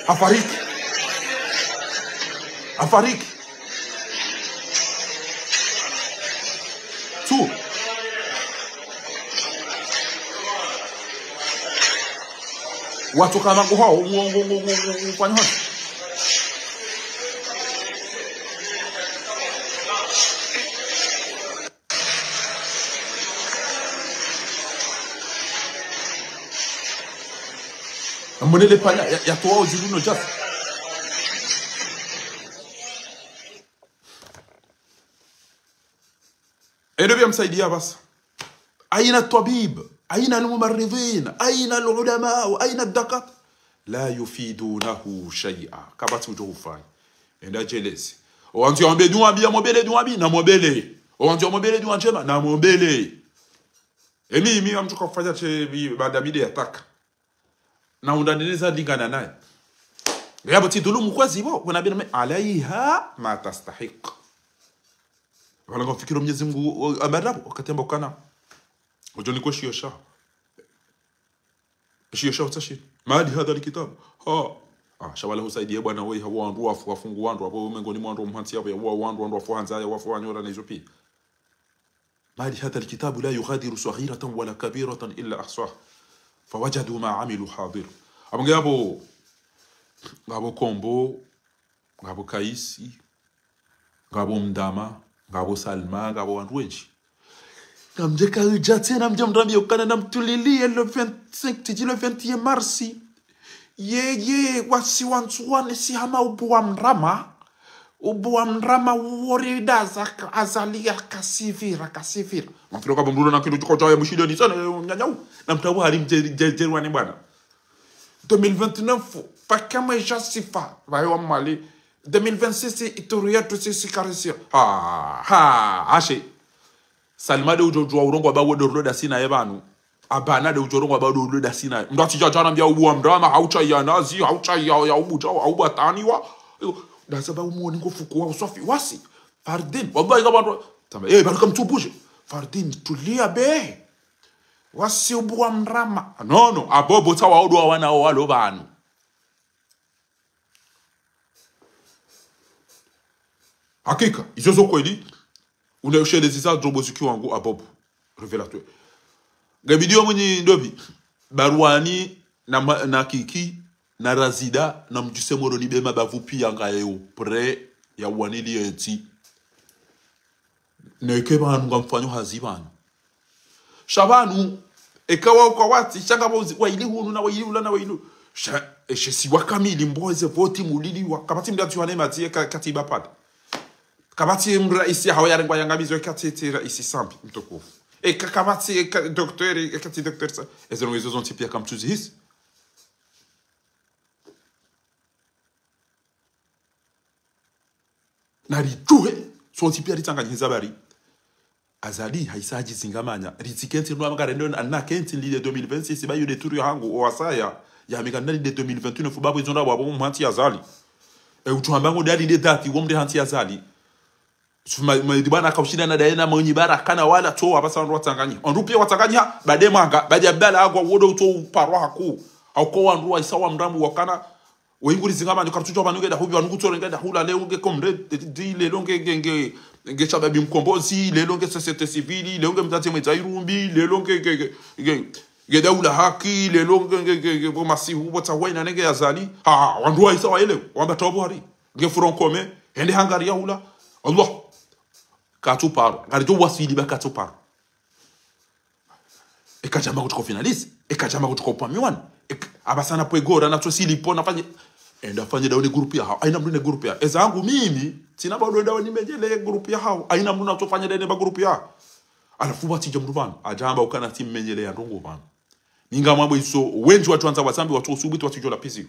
Afariki. Afariki. Tu. Watu kama nguhao, ngu-, ngu-, ufanya hona. Amone le panya, ya, yatowa ojulu no djafu. Endo biya msaidiya basi. أين الطبيب؟ أين الممرضين؟ أين العلماء؟ أين الدكاترة؟ لا يفيدونه شيئا. Kapvatsi udjo ufanya. Enda djelezi. Owandzo wambe dua mbi, ya mombele dua mbi, na mombele. Owandzo wamwambele dua ndjema, na mombele. Emi, emi, amtsuka ufanya she bi, banda mide yataka. Na unda nene za lingana naye. Yapvo tsi dhulumu kwezi pvo, kuna bina me, عليها ما تستحق. Wala ngofikiri Mnyezi Mngu, o, amarabu, wakati amba ukana. Ujoni kwe shiyo sha. Shiyo sha utsashi. ما لهذا الكتاب. Ha. Ah, sha wala husaidiye bwana woyi, ha wandru wafu, wafungu wandru, apvo mengoni mwa wandru mhantsi yapvo, ya wa wandru, wandru wafu handza, ya wafu wanyora na izo piya. ما لهذا الكتاب لا يغادر صغيرة ولا كبيرة إلا أحصاها ووجدوا ما عملوا حاضرا. Apvo nge apvo, ngapvo Kombo, ngapvo Kaisi, ngapvo Mdama, ngapvo Salma, ngapvo wandru wendji. Ngamdje kaudja tsena mdje mrambiye ukana namtuliliye le vingt-cinq, tidji le vingt et un mars. Ye, ye, wasi wandzuwani si hama ubu wa mrama. Ubu wa mrama uwo ri daza ka-, Azali ya kasifira, kasifira. Mfiro kaba mrulo na kindu chiko chawe mshile ni sana, eh, mnyanyau. Na mtabu hari mje-, je-, jerwa ni bwana. Deux mille vingt-neuf, paka mwe ja sifa. Bayo wa mali. Deux mille vingt-six, ituria tu sisi karisia. Ha, ha, hashe. Salima de ujo jua urongo aba wo dorlo da sina ye banu. Abana de ujo urongo aba wo dorlo da sina. Mndru atija jana mbia ubu wa mrama, haucha ya nazi, haucha ya, ya ubu jao, haubu ataniwa. Yo, da saba umu ni ngo fuku wa uswafi, wasi. Fardin, wallahi kama ndo. Tamba, eh, banu kamtsubuje. Fardin, tulia be. Wasi ubu wa mrama. No, no, abobo tsa wa odo wa wana wa walo banu. Hakika, izo zo kweli, une ushelezi za drobo ziki wangu abobu. Révélateur. Nge bidio mwenye ndobi, Barwani na, ma- na Kiki, na Razida, na Mjuse Moroni be mabavu pia nga yeo, prêt ya wanili yeti. Neke banu nga mfanyo hazi banu. Sha banu, eka wa uka wati, shanga bozi, wa ili hunu na wa ili ula na wa ili. Sha, eshe si wa kamili mboze voti mulili wa. Kabati mdati wa nema ti eka katiba pale. Kabati mraisi hao ya rengwa yangamizo eka ti ti raisi Sambi, mtukufu. Eka kabati eka docteur, eka ti docteur sa. Ezo ngizo zonti pia kamtuzi hisi. Na ritsuhe, sonsi pia ritsanganyiza bari. Azali, haisa haji zingamanya. Ritsikentsi nwa maka rendo na, na kentsi lile deux mille vingt-six, ba yule turu ya hangu, o wasaya. Ya mika na lile deux mille vingt-neuf, babu izonda wabo mhanti ya Azali. E utuhamba ngo dali nde dati, wo mde hanti ya Azali. Suma, ma, di bana kaushina na daena mwenye bara, kana wala to, abasa wandru watsanganyi. Wandru pia watsanganyi ha, bade manga, bade abdala agwa, wodo uto uparwa haku. Hauko wandru wa isa wa mrambu wakana, Wenguri zingamani, kartsujo pvanu nge da hubi, pvanu kutsore nge da hula, leo nge Comrade, di, lelo nge, nge, nge, nge Shababi Mkombozi, lelo nge société civile, lelo nge Mdzadze Mwedza Irumbi, lelo nge, nge, nge, nge, nge Daula Haki, lelo nge, nge, nge, nge, bo Masihu, bo Tsahwa ina nenge Azali. Ha, ha, wandru wa isa wa ele, wamba tobo hari. Nge Front Commun, hende hangari ya hula. Allah. Katsuparo, ngarijo waswili ba katsuparo. Eka jama kutuko finaliste. Eka jama kutuko pamiwan. Eka, abasana pwe gora na tso silipo na fanye. Enda fanye dawo ne groupe ya hao. Aina mndru ne groupe ya. Eza hangu mimi. Tsina ba ndo dawo ni mejele groupe ya hao. Aina mndru na tso fanye dawo ne ba groupe ya. Alafu watija mndru pvanu. Ajamba ukana tsi mejele ya ndrongo pvanu. Ninga mwabo iso. Wenji watru wandza wasambi watru usubuti watru ijola pisi.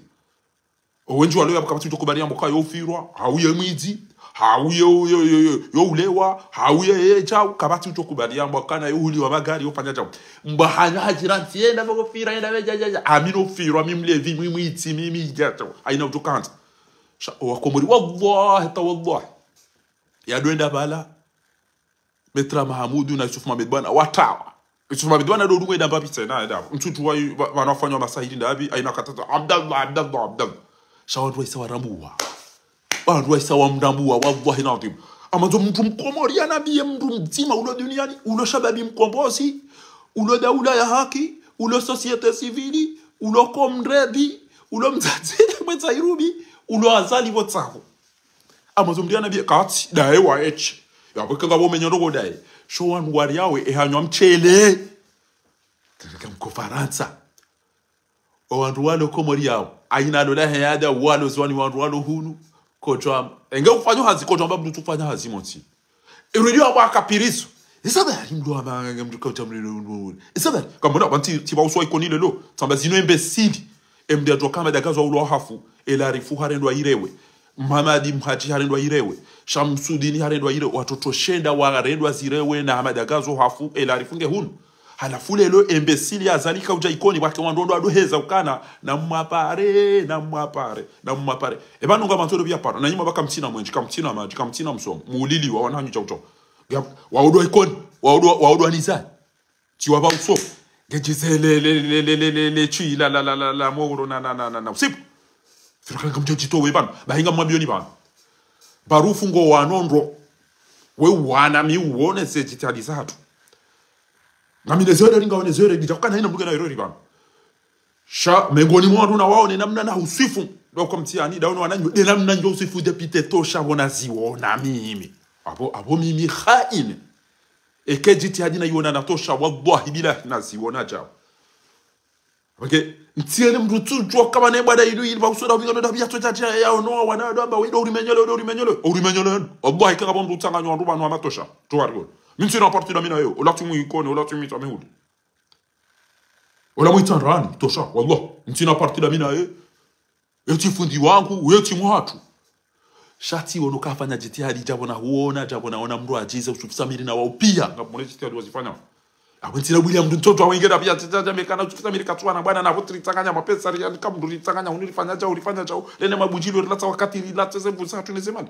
Owenji walo ya kapvatsi ujo kubali yambo ka yo ufirwa, hau ye mwidzi, hau ye, yo, yo, yo, yo ulewa, hau ye, ye jau, kapvatsi ujo kubali yambo kana yo uliwa magari, yo fanya jau. Mba hanya hajira ntsi, yenda moko fira, yenda meja, ja, ja. Ami no ufirwa, mi mlevi, mi mwidzi, mi, mi, ja, jau. Aina ujo kandza. Sha, o wakomori, wallahi, ta wallahi. Ya ndo enda pvala. Maître Mahamudu na Yusuf Mohamed Bwana, watawa. Yusuf Mohamed Bwana ndo dungu enda mbapi tsena, enda. Mtsutu wa, wa, wana wafanya masahiri ndabi, aina katata, Abdallah, Abdallah, Abdallah. Sha wandru wa isa warambuwa. Wandru wa isa wamrambuwa, wallahi na adhim. Amandzo mndru mkomori ya nabiye mndru mdzima ulo duniani, ulo Shababi Mkombozi, ulo Daula ya Haki, ulo société civile, ulo Comrade, ulo Mdzadze Mwedza Irumbi, ulo Azali Botsaho. Amandzo mndru ya nabiye kati, daye wa eche. Ya bweke ngabo menyo ndoko daye. Sho wandru wari yawe, e hanywa mchele. Tendeka mko Farantsa. O wandru walo Komori yao. Aina lola he yada walo zwani wandru walo hunu. Kotwa. Enge ufanyo hazi, kotwa mba mndru tufanya hazi monti. Irudi wa bwa kapirizo. Isa bari mndru wa ma-, mndru kauta mndru. Isa bari. Kamona, wanti, tiba uswa Ikoni lelo. Tsamba zino imbecile. Emde atwa kama dagazo ulo hafu. Ela Arifu harendwa irewe. Mhamadi Mhaji harendwa irewe. Shamsudini harendwa irewe. Watoto shenda warendwa zirewe na Hamada Gazo hafu, ela Arifu nge hunu. Halafu lelo imbecile ya Azali kauja Ikoni, wake wandru ndo wadoheza ukana, na mwapare, na mwapare, na mwapare. Eba nunga mantoro bia paro, na nyima baka mtsina mwenji, kamtsina maji, kamtsina msomo, mulili wa wananyu chau chau. Gam-, waudwa Ikoni, waudwa, waudwa nizani. Tiwa ba uso. Ngejize le, le, le, le, le, le, le, chi, la, la, la, la, la, moro, na, na, na, na, na, usipu. Firo kana ngamjo jito we pvanu. Bahinga mwambioni pvanu. Barufu ngo wanondro. We wana mi uone ze jitihadi zatru. Ngami ne zere, linga one zere, gita. Kana ina mbuke na irori pvanu. Sha, mengoni mwa wandru na waone namna na usifu. Ndo kwa mtihani, da ono wananyu. De namna njo usifu député tosha bona ziona mimi. Abo, abo mimi khaine. Eke jitihadi na iona natosha, wallahi billahi naziona jau. Pvake, ntsiele mndru tsudjuwa kama ne bwana inu ili pvakuswala winga no dabiya tso tsa tsa ya ono wana ndo amba wendo urimenyele, wendo urimenyele, urimenyele. Wallahi, kanga pvo mndru tsanganya wandru pvanu wa matosha. Tso wariwo. Mi ntsina parti na mi na yo. Ola tsi mwikone, ola tsi mwitsa mehuli. Ola mwitsa ndrani, tosha, wallah. Ntsina parti na mi na ye. Etsi fundi wangu, etsi mwatru. Sha tsi wono kafanya jitihadi, djapvo na huona, djapvo na ona mndru adjize, Yusuf Samiri na wao piya. Ngamwone jitihadi wazifanya. Apvo ntsina bwili ya mndru ntsotso awengera piya, tsi tsa djamekana, Yusuf Samiri katsuwana bwana, na pvo tsi ritsanganya mapesa, ri, ani kamndru ritsanganya, hunu rifanya djau, rifanya djau. Lene mabudjilo, rilatsa wakati, rilatsa ze mbuzi, hatru ne ze mali.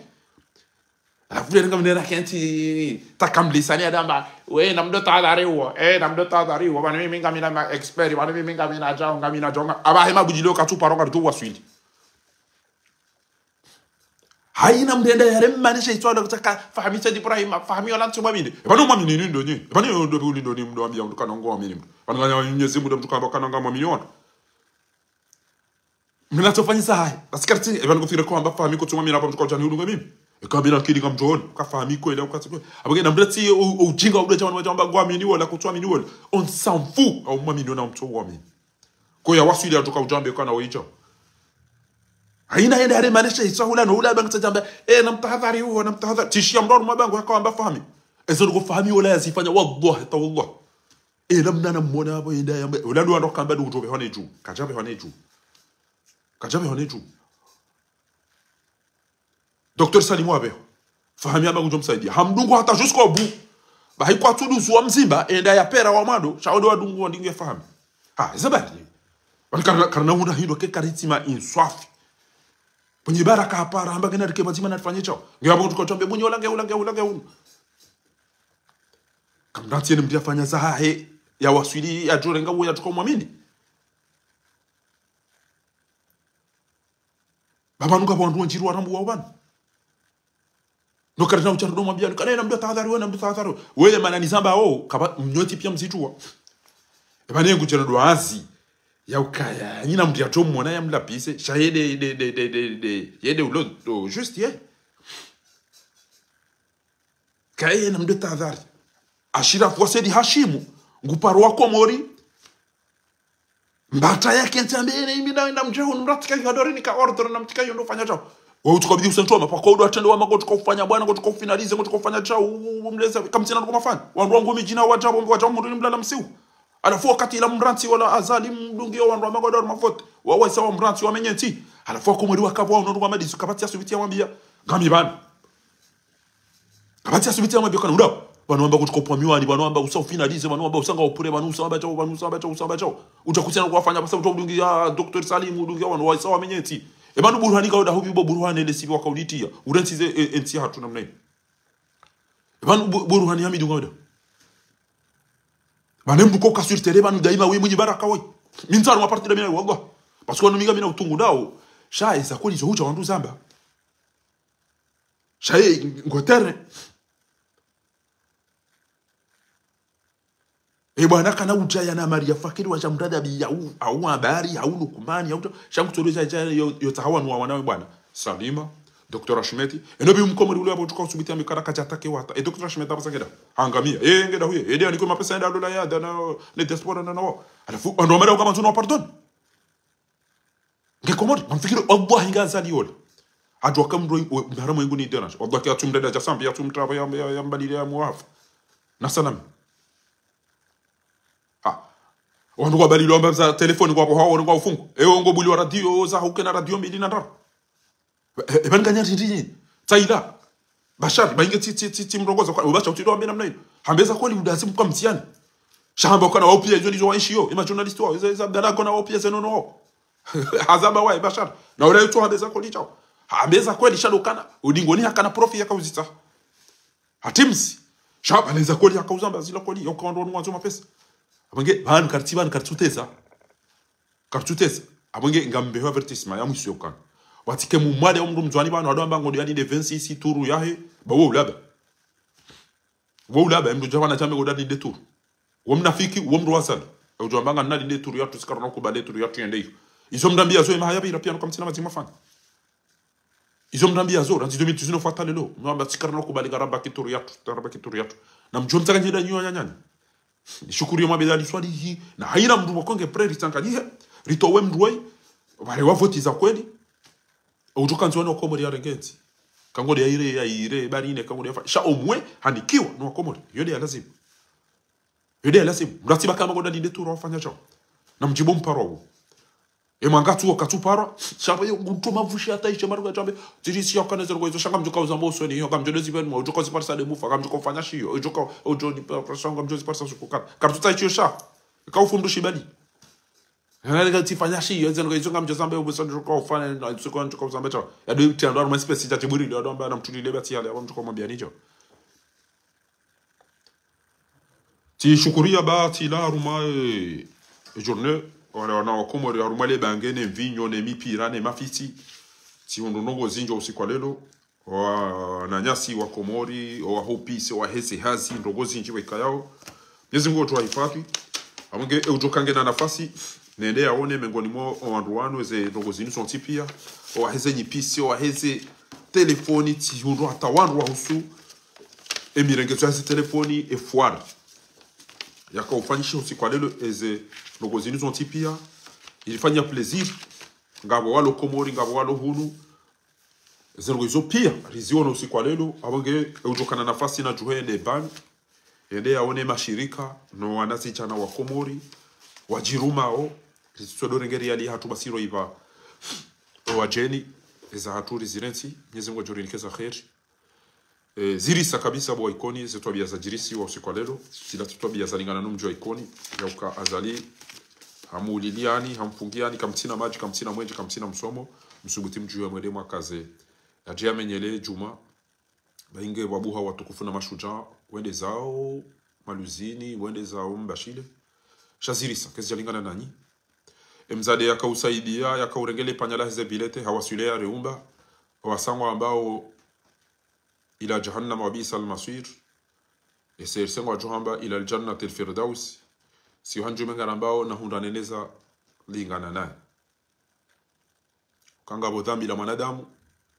Halafu lene ngamnena kentsi, takamlisani adamba, we, namdo tahadhari uwo, eh, namdo tahadhari uwo, pvanu mimi ngamina ma expert, pvanu mimi ngamina djau, ngamina djau, nga-, apvahe mabudjilo katsu paro ngari tu waswili. Hayina mndru enda yare mmanisha itswala kutsaka Fahmi Said Ibrahim, Fahmi wala ntsu mwamini. Epvanu mwamini ni ndo nyi. Epvanu yo ndo uli ndo nyi mndru ambiya mndru kana ngo mwamini mndru. Pvanu nganya Mwenyezi Mungu mndru kamba kana nga mwamini wona. Mndru natsofanyisa hayi. Basi kartsi, epvanu kufikiri kwamba Fahmi kutsu mwamini apvo mndru kaudjani ulunga mimi. Eka mbina kili ngamdjono. Ka Fahmi kweli, au katsi kweli. Apvo ngena mndru tsi u-, u-, ujinga udwe cha wanu wamba ngo mwamini wala kutsu mwamini wala. On s'en fout. Au mwamini wona mtsu mwamini. Ko ya waswili atoka udjambe kana weija. Hayina yende hare manesha isa hula no hula banga tsa djamba. Eh, namtahadhari uwo, namtahadhari. Tsi shiya mndru mwa bango yaka wamba Fahmi. Ezo ndrongoo Fahmi wola yazifanya, wallahi, ta wallah. Eh, namna namwona apvo yenda yamba. Wola ndo wandru kamba ndo udjo pvehwa ne dju. Kadja pvehwa ne dju. Kadja pvehwa ne dju. Docteur Salim wapveho. Fahmi amba ngudjo msaidiya. Hamdungu hata jusqu'au bout. Bahi kwatsu duzu wa mzimba, enda ya pera wa mwando, sha wende wadungu wandinge Fahmi. Ha, eza bari. Wani karina, karina hunda hindru ke karitsina inswafi. Pvwenye baraka hapara, hamba ngena rike pvadzima na rifanye shao. Nge apvo kutuka utambe, pvwenye ola nge, ola nge, ola nge unu. Kamratsi yene mndru yafanya zahahe, ya waswili, ya djorenga, wo ya tuka mwamini. Ba pvanu ngapvo wandru wendji ri warambu wao pvanu. No karina utsari no mwambiya, kana yena mndru tahadhari, wena mndru tahadhari. Wele mana nizamba o, kaba mnyoti piya mzitruwa. Epvanu ngudjana ndo hazi. Ya ukaya, nyina mndru yatso mwona ya mlapvise, sha yende, yende, yende, yende, yende, yende ulo, ndo, juste ye. Kaye na mndru tahadhari. Ashirafu wa Said Hashimu, ngu paro wa Komori, mbata yake ntsi ambe, ene imi na, na mdje hunu mratika yu hadori nika ordre na mtika yu ndo fanya shao. Wa utuka bidi usa ntoma, pvako udo atrende wa mago tuka ufanya bwana, ngo tuka ufinalize, ngo tuka ufanya shao, u-, u-, umleza, kamtsina ndo mafanya. Wandru wangu midjini wadja, wadja mndru ni mlala msiu. Halafu wakati ila mrantsi wala Azali mdungi yo wandru wa mago dori mavote. Wa waisa wa mrantsi wa menyentsi. Halafu wa Komori wakapvo wa unondro wa madisu, kapvatsi ya subiti ya mwambiya. Ngami pvanu. Kapvatsi ya subiti ya mwambiya kana udao. Pvanu wamba kutuka upvwa miwani, pvanu wamba usa ufinalize, pvanu wamba usa nga upure, pvanu usa wamba shao, pvanu usa wamba shao, usa wamba shao. Udja kutsiana kwa fanya, pvasa udja udungi ya Docteur Salim, udungi ya wanu, waisa wa menyentsi. Epvanu Burhani kauda hubi bo Burhani ele sivi wakaulitiya. Urentsi ze, e, entsi hatru namna yi. Epvanu Bu-, Burhani Hamidu ngauda. Pvanu mndru ko kaswiri tere, pvanu daima we mwinyi baraka we. Mi ntsaru ma parti na mi na, wallah. Parce que wanu mi ngamina utungu nao. Sha eza kweli zo udja wandru zamba. Sha ye, ngo tere. E bwana kana udja ya na Maria Fakiri wadja mrada bi ya u, au Habari, au Lukumani, au ta-, sha ngu tsolo dja, dja yo, yo tsaha wanu wa wana we bwana. Salima, Docteur Ashmeti. Eno bi mkomori ule apvo tuka usubiti ya mikara kadja take wata. E Docteur Ashmeti apvasa ngeda. Hangamiya. E ngeda huye. Ede aniko mapesa yenda lola ya, dana, ne diaspora na na wao. Halafu, wandru wa mada ukama ntsuna wa pardon. Nge Komori, ngamfikiri, wallahi nga Azali yola. Hadjuwa ka mndru, we, mhara mwengu ni dérange. Wallahi, yatsu mdada dja sambi, yatsu mtrapvo ya, ya, ya mbalile ya mwafu. Na salami. Ha. Wandru kwa balilo wamba za telefoni kwa kwa wandru kwa ufungu. Ewe ngo buli wa radio, za hukena radio mbili na ndraru. E, e, pvanu kanya tindi. Tsaila. Bashar, ba inge tsi, tsi, tsi, tsi mrongoza kwa, ubasha utilo wambe namna yinu. Hambeza kweli udazi mkwa mtsiani. Shamba kana wao piya izo ndizo waishiyo. Ema journaliste wao, izo, izo Abdallah kana wao piya zeno no. Hazamba wae, Bashar. Na ule yutu hambeza kweli shao. Hambeza kweli shado kana. Udingoni hakana profi ya kauzita. Hatimsi. Shamba leza kweli ya kauzamba zila kweli. Yoka wandru wanu wandzo mapesa. Apvo nge, pvanu kartsi, pvanu kartsuteza. Kartsutesa. Apvo nge ngambeho avertissement ya mwiso yokana. Watike mumwade omndru mdzwani pvanu, hado amba ngo de yani de vingt-six turu yahe, ba wo ulaba. Wo ulaba, emndru djapvana djambe ngo dani de turu. Wo mnafiki, wo mndru wasali. Udjo amba nga nadi de turu yatru, tsi karina kubali turu yatru yende iyo. Izo mndrambiya zo ema haya pvira piya nuka mtsina madzima fanya. Izo mndrambiya zo, randzi deux mille dix-neuf hata lelo. Mwamba tsi karina kubali ngarabaki turu yatru, ngarabaki turu yatru. Na mdjo mtsaka njida nyiwa nyanyani. Nishukuru yo mabedali swalihi. Na haina mndru wakonge prêt ritsanganyihe. Ritowe mndru wayi. Wale wa voti za kweli. Udjo kandzi wana Komori ya rengenzi. Kango de ya ire, ya ire, bari ine kango de ya fa. Sha omwe, hanikiwa, no wa Komori. Yo de ya lazimu. Yo de ya lazimu. Mrati baka magoda linde tura wafanya chao. Na mdjibu mparo wo. E mwanga tu, wakati uparwa. Sha pvo yo, ngutuma vushi hata ishe maruga chambe. Tiri si ya kana zero kwa izo, sha ngamdjo ka uzamba usoni, yo, ngamdjo de zibe nwa, udjo ka ziparisa de mufa, ngamdjo ka ufanya shiyo, udjo ka, udjo ni pa, pa, sha ngamdjo ziparisa suku kara. Kara tuta ishiyo sha. Ka ufundu shibali. Hana nika tifanya shiyo, zero kwa izo, ngamdjo zambe, ubusa, udjo ka ufanya, na, udjo ka, udjo ka uzamba chao. Ya do iti ando, aruma espesi cha tiburi, ya do amba, na mtuli leba ti yale, ya mdjo ka mwambia nijo. Tsi shukuriya ba tsi la harumwa, eh, journée, wale wana wa Komori, harumwa le bange, ne mvinyo, ne mipira, ne mafitsi. Tsi hundru ndrongo zindji usiku wa lelo. Wananyasi wa Komori, owahupise, owaheze hazi, ndrongo zindji wekayao. Mwenyezi Mungu utuwahifadhi. Amwenge, e, udjo kange na nafasi, nende yaone mengoni mwa owandru wanu, eze ndrongo zinu zontsi pia. Owaheze nyipisi, owaheze telefoni, tsi hundru hata wandru wahusu. Emirengezo ya zi telefoni, e foire. Yaka ufanyisha usiku wa lelo, eze ndrongo zinu zontsi pia. Ilifanya plaisir. Ngapvo walo Komori, ngapvo walo hunu. Eze ndrongo izo pia, riziona usiku wa lelo. Amwenge, e udjo kana nafasi na djuhe ende banyu. Ende yaone mashirika, no wanazidjana wa Komori. Wadjirumao. Ritsodo renge riyali hatru basi ro iva. Owadjeni, eza hatru rizirentsi. Mwenyezi Mungu adjo rinikeza kheri. E, zirisa kabisa bo wa Ikoni, ze twabia zadjirisiwa usiku wa lelo, zila twabia zalingana no mdji wa Ikoni, yauka Azali, hamuuliliani, hamfungiani, kamtsina madji, kamtsina mwendje, kamtsina msomo, msubuti mdjuwe mwende mwakaze. Yadje yamenyele djuma, bainge wabuha watukufu na mashudjaa, wende zao, maluzini, wende zao mbashile. Sha zirisa, kezi jalingana nanyi. Emzade yakausaidia, yakaurengele panya laheze bilete, hawaswile yareumba, wasangwa ambao إلى جهنم وبئس المصير. Ese risengo adjo hamba إلى الجنة الفردوس. Si handju menga rambao na hundra neneza lingana naye. Ka ngapvo dhambi la mwanadamu,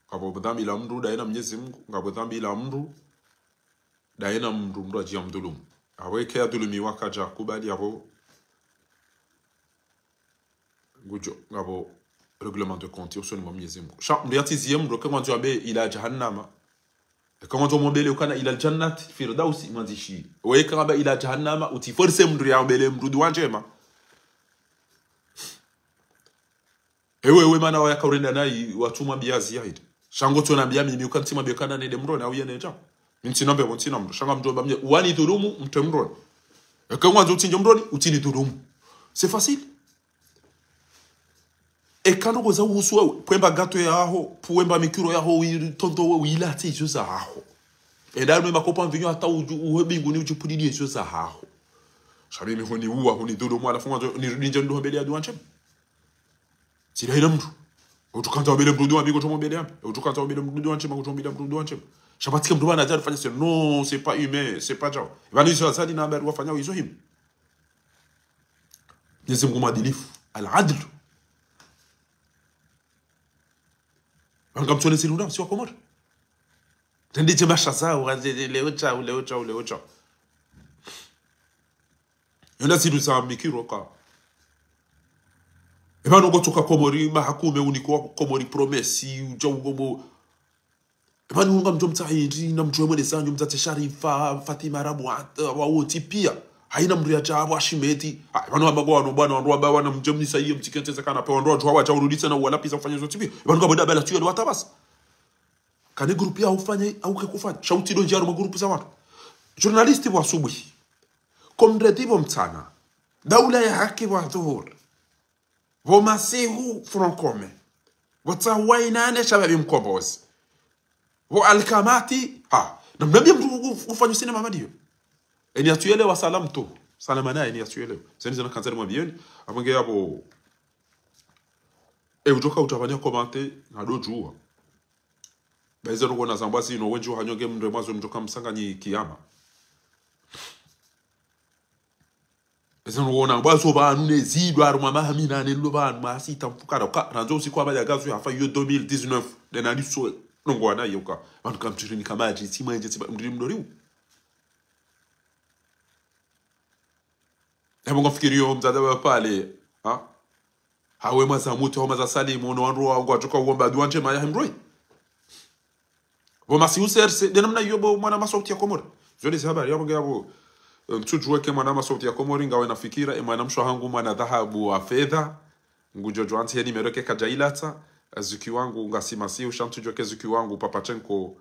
ngapvo dhambi la mndru, daye na Mwenyezi Mungu, ngapvo dhambi la mndru, daye na mndru, mndru adjiya mdhulumu. Apvo eke ya dhulumiwa kadja kubali apvo ngudjo, ngapvo règlement de compte, usoni mwa Mwenyezi Mungu. Sha, mndru yatsiziye mndru, eke ngwandzo ambe إلى جهنم. Eke ngwandzo mombele ukana إلى الجنة الفردوس, mwandzishi. Weka ngamba إلى جهنم, utsi force mndru ya mombele mndru dua ndjema. Ewe, ewe, mana waya kaurenda nayi, watsumwambia ziyaidi. Sha ngo tsona mbia mimi, uka ntsimwambie kana nende mroni, au yene ndja. Mi ntsina mbepvo, ntsina mndru. Sha ngamdjo amba mnye, wani dhulumu, mtwe mroni. Eke ngwandzo utsindje mroni, utsini dhulumu. C'est facile. Eka ndrongo za uhusu wewe, pvwemba gato yaho, pvwemba mikiro yaho, uyitondowe, uyilatse izo zaho. Enda nwe makopo ya mvinyo hata udju, uhe binguni udjipvuliliye izo zaho. Sha mimi huni uwa, huni dhulumu, halafu ngwandzo, nirudi ndje mndru hombele ya dua ndjema. Tsi daye na mndru. Utukandza wabele mndru dua, mi kutsomombele yami. Utukandza wabele mndru dua ndjema, kutsomombele mndru dua ndjema. Sha pvatsi ke mndru bana adja rifanya se, non, c'est pas humain, c'est pas djao. Pvanu izo Azali na ambia wafanyao izo himi. Mwenyezi Mungu mwadilifu. Al-adlu. Wanga mtsone zilunda, si wa Komori. Tende dje masha zao, wa le, le, leo tshao, leo tshao, leo tshao. Yona zindru za mikiro ka. Epvanu ngotsoka Komori, mahakume uniko Komori promesse, udja ugobo. Epvanu ngamdjo mtsaha hindri, na mdjuwe mwelezanyo, mdzadze Sharifa, Fatima Rabu, wa wontsi pia. Haina mndru yadja apvo ashimeti. Ah, epvanu hamba ngo wanu bwana, wandru wamba wana mdje mnisaiye, mtsikentse za kana, pe wandru wadjuwa wadja uruditse na uwalapvisa ufanya zontsi pia. Epvanu ngapvo dabala tuyo lwa tabasa. Kane groupe ya ufanye, au ke kufanya. Sha utsi do ndjia harumwa groupe za wandru. Journaliste pvo asubuhi. Comrade pvo mtsana. Daula ya haki pvo adhuhuri. Pvo masihu Front Commun. Pvo Tsawainane Shababi Mkombozi. Pvo Alkamati, ha. Na mnambie mndru ku-, kufanya sinema madiyo. Eni atuyelewa salamu tu. Salama naye eni atuyelewa. Seni zana kanzari mwa biyeni. Amwenge yapvo. E, utoka utapvanya komante, na do djuwa. Ba izo ndrongo na zambwa zinu, wendji uhanyonge mndru mwazo mndru kamsanganyi kiyama. Izo ndrongo na mbwa zo pvanu ne zidwa harumwa maha minane lo pvanu masita mfukara. Uka, randzo usiku wa maya gazu yafa iyo deux mille dix-neuf. Dena liso, ndrongo wana iyo uka. Pvanu kamtsiri ni kamadji, tsi mwenje, tsi ba, mndru mndoriu. Ebo ngamfikiriyo mdzadze wa pare, ha? Hawe mwaza Muti, hawe mwaza Salimu, no wandru wa ngwadjoka uomba dua ndjema ya hemrwe. Pvo masihu serse, nde namna iyo bo mwana ma Sauti ya Komori. Zo nde ze habari, yapvo nge yapvo, eh, mtsudjuwe ke mwana ma Sauti ya Komori, ngawe na fikira, e mwana mshe wahangu mwana dhahabu wa fedha, ngudjo djuwa ntsi he nimero ke kadjailata, eh, zuki wangu ngasi masihu, sha mtsudjuwe ke zuki wangu Papachenko,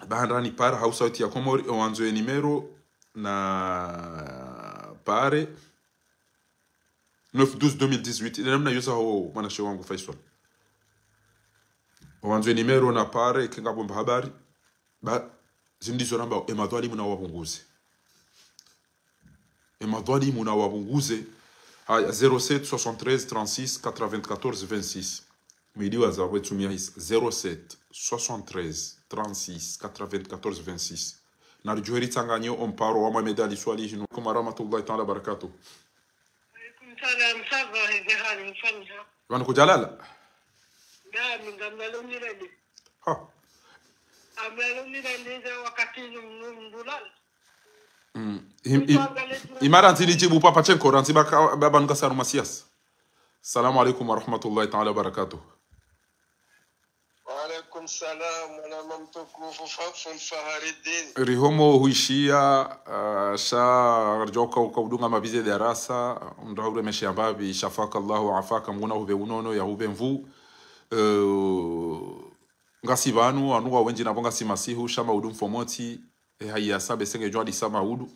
bahandani para, hau Sauti ya Komori, e wandzo e nimero, na pare, neuf douze deux mille dix-huit, ile namna yoza ho mwanashe wangu Faisal. Wandzo e nimero na pare, ke ngapvo mba habari, ba, zinu ndizo ramba, e madhwalimu na wapvunguze. E madhwalimu na wapvunguze. Haya, zéro sept soixante-treize trente-six quatre-vingt-quatorze vingt-six. Mwidi wa zapvo itsumia hisa. Zéro sept soixante-treize trente-six quatre-vingt-quatorze vingt-six. Na ridjuheri tsanganyo omparo wa Mohamed Ali Swalihi, no kuma rahmatullahi ta'ala barakatuh. Alaikum salam, ça va, eze hali, mfanya. Wanu kudjalala? Nda, mi ngamlalo miradi. Ha. Amlalo miradi za wakati num-, num-, ndulala. Mm. Im-, im-, imara ntsi lidjibu Papachenko, rantsi baka, baba nuka saru masiasa. Salamu alaikum wa rahmatullahi ta'ala wa barakatuh. Wa alaikum salam, mwanama mtukufu Fa-, Fundi Fahariddin. Rihomo huishiya, ah, sha ridjoka uka udunga mabize darasa, mndru hauremeshe ambapvi, shafaka Allahu wa afaka, Mngu na hupve unono, ya hupve nvu. Eh, ngasi pvanu, wanu wa wendji napvo ngasi masihu, sha maudu mfomotsi, e haya sabe senge djwadi sa maudu.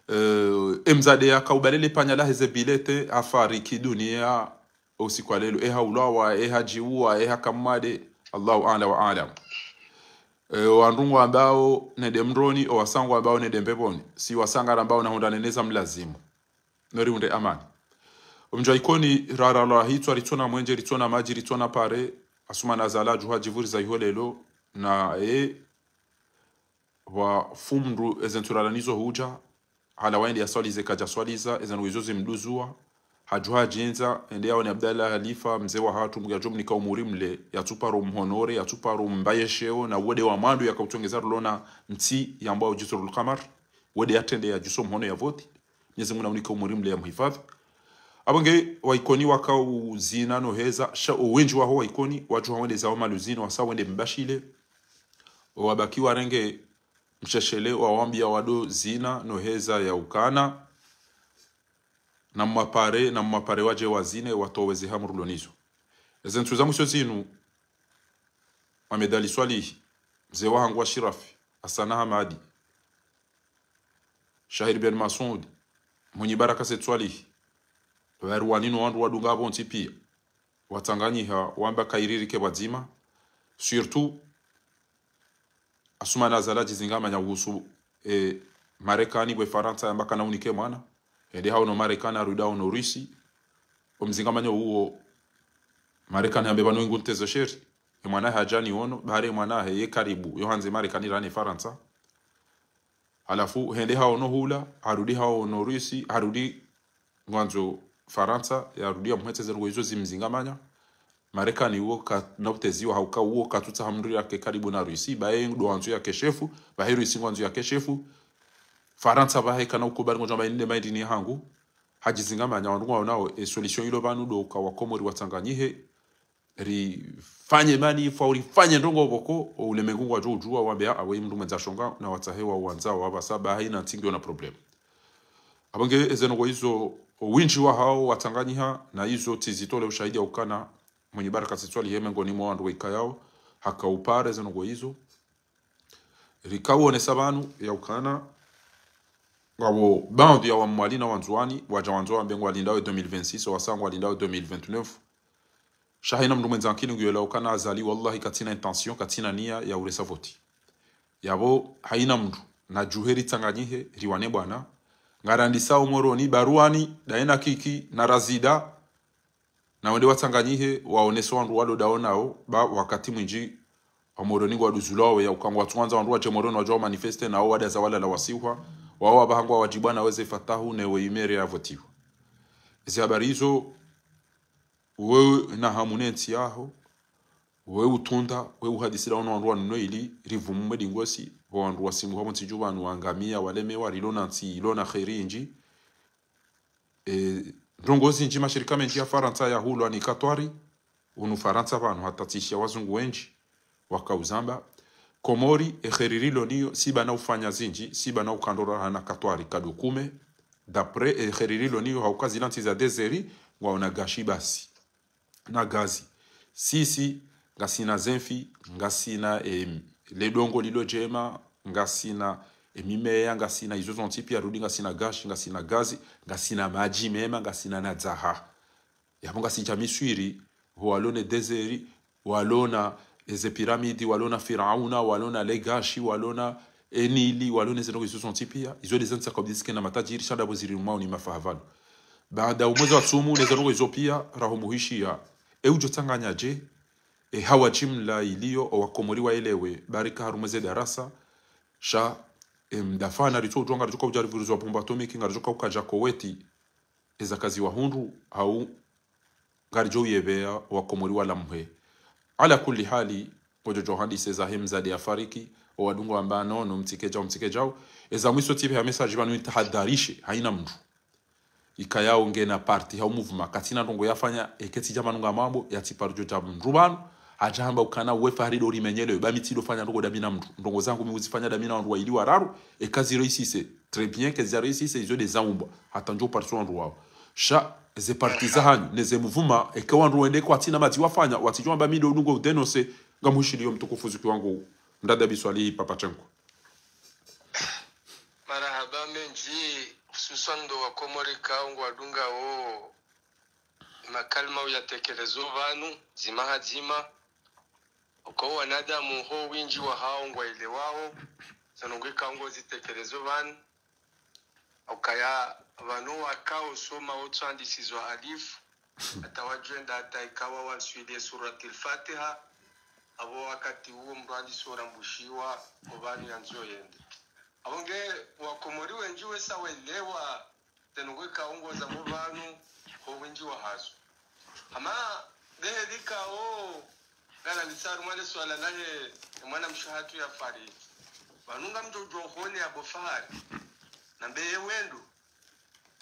Eh, e mdzadze yaka ubalele panya lahe ze bilete, hafariki dunia, usiku wa lelo, e haulwawa, e hadjiua, e haka mwade, Allahu a'la wa a'lam. Eh, wandru ngwambao nende mroni, o wasa ngwambao nende mbepvoni. Si wasa ngarambao na hundra nene za mlazimu. Nori unde amani. Omdji wa Ikoni, rara la hitswa, ritsona mwenje, ritsona madji, ritsona pare, Assoumani Azali adjuha djivuriza iho lelo, na e, wa fumndru eze ntsu rara nizo hudja, hala waende yaswalize kadja swaliza, eze ndrongoo izo zimduzua, hadjuha hadjendza, ende yaone Abdallah Halifa, mze wahatru, Mngu yadjo mnika umuri mle, yatsuparo mhonore, yatsuparo mbaye sheo, na wode wa mwando yaka utsongeza rulona ntsi yambwao Djitso Lul Kamar, wode yatrende yadjuso mhono yavoti, Mnyezi Mngu na unike umuri mle ya mhifadhi. Apvo nge wa Ikoni waka uzina no heza, sha o wendji waho wa Ikoni, wadjuha wende zao maluzini, wasa wende mbashile, o wabaki warenge msheshele wawambia wado zina no heza ya ukana, na mwapare, na mwapare wadje wazine, watowe ze hamu rulo nizo. Eze ntsu za mwiso zinu, Mohamed Ali Swalihi, mze wahangu wa Shirafi, Hassana Hamadi, Shahir Ben Masudi, Mwinyi Baraka Said Swalihi, pvariwani no wandru wadunga pvontsi pia, watsanganyiha, wamba kayiriri ke pvwadzima, surtout, Assoumani Azali adjizingamanya uhusu, eh, Marekani pvwe Farantsa yamba kana unike mwana. Hende haono Marekani harudi haono Rusi. Omzingamanyo uwo Marekani hambe pvanu ingu ntezo sheri. E mwana hadja niono, bahari e mwana he ye karibu, yo handze Marekani rane Farantsa. Halafu, hende haono hula, harudi haono Rusi, harudi ngwandzo Farantsa, yarudi yamhwetse ze ndrongoo izo zimzingamanya. Marekani uwo ka, na uteziwa hauka uwo katsutsaha mndru yake karibu na Rusi, baye ndo wandzo yake shefu, baye Rusi ngwandzo yake shefu. Farantsa baye kana ukubali ngudjo amba inde maindini hangu. Hadjizingamanya wandru ngwaonao, e solution ilo pvanu ndo uka wa Komori watsanganyihe, rifanye mani, fa urifanye ndrongoo pvoko, o ulemengu ngwadjo udjuwa, wambe, ah, we mndru mwendza shonga, na watsahe wa wandzao, wapvasa, baye haina ntsi ngiyo na problème. Apvo nge eze ndrongoo izo, o windji wahao watsanganyiha, na izo tsi zitole ushahidi ya ukana, Mwinyi Baraka Said Swalihi ye mengoni mwa wandru waikayao, haka upare eze ndrongoo izo. Rika uonesa pvanu ya ukana, ngapvo baadhwi ya wa Mwali na wa Ndzuwani, wadja wandzo wambe ngwalindao deux mille vingt-six, wasa ngwalindao deux mille vingt-neuf. Sha haina mndru mwendza ankili nguyelewa ukana Azali, wallahi, katsina intention, katsina nia ya uresa voti. Yapvo haina mndru, na djuhe ritsanganyihe, riwane bwana, ngarandisao Moroni, Baruani, daye na Kiki, na Razida, na wende watsanganyihe, waonese wandru walo daonao, ba wakati mwindji, wa Moroni ngwaduzulwao we ya uka ngwatsuandza wandru wadje Moroni wadje wamanifeste, nao wadaza walala wasihwa, wao wapvaha ngwawadjibwa na weze fatahu ne we imere yavotiwa. Ezi habari izo, we na hamu ne ntsi yaho, we utunda, we uhadisi daono wandru wanu no ili, rivumu mwedi ngosi, pvo wandru wasimbuha pvo ntsi dju pvanu wangamia, walemewa, rilo na ntsi, ilo na kheri indji, E, ndrongoo zindji mashirika mendji ya Farantsa yahulwa ni Katwari, unu Farantsa pvanu hata tsishiya wazungu wendji wakauzamba. Komori, e kheri rilo nayo, si ba na ufanya zindji, si ba na ukandora hana Katwari kadukume. D'après, e kheri rilo nayo, hauka zila ntsi za désert, ngwaona gashi basi. Na gazi. Sisi, ngasina zemfi, ngasina, em, le dongo lilo djema, ngasina, e, mimeya, ngasina izo zontsi pia rudi, ngasina gashi, ngasina gazi, ngasina madji mema, ngasina na dzaha. Yapvo ngasi dja Miswiri, ho walona e désert, walona eze piramidi, walona Firauna, walona le gashi, walona e Nili, walona eze ndrongoo izo zontsi pia, izo de zantsi kabisa zike na matajiri, sha ndapvo ziri mwawo ni mafahavalo. Baada umwezi wa tsumu, ne ze ndrongoo izo pia, raho muhishiya. E udjo tsanganya dje, e hawa jimla iliyo, o wakomori waelewe, barika harumwa ze darasa, sha, em, dafana ritso udjuwa ngaridjo ka udja rivurizwa bombe atomiki, ngaridjo ka ukaja Koweti, eza kazi wahundru, hau ngaridjo uyepveya wakomori wala mhe. Ala kulli hali, ngodjo djo handise zahe mdzadze yafariki, o wadungu wamba no, no, mtsike djau, mtsike djau. Eza mwiso tsipve ha message pvanu nitahadharishe, haina mndru. Ikayao ngena parti hau mouvement, katsina ndrongoo yafanya, eka tsi dja manunga mambo, yatsiparo djo dja mndru pvanu, hadja hamba ukana we Fahari ndo rimenyelewe, ba mi tsi ndo fanya ndrongoo dami na mndru. Ndrongoo zangu mi uzifanya dami na wandru waili wararu, eka zi réussisse, très bien, ke zidja réussisse, izo de zaumbwa, hata ndjo parti wandru wao. Sha, ze parti zahanyu, ne ze mouvement, eka wandru wende kwatsina madji wafanya, watsidjo wamba mi ndo udungo udénoncer, ngamuhishiliyo mtukufu zuki wangu, mdada Biswalihi Papa Chenko. Marahaba mendji, hususwan ndo wakomori kao ngwadungao makalima uyatekelezo pvanu, dzima ha dzima. Uka wanadamu ho windji wahao ngwaelewao, ze ndrongoo ikao ngozitekelezao pvanu. Ukaya pvanu wakao soma otswandisizwa alifu, hata wadjwenda hata ikawa wanswiliye Suratil Fatiha, apvo wakati uwo mndru andisi orambushiwa, opvanu yandzo yende. Apvo nge wakomori wendji wesa welewa, ze ndrongoo ikao ngozambwao pvanu, ho windji wahazo. Hama, behe likao, ngalandisa harumwa le swala lahe, e mwanamshe hatru yafariki. Pvanu ngamdjo udjo hone abo Fahari. Nambe ye wendo,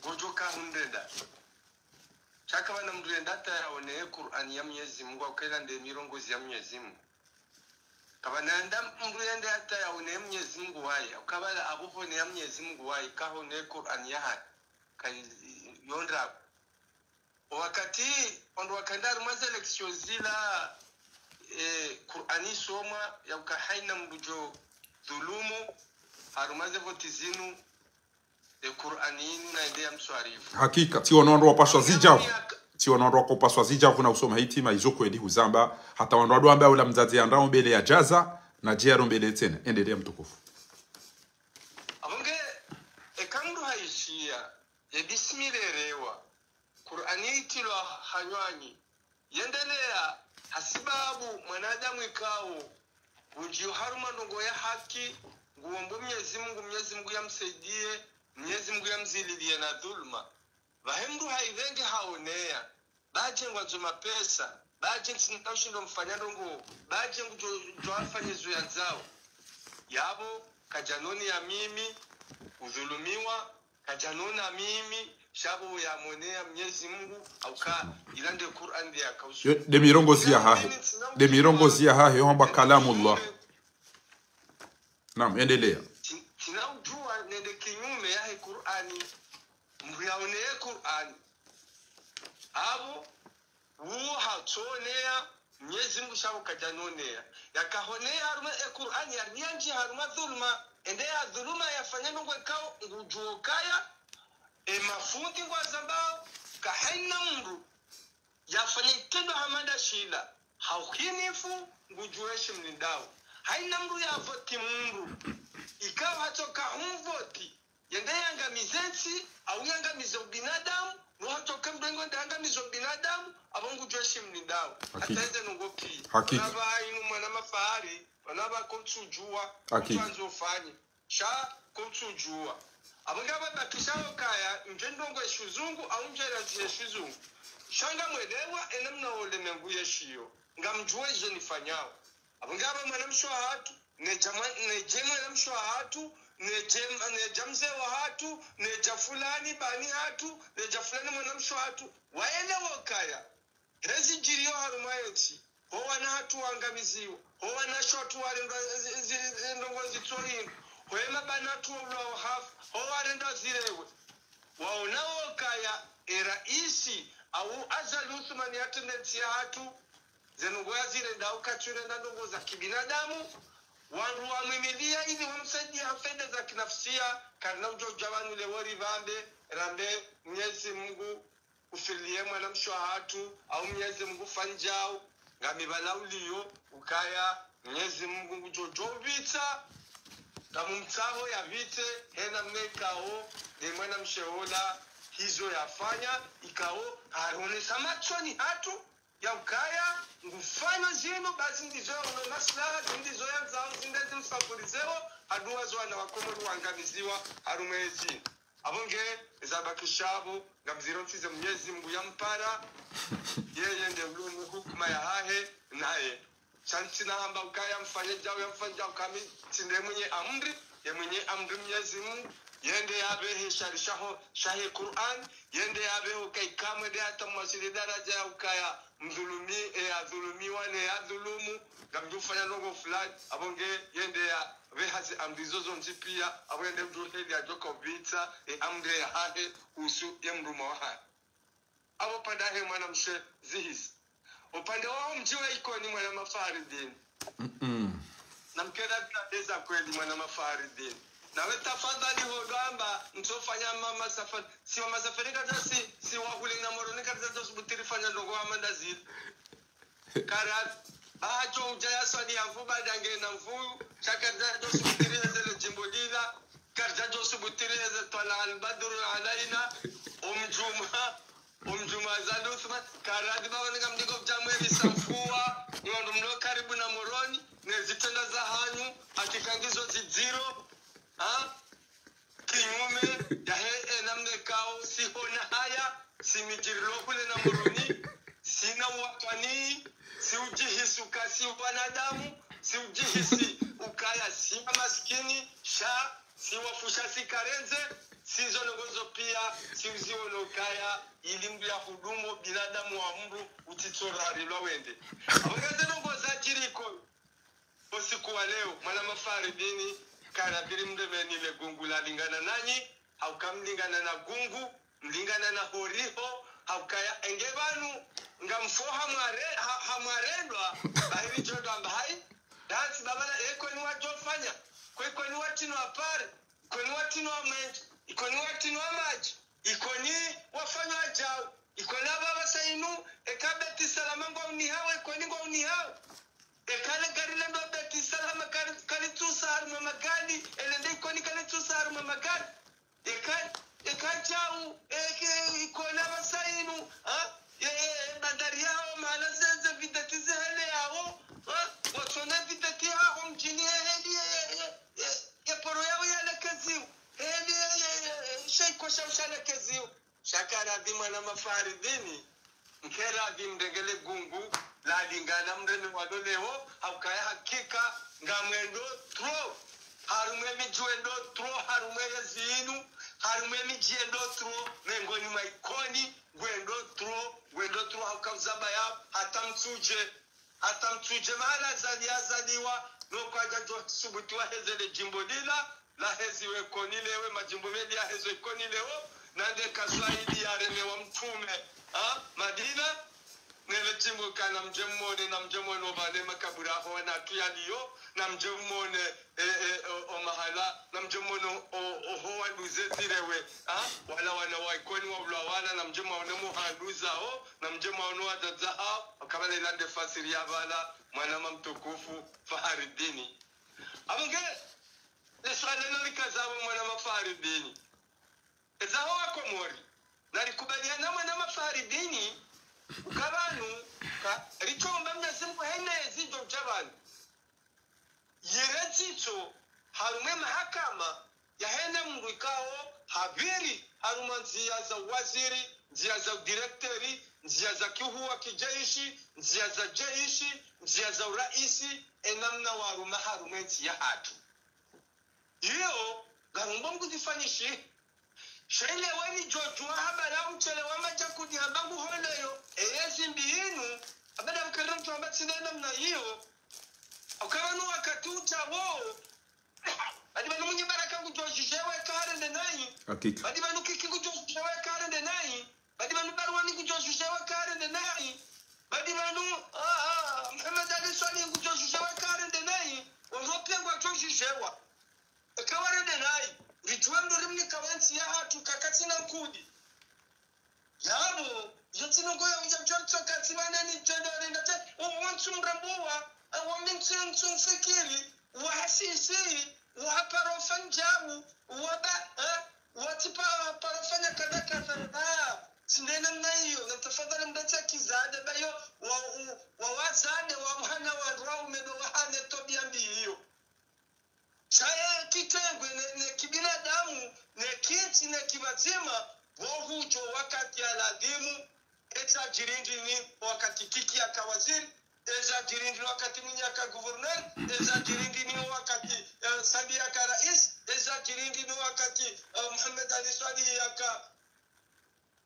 ngodjo kahundrenda. Sha kapvana mndru yenda hata yaone ye Kur'ani ya Mnyezi Mungu, hauka ila nde mirongozi ya Mnyezi Mungu. Kapvana yenda mndru yende hata yaone ye Mnyezi Mungu waye, hauka pvala apvo hone ya Mnyezi Mungu waye, kahone ye Kur'ani yahahe, kayi yondrabo. Wakati, wandru wakaenda harumwa ze élections zila, e, Kur'ani isomwa, yauka haina mndru djo dhulumu, harumwa ze voti zinu, e, Kur'ani inu na ende ya mswarifu. Hakika, tsi wono wandru wapaswa zidjavu. Tsi wono wandru wakopaswa zidjavu na usoma hitima, izo kweli huzamba, hata wandru wandru wamba ula mdzadze yandao mbele ya djaza, na dje yaro mbele tsena, endelea mtukufu. Apvo nge, eka mndru haishiya, ye bismillah erewa, Kur'ani itilwa hanywani, yendelea, hasibabu mwanadamu ikao, ngundjiyo harumwa ndrongoo ya haki, nguombo Mnyezi Mungu, Mnyezi Mungu yamsaidiye, Mnyezi Mungu yamzililiye na dhulma. Pvahe mndru haivenge haoneya, ba dje ngwandzo mapesa, ba dje ntsina ushindo mfanya ndrongoo, ba dje ngudjo, djo afanye zo yandzao. Yapvo, kadjanoni ya mimi, udhulumiwa, kadjanona mimi, sha pvo yamoneya Mnyezi Mungu, hauka, ila nde Kur'ani nde yakausu. Yo, nde mirongozi yahahe. Nde mirongozi yahahe, yo hamba kalamullah. Naam, endelea. Tsi-, tsina udjuwa nende kinyume yahe Kur'ani, mndru yaoneye Kur'ani. Apvo, uwo hatsoneya, Mnyezi Mungu sha pvo kadjanoneya. Yakahoneya harumwa e Kur'ani, yariandji harumwa dhulma, ende ya dhulma yafanya ndrongoo ikao, ngudjuwo kaya, e mafundi ngwazambao, ka haina mndru yafanya itrendo hama nda shila, ha uhinifu, ngudjuwo eshi mlindao. Haina mndru yavoti mndru, ikao hatsoka humvoti, yende yangamize ntsi, au yangamize ubinadamu, no hatsoka mndru yende yangamize ubinadamu, apvo ngudjuwo eshi mlindao. Hakika. Hata eze ndrongoo pia. Hakika. Pvanu pva inu mwana mafahari, pvanu pva kotsudjuwa, hakika, kotsu andzo ufanye. Sha kotsudjuwa. Apvo ngapvo bakisha okaya, ndje ndrongoo eshizungu, au ndje lazi eshizungu. Sha ngamwelewa, ena mna ole mengu yeshiyo. Ngamdjuwe dje nifanyao. Apvo ngapvo mwanamshe wahatru, ne dje mwa-, ne dje mwanamshe wahatru, ne dje, ne dja mze wahatru, ne dja fulani bani hatru, ne dja fulani mwanamshe wahatru. Waelewe ukaya hezi djiriyo harumwa yentsi, ho wana hatru wangamiziwa, ho wanashe watru warendwa zi-, zi-, zi-, ndrongoo zitso hindru, ho ye mabana hatru waulwa wahafa, ho warendwa zirewe. Waona ukaya e raisi au Azali Assoumani yatrende ntsi yahatru, ze ndrongoo yazirenda ukatsurenda ndrongoo za kibinadamu, wandru wamwimiliya ili wamsaidiye ha fayida za kinafsiya, karina udjo udja pvanu leo ripvambe, rambe Mnyezi Mungu ufiliye mwanamshe wahatru, au Mnyezi Mungu fanyao, ngami pvala uliyo, ukaya Mnyezi Mungu ngudjo djo upvitsa, ngamumtsaho yapvitse, hena mna ikao, ne mwanamshe ola, hizo yafanya, ikao, haronesa matsoni hatru, ya ukaya, ngufanyo zinu, basi ndizo yaono maslaha, zi ndizo yandzao, zi nde zimsafurizeo, haduwa zo wana wa Komori wangamiziwa, harumwa yezi. Apvo nge, zabakisha apvo, ngamziro ntsize Mnyezi Mungu yampara, yeye nde uloni hukuma yahahe, naye. Sha ntsina hamba ukaya mfanye djau, yamfanye djau kami, tsi nde mwenye amri, ye mwenye amri Mnyezi Mungu, ye nde yapvehe shari shaho, shahe Qur'an, ye nde yapveho kaikamwe nde hata mwasili daraja ya ukaya, mdhulumi, e yadhulumiwa, ne yadhulumu, ngamdjo ufanya ndrongoo fulani, apvo nge, ye nde yapveha zi amri zo zontsi piya, apvo ye nde udjo heli yadjo ka upvitsa, e amri yahahe, uhusu ye mrumwa wahahe. Apvo pvanda he mwanamshe zihisa. Upande waho mdji wa Ikoni mwana Mafaridini. Mm-mm. Namkera kabisa kweli mwana Mafaridini. Nawe tafadhali hodwamba, ntsofanya mama safari. Si wa masafari kata si, si wa hule na Moroni kata to subutiri fanya ndrongoo hama ndazili. Karadhi, baha djo udja ya swali ya mvu baada nge na mvu, sha karadja djo subutiri heze le djimbo lila, karadja djo subutiri heze twala al badru alaina, omdjuma, omdjuma Azali Assoumani, karadhi baba ninga mdingo mdja mweri samfuwa, ngwandru mlo karibu na Moroni, ne zitrendwa zahanyu, hakika ngizo zidziro, ha? Kinyume yahe, e, namna ikao, si hona haya, si midjirilo hule na Moroni, si na uwatwani, si udjihisi uka si wanadamu, si udjihisi ukaya si maskini, sha, si wafu sha si karendze, si zo ndrongoo zo piya, si uziono ukaya, ili mndru ya hudumu, binadamu wa mndru, utsitso rarilwa wende. Apvo nge ze ndrongoo zadjiri Ikoni. Usiku wa leo, mwana Mafaridini, karapviri mndru emeni le gungu lalingana nanyi, hauka mlingana na gungu, mlingana na horiho, haukaya enge pvanu, ngamfo hamware-, ha-, hamwarendwa, bahiri djo dwamba hayi, dantsi babala, e Ikoni wadjofanya, kwe Ikoni watrinwa apare, Ikoni watrinwa mwenje, Ikoni watrinwa madji, Ikoni wafanywa djau, Ikoni apvasa inu, eka Beti Salama ngwaunihao, Ikoni ngwaunihao. Eka le gari lendo Beti Salama kali-, kalitsusa harumwa magari, elende Ikoni kalitsusa harumwa magari. Eka, eka djau, eke Ikoni apvasa inu, ha? Ye, ye, ye bandari yaho, mahala ze, ze videti zihele yaho, ha? Watsona videti yaho mdjini, ye, ye, ye poro yaho yalekeziwa, ye, ye, ye, ye, she iko shaho shalekeziwa. Sha karadhi mwana Mafaridini, nkeradhi mrenge le gungu, lalingana mreme walo leo, haukaya hakika, ngamwendo trop. Harumwa emidji wendo trop, harumwa yezi inu, harumwa emidji yendo trop, mengoni mwa Ikoni, ngwendo trop, ngwendo trop, hauka uzamba ya, hata mtsudje. Hata mtsudje mahala Azali yazaliwa, no kwadja djo subuti waheze le djimbo lila, laheziwa Ikoni leo, madjimbo meli yahezwa Ikoni leo, nande ka Swahili yaremewa mtrume, ha? Madina, nele djimbo ka namdje mwone, namdje mwone opvale makaburi aho wana hatru yaliyo, namdje mwone, e, e, o, o mahala, namdje mwone o, o, oho wanduze zirewe, ha? Wala wana wa Ikoni waulwa wala, namdje mwone muhanduza o, namdje mwaono wadzadze hawo, wakapvala ilande fasiri ya pvala, mwanama mtukufu, Faharidini. Apvo nge, le swala lino likaza apvo mwanama Faharidini. Eza ho Wakomori, nalikubaliana mwanama Faharidini, uka pvanu, ka, ritsomba Mnyezi Mungu hene ezi djo udja pvanu. Yire dzitso harumwa emahakama yahene mndru ikao hapviri harumwa ndziya za uwaziri, ndziya za udirekteri, ndziya za kihuwa kijeishi, ndziya za jeishi, ndziya za uraisi, enamna waruma harumwa entsi yahatru. Iyo, Ngarumbo mkuzifanyishiha. Sha ile weni djodjuwa hamba la mtsele wa madja kudi hamba nguholeyo, eye zimbi inu, hamba la mkere mtsu hamba tsi nde namna iyo. Hauka pvanu wakati udjawo, badi pvanu Mwinyi Baraka ngudjo djudjewa eka harende nayi. Hakika. Badi pvanu Kiki ngudjo djudjewa eka harende nayi. Badi pvanu Barwani ngudjo djudjewa eka harende nayi. Badi pvanu, ah, ah, Mohamed Ali Soilihi ngudjo djudjewa eka harende nayi. Wandru pia ngwadjo djudjewa eka warende nayi. Ridjuwe mndru rimnika wentsi yahatru kakatsina nkudi. Yapvo, iyo tsi nungo ya uja mdjwa mtsoka tsi pvanu ni djendo renda te, u-, wontsu mrambuwa, eh, wa mintsu, ntsu mfikiri, wa hasisi, wa parofa ndjawu, wa ba, eh, wa tsi pa, parofa nya kadha kadha, ah, tsi nde namna iyo, na tafadhali mdatsa kizade, ba iyo, wa, u-, wa wazade, wa mhana wa ndrwa umedo wa hane tobia mbi iyo. Sha ye kitengwe ne, ne kibinadamu, ne kintsi, ne kipvadzima, pvo hudjo wakati ya ladhimu, eza djiri ndini wakati Kiki yaka waziri, eza djiri ndini wakati Mwinyi yaka gouverneur, eza djiri ndini wakati, eh, Sambi yaka rais, eza djiri ndini wakati, eh, Mohamed Ali Soilihi yaka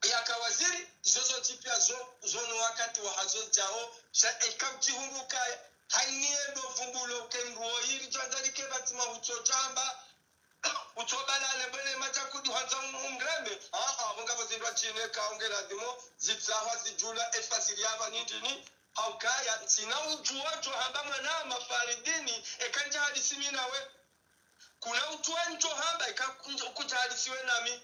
yaka waziri, izo zontsi pia zo, zo no wakati wahazo djao, sha eka mtsihundru kaya, hayini yendo vumbulo ke ndrwo iri djwandza like pvatsima hutso djamba, hutso balale mbwene madja kudi hwandza um-, umreme, ah, ah, pvo ngapvo zindru atsine ka unge ladhimu, zitsahwa zidjulwa, efasiri yapva ni ndini, haukaya, ntsina udjuwa djo hamba mwana Mafaridini, eka ndja hadisi mi nawe, kuna utsuwa ndjo hamba ika kudja hadisiwe nami.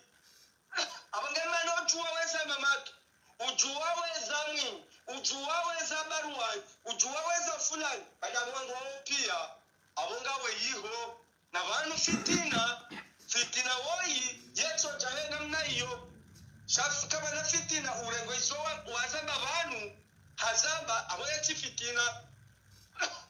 Apvo nge mana utsuwa weza Mamadu, utsuwa weza Mwinyi, utsuwa weza Barwani, utsuwa weza fulani, badi apvo wangu wawo pia, apvo ngawe yiho. Na pvanu fitina, fitina woyi, yetso djahe namna iyo. Sha kapvana fitina, urengwe izo wa-, wazamba pvanu, hazamba, apvo yetsi fitina.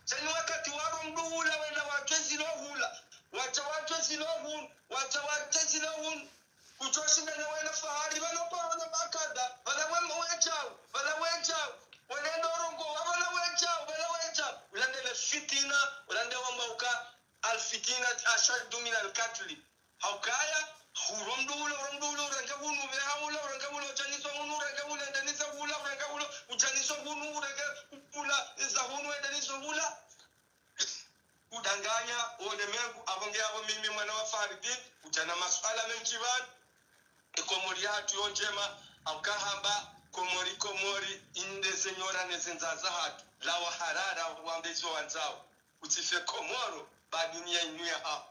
Tseni wakati waro mndru hula, wenda watwezi lo hula. Wadja watwezi lo hunu, wadja watwezi lo hunu. Kutsoshindana wena fahari, pvana kwa wana bakada, pvana wema wedjau, pvana wedjau. Wena ndorongo, pvana wedjau, pvana wedjau. Ulandele fitina, ulande wamba uka, al fitina ashaddu min al katli. Haukaya, huro mndru hula, huro mndru hula, urenge hunu, ubeha hula, urenge hula, udjanisa hunu, urenge hula, endanisa hula, urenge hula, udjanisa hunu, urenge hula, eza hunu, endanisa hula. Udanganya, ulemengu, apvo nge apvo mimi mwana wa Faridini, udjana masuala mendji pvanu. Ekomori yahatru yo ndjema, haukahamba, Komori, Komori, inde ze nyora ne ze ndzaya zahatru, lawa harara, wambe izo wandzao. Utsife Komoro, ba dunia inu yahaho.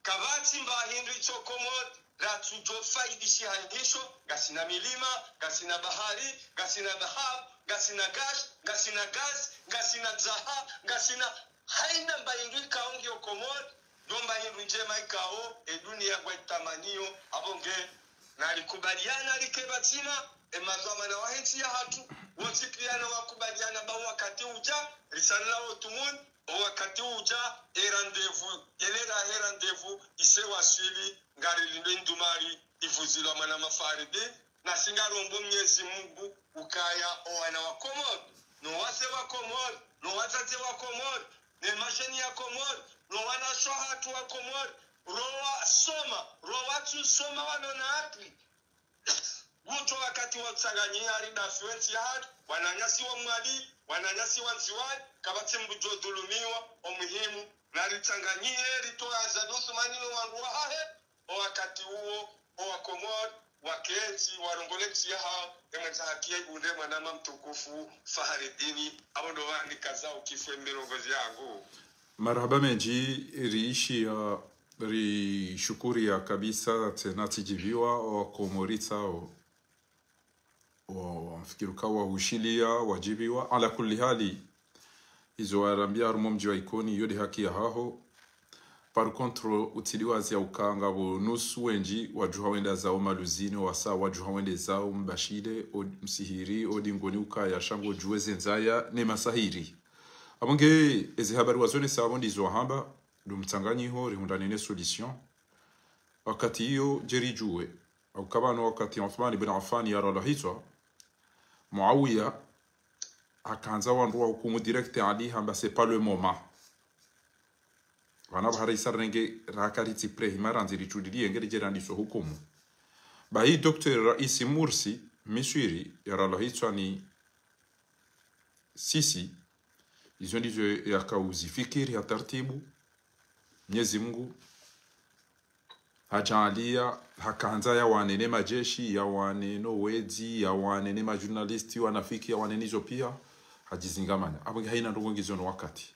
Kapvatsi mba hindru itso Komoro, ratsudjo faidishiha nayo, ngasina milima, ngasina bahari, ngasina dhahabu, ngasina gash, ngasina gaz, ngasina dzaha, ngasina hayina mba hindru ikao ngiyo Komoro, ndo mba hindru ndjema ikao, e dunia ngwaitamaniyo, apvo nge, narikubaliana like pvatsina, e madhwamana wahe ntsi yahatru, wontsi pia na wakubaliana ba wakati udja, risalila otumuni, o wakati udja, e rendez-vous, yele rahe rendez-vous, ise waswili, ngarilindo indumari, ivuzilwa mwana Mafaridini, nasi ngarombo Mnyezi Mungu, ukaya o wana wa Komoro, no wazee wa Komoro, no wadzadze wa Komoro, ne masheni ya Komoro, no wanashe wahatru wa Komoro, ro wasoma, ro watsusoma walo na akili. Ngutso wakati wa utsanganyiha ridafiwe ntsi yahatru, wananyasi wa Mwali, wananyasi wa Ndzuwani, kapvatsi mndru djo dhulumiwa, o muhimu, naritsanganyihe, ritowe Azali Assoumani no wandru wahahe, o wakati uwo, o wa Komoro, wakentsi, warongole ntsi yahawo, e mwendza haki ya ibunde mwananya mtukufu, Faharidini, apvo ndo wandika zao kifwe mirongozi yangu. Marahaba mendji, riishiya, rishukuriya kabisa, tsena tsidjiviwa, o wa Komori tsao. Wa, wamfikiri uka wahushiliya, wadjiviwa. Ala kulli hali, izo warambia harumwa mdji wa Ikoni, yo nde haki yahaho. Par contre, utsidiwazi ya uka ngapvo nusu wendji, wadjuha wende zao Maluzini, wasa wadjuha wende zao Mbashile, o Msihiri, o Dingoni ukaya sha ngodjuwe ze ndzaya, ne masahiri. Apvo nge, ezi habari wazonesa apvo ndizo wahamba, ndo mtsanganyiho, rihundrane ne solution. Wakati iyo, dje ridjuwe. Hauka pvanu wakati Uthman ibn Affan yaralahitswa, Muawiya hakandza wandru wahukumu direct Ali hamba c'est pas le moment. Pvanu pvahara isa rirenge raka ritsi prêt, hima randzi ritsulilie ngeri djera ndiso hukumu. Bahi Docteur Raisi Mursi, Miswiri, yaralwa hitswa ni Sisi, izo ndizo yakauzifikiri ha taratibu. Mnyezi Mungu hadjaaliya, hakandza yawane ne madjeshi, yawane no wedzi, yawane ne majournaliste, wanafiki, yawane nizo piya, hadjizingamanya. Apvo nge haina ndrongo ngizo no wakati.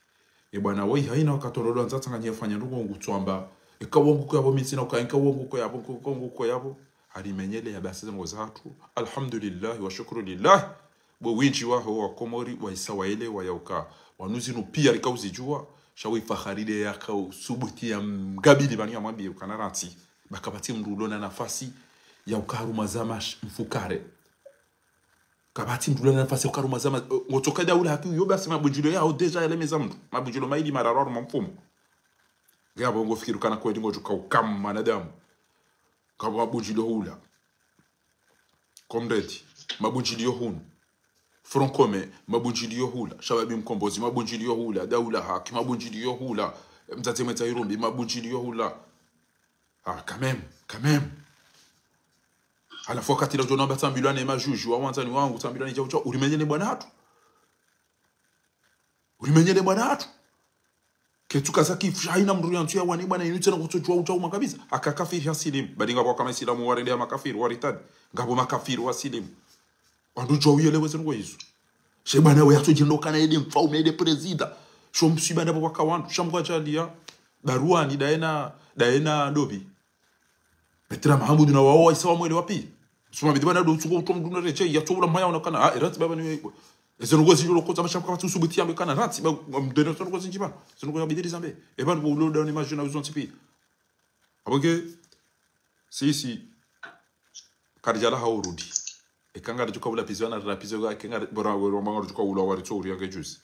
E bwana woyi haina wakati orodwa ndzatsa nganyi yafanya ndrongo ngutswamba. Eka wongo ko yapvo mi ntsina uka, eka wongo ko yapvo, eka wongo ko yapvo. Harimenyeleya basi ze ndrongo zahatru. Alhamdulillah wa shukru lillah. Bo windji waho wa Komori, waisa waelewa yauka. Wanu zinu piya rikauzidjuwa, sha wo ifahari de yakausubuti yamgabili pvanu yamwambiye ukana rantsi. Ba kapvatsi mndru ulona nafasi yauka harumwa zama sh-, mfukare. Kapvatsi mndru ulona nafasi yauka harumwa zama, eh, ngotsoka daula haki uyo basi mabundjilio yaho déjà yalemeza mndru. Mabundjilio mayili mararu harumwa mfumo. Ngapvo ngofikiri ukana kweli ngodjo kauka mwanadamu. Ngapvo mabundjilio hula. Comrade, mabundjilio hunu. Front Commun, mabundjilio hula. Shababi Mkombozi, mabundjilio hula. Daula Haki, mabundjilio hula. Mdzadze Mwedza Irumbi, mabundjilio hula. Ah, quand même, quand même. Halafu wakati la udjo namba tsambilwa ne majuju, wa wandzani wangu, tsambilwa ne djau djau, urimenyele bwana hatru. Urimenyele bwana hatru. Ketsu kaza kifu, sha haina mndru yantsu yawane bwana inu tsena kutsodjuwa udjau makabisa. Aka kafiri hasilimu. Badi ngapvo kama Isilamu warende ya makafiri, waritadi. Ngapvo makafiri wasilimu. Wandru djuwa uyelewe ze ndrongo izo. She bwana we yatsodjenda ukana yede mfaume, yede prezida. Sho mswiba ndapvo waka wandru. Sha Mngu hadjaaliya. Baruwani, daena, daena dobi. Maître Mahamudu na wawo waisa wamwelewa piya. Suma bidi bwana do tsuko utwa mndru na redjeyi, yatsoula mhaya unakana, ah, erantsi baba ni, eze ndrongo zindji lokotsa mashafu kapvatsi usubuti yambe kana rantsi, ba, mdene eze ndrongo zindji bwana. Eze ndrongo ya bidi rizambe. E bwana bo ulo dawo ni majuna uzontsi piya. Apvo nge, sisi, karidjalaha urudi. Eka ngaridjo kaula pizwa na rila pizwa, eka ngari, bora, bora, bora, ngaridjo kaula waritso uriya nge juzi.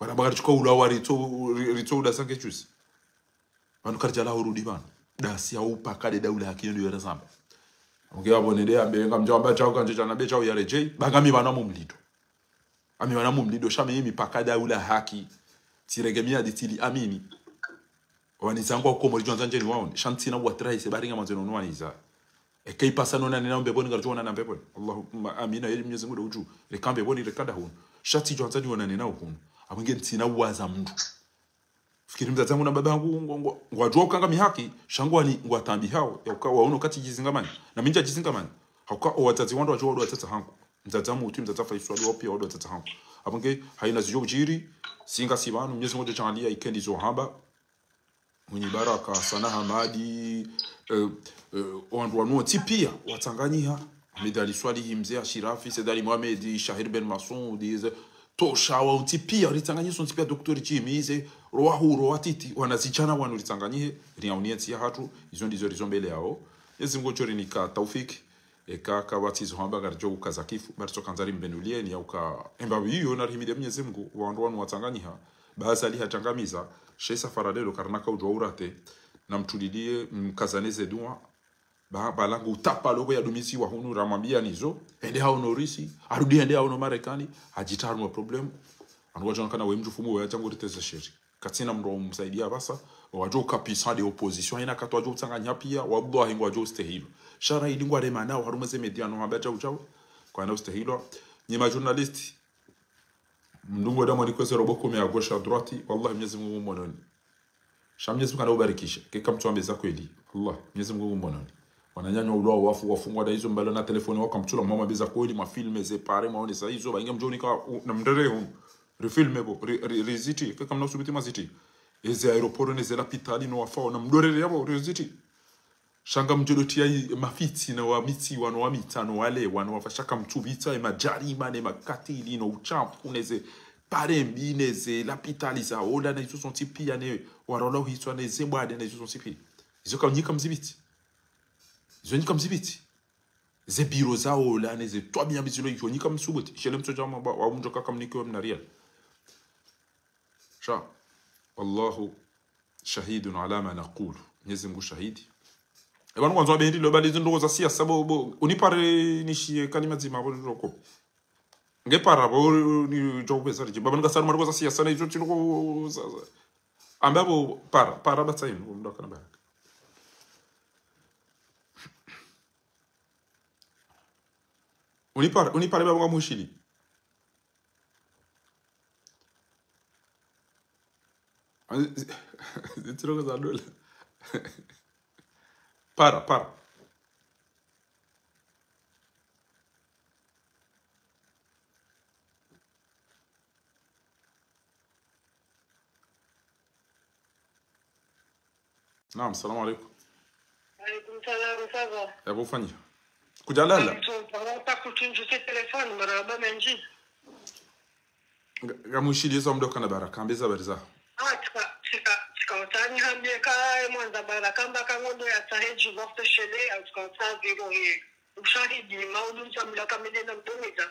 Bora, ngaridjo kaula waritso, ri-, ritso uda sange juzi. Pvanu karidjalaha urudi pvanu. Dasi ya upaka de daula haki yo ndiyo yarazamba. Onge wapvo nende yambe, ngamdjawamba djau kandje djana be djau yaredjeyi. Ba ngami pvanu mumlindo. Ami pvanu mumlindo, sha mi mipaka daula haki. Tsirenge miadi tsili amini. Wani zangu wa Komori djo wandza ndjeni waone. Sha ntsina uwatrahise bari ngamandzo no waniza. Eka ipasa nonane nao mbepvoni, ngaridjo onana mbepvoni. Allahumma amina, yeli Mnyezi Mungu ndo udjuwa. Reka mbepvoni, reka dahunu. Sha tsidjo wandza nionane nao hunu. Apvo nge ntsina uwaza mndru. Fikiri mdzadze wangu na baba yangu ngo-, ngo-, ngwadjuwa ukanga mi haki, sha ngwani ngwatambihao, yauka waono katsidjizingamanya. Na mi ndjadjizingamanya. Hauka owadzadze wandru wadjuwa wandru watsatsa hangu. Mdzadze Muti, mdzadze Faiswali, wao piya wandru watsatsa hangu. Apvo nge, haina zidjo udjiri, singa si pvanu, Mnyezi Mungu hadjaaliya, ikendi zo hamba. Mwinyi Baraka, Sana Hamadi, eh, eh, wandru wanu wontsi piya, watsanganyiha. Ahmed Ali Swalihi, Mze Ashirafi, Said Ali Mohamed, Shahir Ben Masoud, ze, Tosha, wontsi piya, ritsanganyihe sontsi piya, Docteur Jimmy, ze, rowahu, rowatiti, wanazidjana wanu ritsanganyihe, riyauniye ntsi yahatru, izo ndizo rizo mbele yao. Mnyezi Mungu djorinika taufiki, eka kapvatsi zo hamba ngaridjo ukaza kifu, ba ritso kandza rimbenulieni yauka, emba wiyo narihimide Mnyezi Mungu, wandru wanu watsanganyiha, ba Azali hadjangamiza, she safara lelo karina kaudjuwa urate, namtulilie, mkazane ze dua, ba, ba langu utapa lopvo yadumisiwa hunu ramwambiya nizo, hende haono Risi, harudi hende haono Marekani, hadjitra harumwa problème. Anu wadjo onekana we mdjufumu we yadjangu riteze sheri. Katsina mndru wa umsaidiya pvasa, wadjo uka puissant de opposition, haina katu wadjo utsanganya piya, wallahi ngwadjo ustehilwa. Sha ra ili ngwarema nao, harumwa ze média no hamba djau djau, kwana ustehilwa. Nyi majournaliste, mndru ngo damwa nikweze robo kume à gauche à droite, wallahi Mnyezi Mungu mwononi. Sha Mnyezi Mungu kana ubarikishe, keka mtsuambe za kweli. Allah, Mnyezi Mungu mwononi. Wananyanyu ulwa wafu, wafungwa da izo mbala na telefoni waka mtsula mwambe za kweli, mafilme ze pare, mwaonesa izo, ba inge mdjoni ka, u-, na mndrere hunu. Rifilme bo, ri-, ri-, riziti, keka mna usubuti maziti. Eze aéroport ne ze lapitali no wafao, na mndrere yapvo, riziti. Sha ngamdjo dotiya i-, mafitsi na wamitsi, wanu wamitsa, no wale, wanu wafa sha kamtsupvitsa, e madjarima, ne makatili, no utshafu, ne ze pare mbi, ne ze lapitali za ola, na izo sontsi piya, ne warola uhitswa, ne ze mbwade, na izo sontsi piya. Izo ka nyi kamzipvitsi. Izo nyi kamzipvitsi. Ze biro za ola, ne ze twabiya mbi zilo, izo nyi kamsubuti. Shele mtsodja mba, wa mndru kaka mnike wa mna riyali. Sha, wallahu shahidun ala ma naqulu. Mnyezi Mungu shahidi. E pvanu kwandzo wabendi lo bali zindroko za siyasa bo, bo, unipare nishiye kalima dzima bo ndroko. Nge para bo ni djo upveza ridji. Baba nga saruma ndroko za siyasa na izo tsi ndroko za, za. Amba bo para, para batsaini, bo mdru kana baraka. Unipare, unipare baba ngamhushiliye. Zitrongo za dola. Para, para. Naam, salamu alaikum. Alaikum salam, ça va? Yabo fanya. Kudjalala? Alaikum salam, ta kutundju se téléphone, marahaba mendji. Nga, ngamhushiliye zo mdru kana baraka, ambeza habari za. Ah, tsika, tsika, tsika utsaha nihambiye ka, e mwanza baraka amba ka ngondo yatsahe divorce shele, au tsika utsaha zéro he. Ushahidi, maudu ntsamlaka mi nde namdumiza.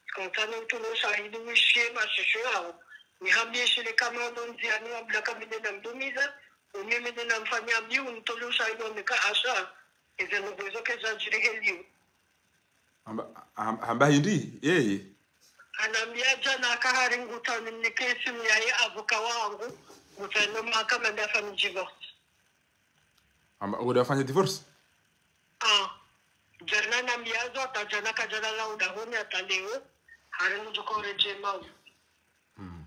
Tsika utsaha nitole ushahidi wishiye mashesho yawo. Nihambiye shele ka maudu ndziani wamlaka mi nde namdumiza. Umi mi nde namfanya mbi, unitole ushahidi wambe ka asha. Eze ndrongo izo kazadjiri heliyo. Hamba, ham-, hamba hindri, yeye. Hanambiya djana ka hari ngutsaha nimnike simu yahe avocat wangu, ngutsaha ende mahakama nde afanye divorce. Hamba, ngudjo fanya divorce? Ah. Djana hanambiya zo, hata djana kadjalala odahoni hata leo, hari ngudjo uredjeyi mawu. Mm.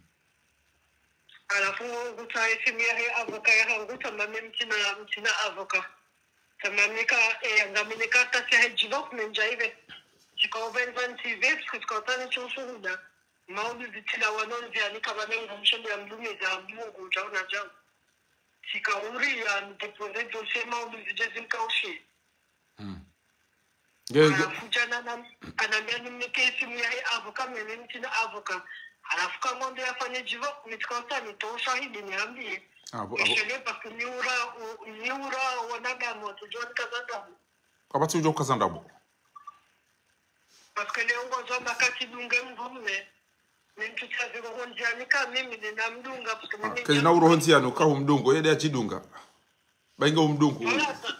Halafu ngutsaha esimu yahe avocat yahangu, tsamami mtsina, mtsina avocat. Tsamami ka, e, yangaminika kartasi yahe divorce, mi ndjaive. Tsika uveni vani tsive, tsika utsani tsi ushuhuda. Maudu zitila wano ndziani ka bane ngumshembe ya mdumiza, Mungu udjaona djawu. Tsika uri ya mdéposer dossier maudu zidje zimkaushe. Mm. Nge, nge. Halafu djana hanam-, hanambiya nimnike simu yahe avocat, mi ntsina avocat. Halafu ka ngondo yafanye divorce, mi tsika utsaha nitowe ushahidi nihambiye. Ah, bo, ah, bo. Eshele parce que niura, u-, niura wanadamu, watsudjuwa nikaza ndrabo. Kapvatsi udjo kaza ndrabo. Parce que leo ngudjo amba ka tsidunge mdrume. Mi ntsutsaha ziro ho ndziani ka mimi nde namdunga, parce que mimi kazina uro ho ndziani, uka humdungu, yeye nde yadjidunga. Bainga humdungu. Voilà, sa-,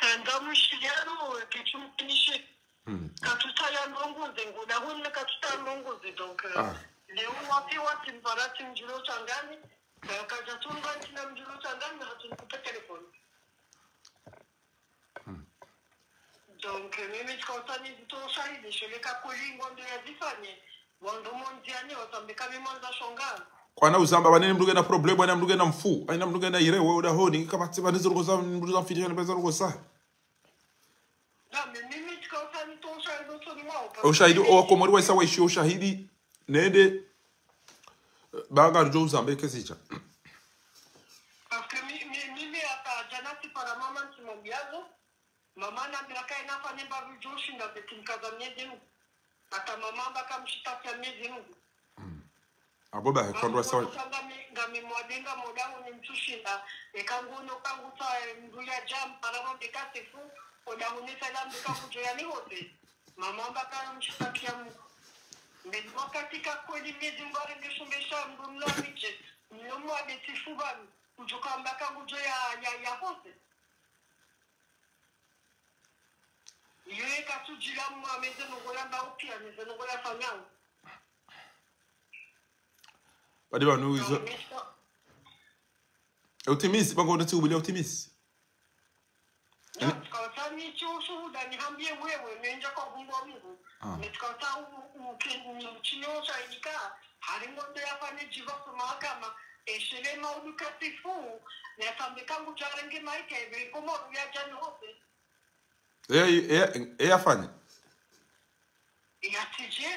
sandza mshiliano, ketsu mkinishi. Hmm. Katsutsaha yandrongoze, ngodahoni katsutsaha yandrongoze, donc, euh, leo wapi wapi mpara tsimdjulo shangani, euh, kadjatunga ntsina mdjulo shangani, hatsunikupe téléphone. Hmm. Donc, mimi tsika utsaha nitowe ushahidi, shele ka kweli ngondo yazifanye, wandru mo ndziani, watsambe ka mi mwanza shonga. Kwana uzamba, bane mdru ngena problème, bane mdru ngena mfu, haina mdru ngena ire, wewe odahoni, kapvatsi bane zirungo za, mdru za mfiti, bane zirungo za. Na, mi, mimi tsika utsaha nitowe ushahidi usoni mwawo, parce que ushahidi, mimi owakomori waisa waishiyo ushahidi, nende, ba ngaridjo uzambe kezidja. Parce que mi, mi, mimi hata djana tsipara mama ntsimwambiya zo. Mama hanambiya ka yena afanye mbapvi udjo ushinda beti mkaza miezi ngu. Hata mama hamba ka mshitakiya miezi ngu. Mm. Abo bahe kondwa sawa. Ngami, ngami mwadenga moda uni mtsushinda. Eka nguno ka ngutsaha, e, mdru yadja mpara mwambe ka tsifu, odahoni salam de ka ngudjo yanihose. Mama hamba ka mshitakiya Mungu. Mbe wakati ka kweli miezi ngu arenge shumbe sha mdru mlo amidje. Mlo mwambe tsifu bani. Udjo kamba ka ngudjo ya, ya, yahose. Iyo yeka tsudjila mwa meze nongola mba upia, meze nongola fanyao. Badi banu izo. Utimizi, bango nati ubili utimizi. Na, tsika utsaha nitowe ushuhuda nihambiye wewe, mi ndja kwa Mungu wa Mungu. Ah. Mi tsika utsaha u-, u-, u-, ke-, u-, utsiniwo ushahidi ka, hari ngondo yafanye divorce mahakama, eshele maudu katsifu, yatsambe ka ngudjo renge maika, ebe Komoro yadja nihose. Eya, eya, eya afanye. Eya tije.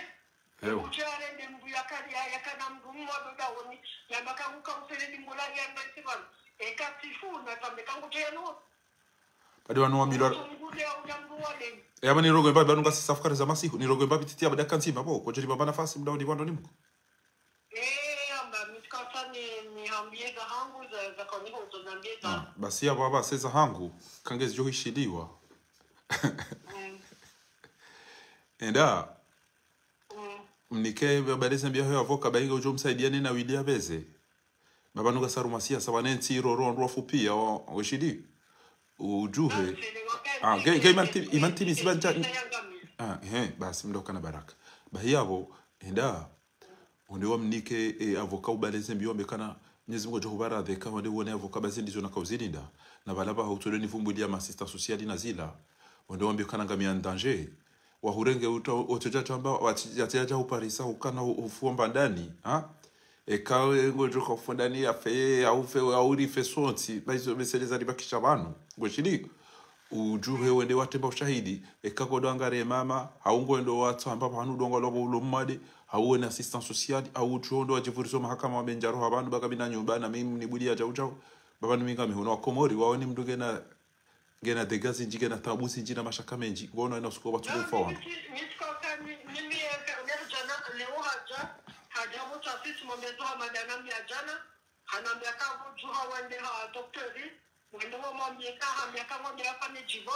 Ewa. Kutsi arende mdru yaka, ya, yakana mdru mwa doda woni, yamba ka nguka usele dimbola ya mbe sibana. Eka tsifu, natsambe ka ngutse yanu. Badi wanu wa milo. Tsungude ya uja mdru wa deni. Eya, mani rogo mbabi, banu ngasi safukari za masihu, ni rogo mbabi titi ya bada kansi mabo, kotsi ni baba nafasi, mdao ni wando ni mko. Eh, amba, mi tsika utsaha ni, nihambiye zahangu, za, za kaniho, zo nambiye za. Ah, basi ya baba, se zahangu, kangezidjo hishiliwa. Mm. Enda, mm, mnike, baba leze mbiya ho avocat, bainga udjo msaidiya nena wili ya beze. Baba nuka saru masiya, sawa nentsi, roro, ndru wafupiya, o, o shidi. Udjuhe. Ah, nge, nge, imanti-, imantimi, siba nja-, ah, he, basi, mdao kana baraka. Bahi yabo, enda, onde wamnike, e, avocat ubaleze mbiyo wambe kana, Mnyezi Mungu ngudjo hubaradhwi eka wende wone avocat, basi ndizo nakaozilinda. Na pvala pvaho utsole nivumbulia ma assistant social na zila. Wende wambe ukana ngamia en danger. Wahurenge uta-, otsodja hamba, watsi-, yatsi yadja huparisa ukana hu-, hufu mbandani, ha? Eka we ngodjo ka ufu ndani yafe, yaufe, yaurife sontsi, ba izo besele zaribakisha pvanu. Ngoshili, udjuhe wende watemba ushahidi, eka kodo angare mama, hau ngwendo watsamba pvanu donga lwabo ulo mmade, hau wena assistant social, hau udjuho ndo wadjivurizo mahakama wambe ndjaro ha pvanu baka mina nyumba na mimi nibudi ya djau djau. Baba ni minga mihono wa Komori, waone mndru ngena, ngena dega zindji, ngena tabu zindji na mashaka mendji, ngono ena usuko watsuko ufa wanu. Hanambia ka udjuha wende ha doktori, wende wamwambie ka hambia ka ngwambe afanye djivo.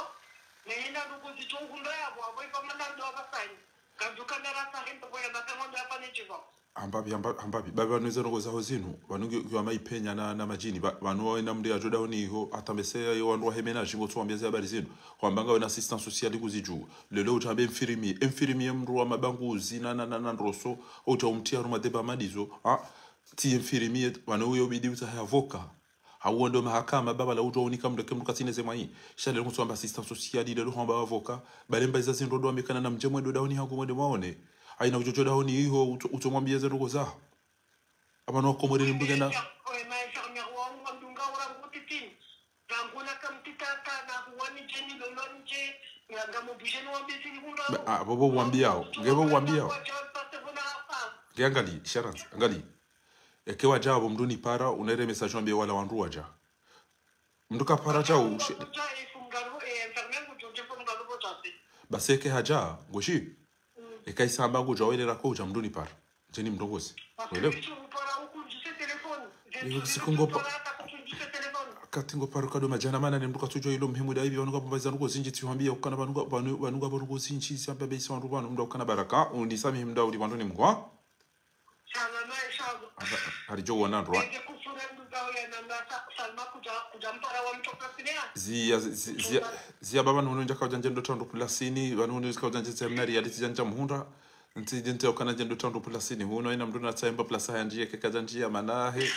Nehina ndugu zitungumbe yapvo, apvo ipa mana ndo apvasani. Kadjuka nara sahi ndo kwa yamba ka ngwambe afanye djivo. Hambapvi, hamba-, hambapvi. Baba, pvanu eze ndrongo zaho zinu, pvanu ngi-, ngiwa maipenya na, na madjini, pva-, pvanu wawe na mndru yadjo dauni iho, hata mbese ya wandru wahe ménage, ngotsuwambia ze habari zinu. Hwamba ngawe na assistant social kuzidjuwa. Lelo utambe infirmier, infirmier mndru wa mabanguzi, na, na, na, na ndroso, uta umtia harumwa deba madizo, ha? Tsi infirmier, pvanu uyo bidi utsahe avocat. Hau wende mahakama, baba la udjo unika mndru ke mndru katsina ze mwayi. Sha lelo ngutsuwamba assistant social, lelo hwamba avocat. Bale mba iza zindru ndo wambe kana na mdje mwendo dauni hangu mwende mwaone. Haina udjo djo dauni iho, utso-, utsomwambia ze ndrongo za. Apvanu wa Komori ni mndru ngena. Ba, ah, bobo wambiao. Nge bobo wambiao. Nge angali, Sharanz, angali. Eke wadja apvo mndru nipara, unere message wambie wala wandru wadja. Mndru kapara djau, she- Basi eke hadja, ngoshi. Eka isamba ngudjua wele rako udja mndru nipara. Djeni mndrongozi. Welewa? Iyo siku ngopa-, kati ngoparo kado madjana mana ne mndru katsudjua ilo muhimu daivi, pvanu ngapvo mbazi za ndrongo zindji tsihwambia ukana pvanu nga-, pvanu, pvanu ngapvo ndrongo zindji, siamba beisa wandru pvanu mndru ukana baraka, unisamihi mndru uli pvanu ni mngwa. Salama, inshallah. Aba-, haridjo wona ndrwa. Ende kufura nduga uya namba sa-, Salma kuja, kuja mpara wa mtoka sinea. Zia, zi-, zia, zia baba nuno ndjaka uja ndjendo tandru pulasini, pvanu nuno zika uja ndje seminari ya liti janja muhundra. Ntsi jente ukana ndjendo tandru pulasini. Huno ina mndru na tsaimba pulasa ya ndjie keka ja ndjia manahe.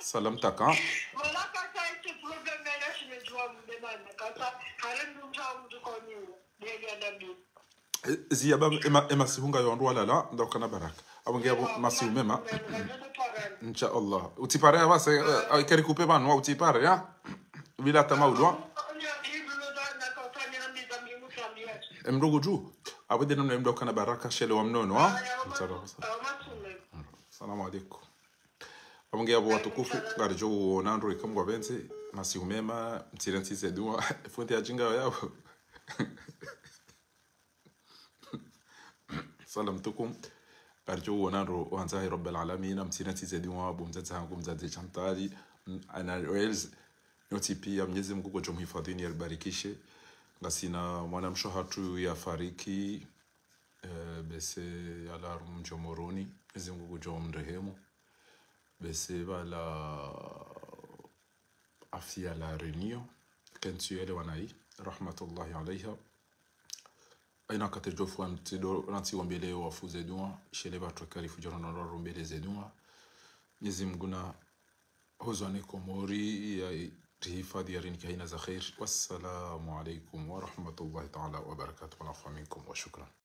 Salam taka. Wala kata ite problem ya shime jua mbe mana. Kata, hare mndru mja mndru kwa niwo. Bia ya nabi. Eh, zia ba, ema, ema sihunga yo wandru walala, ndauka na baraka. Apvo nge apvo masihu mema. Insha Allah. Utsipare ya basi, eh, eh, keri kupe pvanu, utsipare, ya? Bila tama udwa. Eh, mndru ngudju. Apvo dena mna mndauka na baraka, shele wa mnono, ha? Insha Allah. Salamu alaikum. Apvo nge apvo watukufu, ngaridjo wona ndro ika Mngu apvendze, masihu mema, mtsire ntsi ze dua, fundi ya djinga yapvo. Salam tukum. Ngaridjo wona ndro wandza he Rabbal Alamina, mtsire ntsi ze dua, bo mdzadze hangu, mdzadze Chantal, mm, Ana Wales, nyontsi pia, Mnyezi Mngu ngudjo mhifadhwini, yaribarikishe. Ngasina mwanamshe hatru ya fariki, eh, bese yalawa harumwa mdji wa Moroni, Mnyezi Mngu ngudjo mrehemu. Bese pvala Afia La Réunion, kentsu yele wanayi, rahmatullahi alaiha. Aina wakati djofu ntsido, nantsi wombele wafu ze dua, shele pvatru karifu djoro na rombele ze dua. Mnyezi Mngu na hozwane Komori ya rihifadhwi ya rinike haina za khair. Wassalamu alaikum wa rahmatullahi ta'ala wa barakatuh. Wal afwa minkum wa shukran.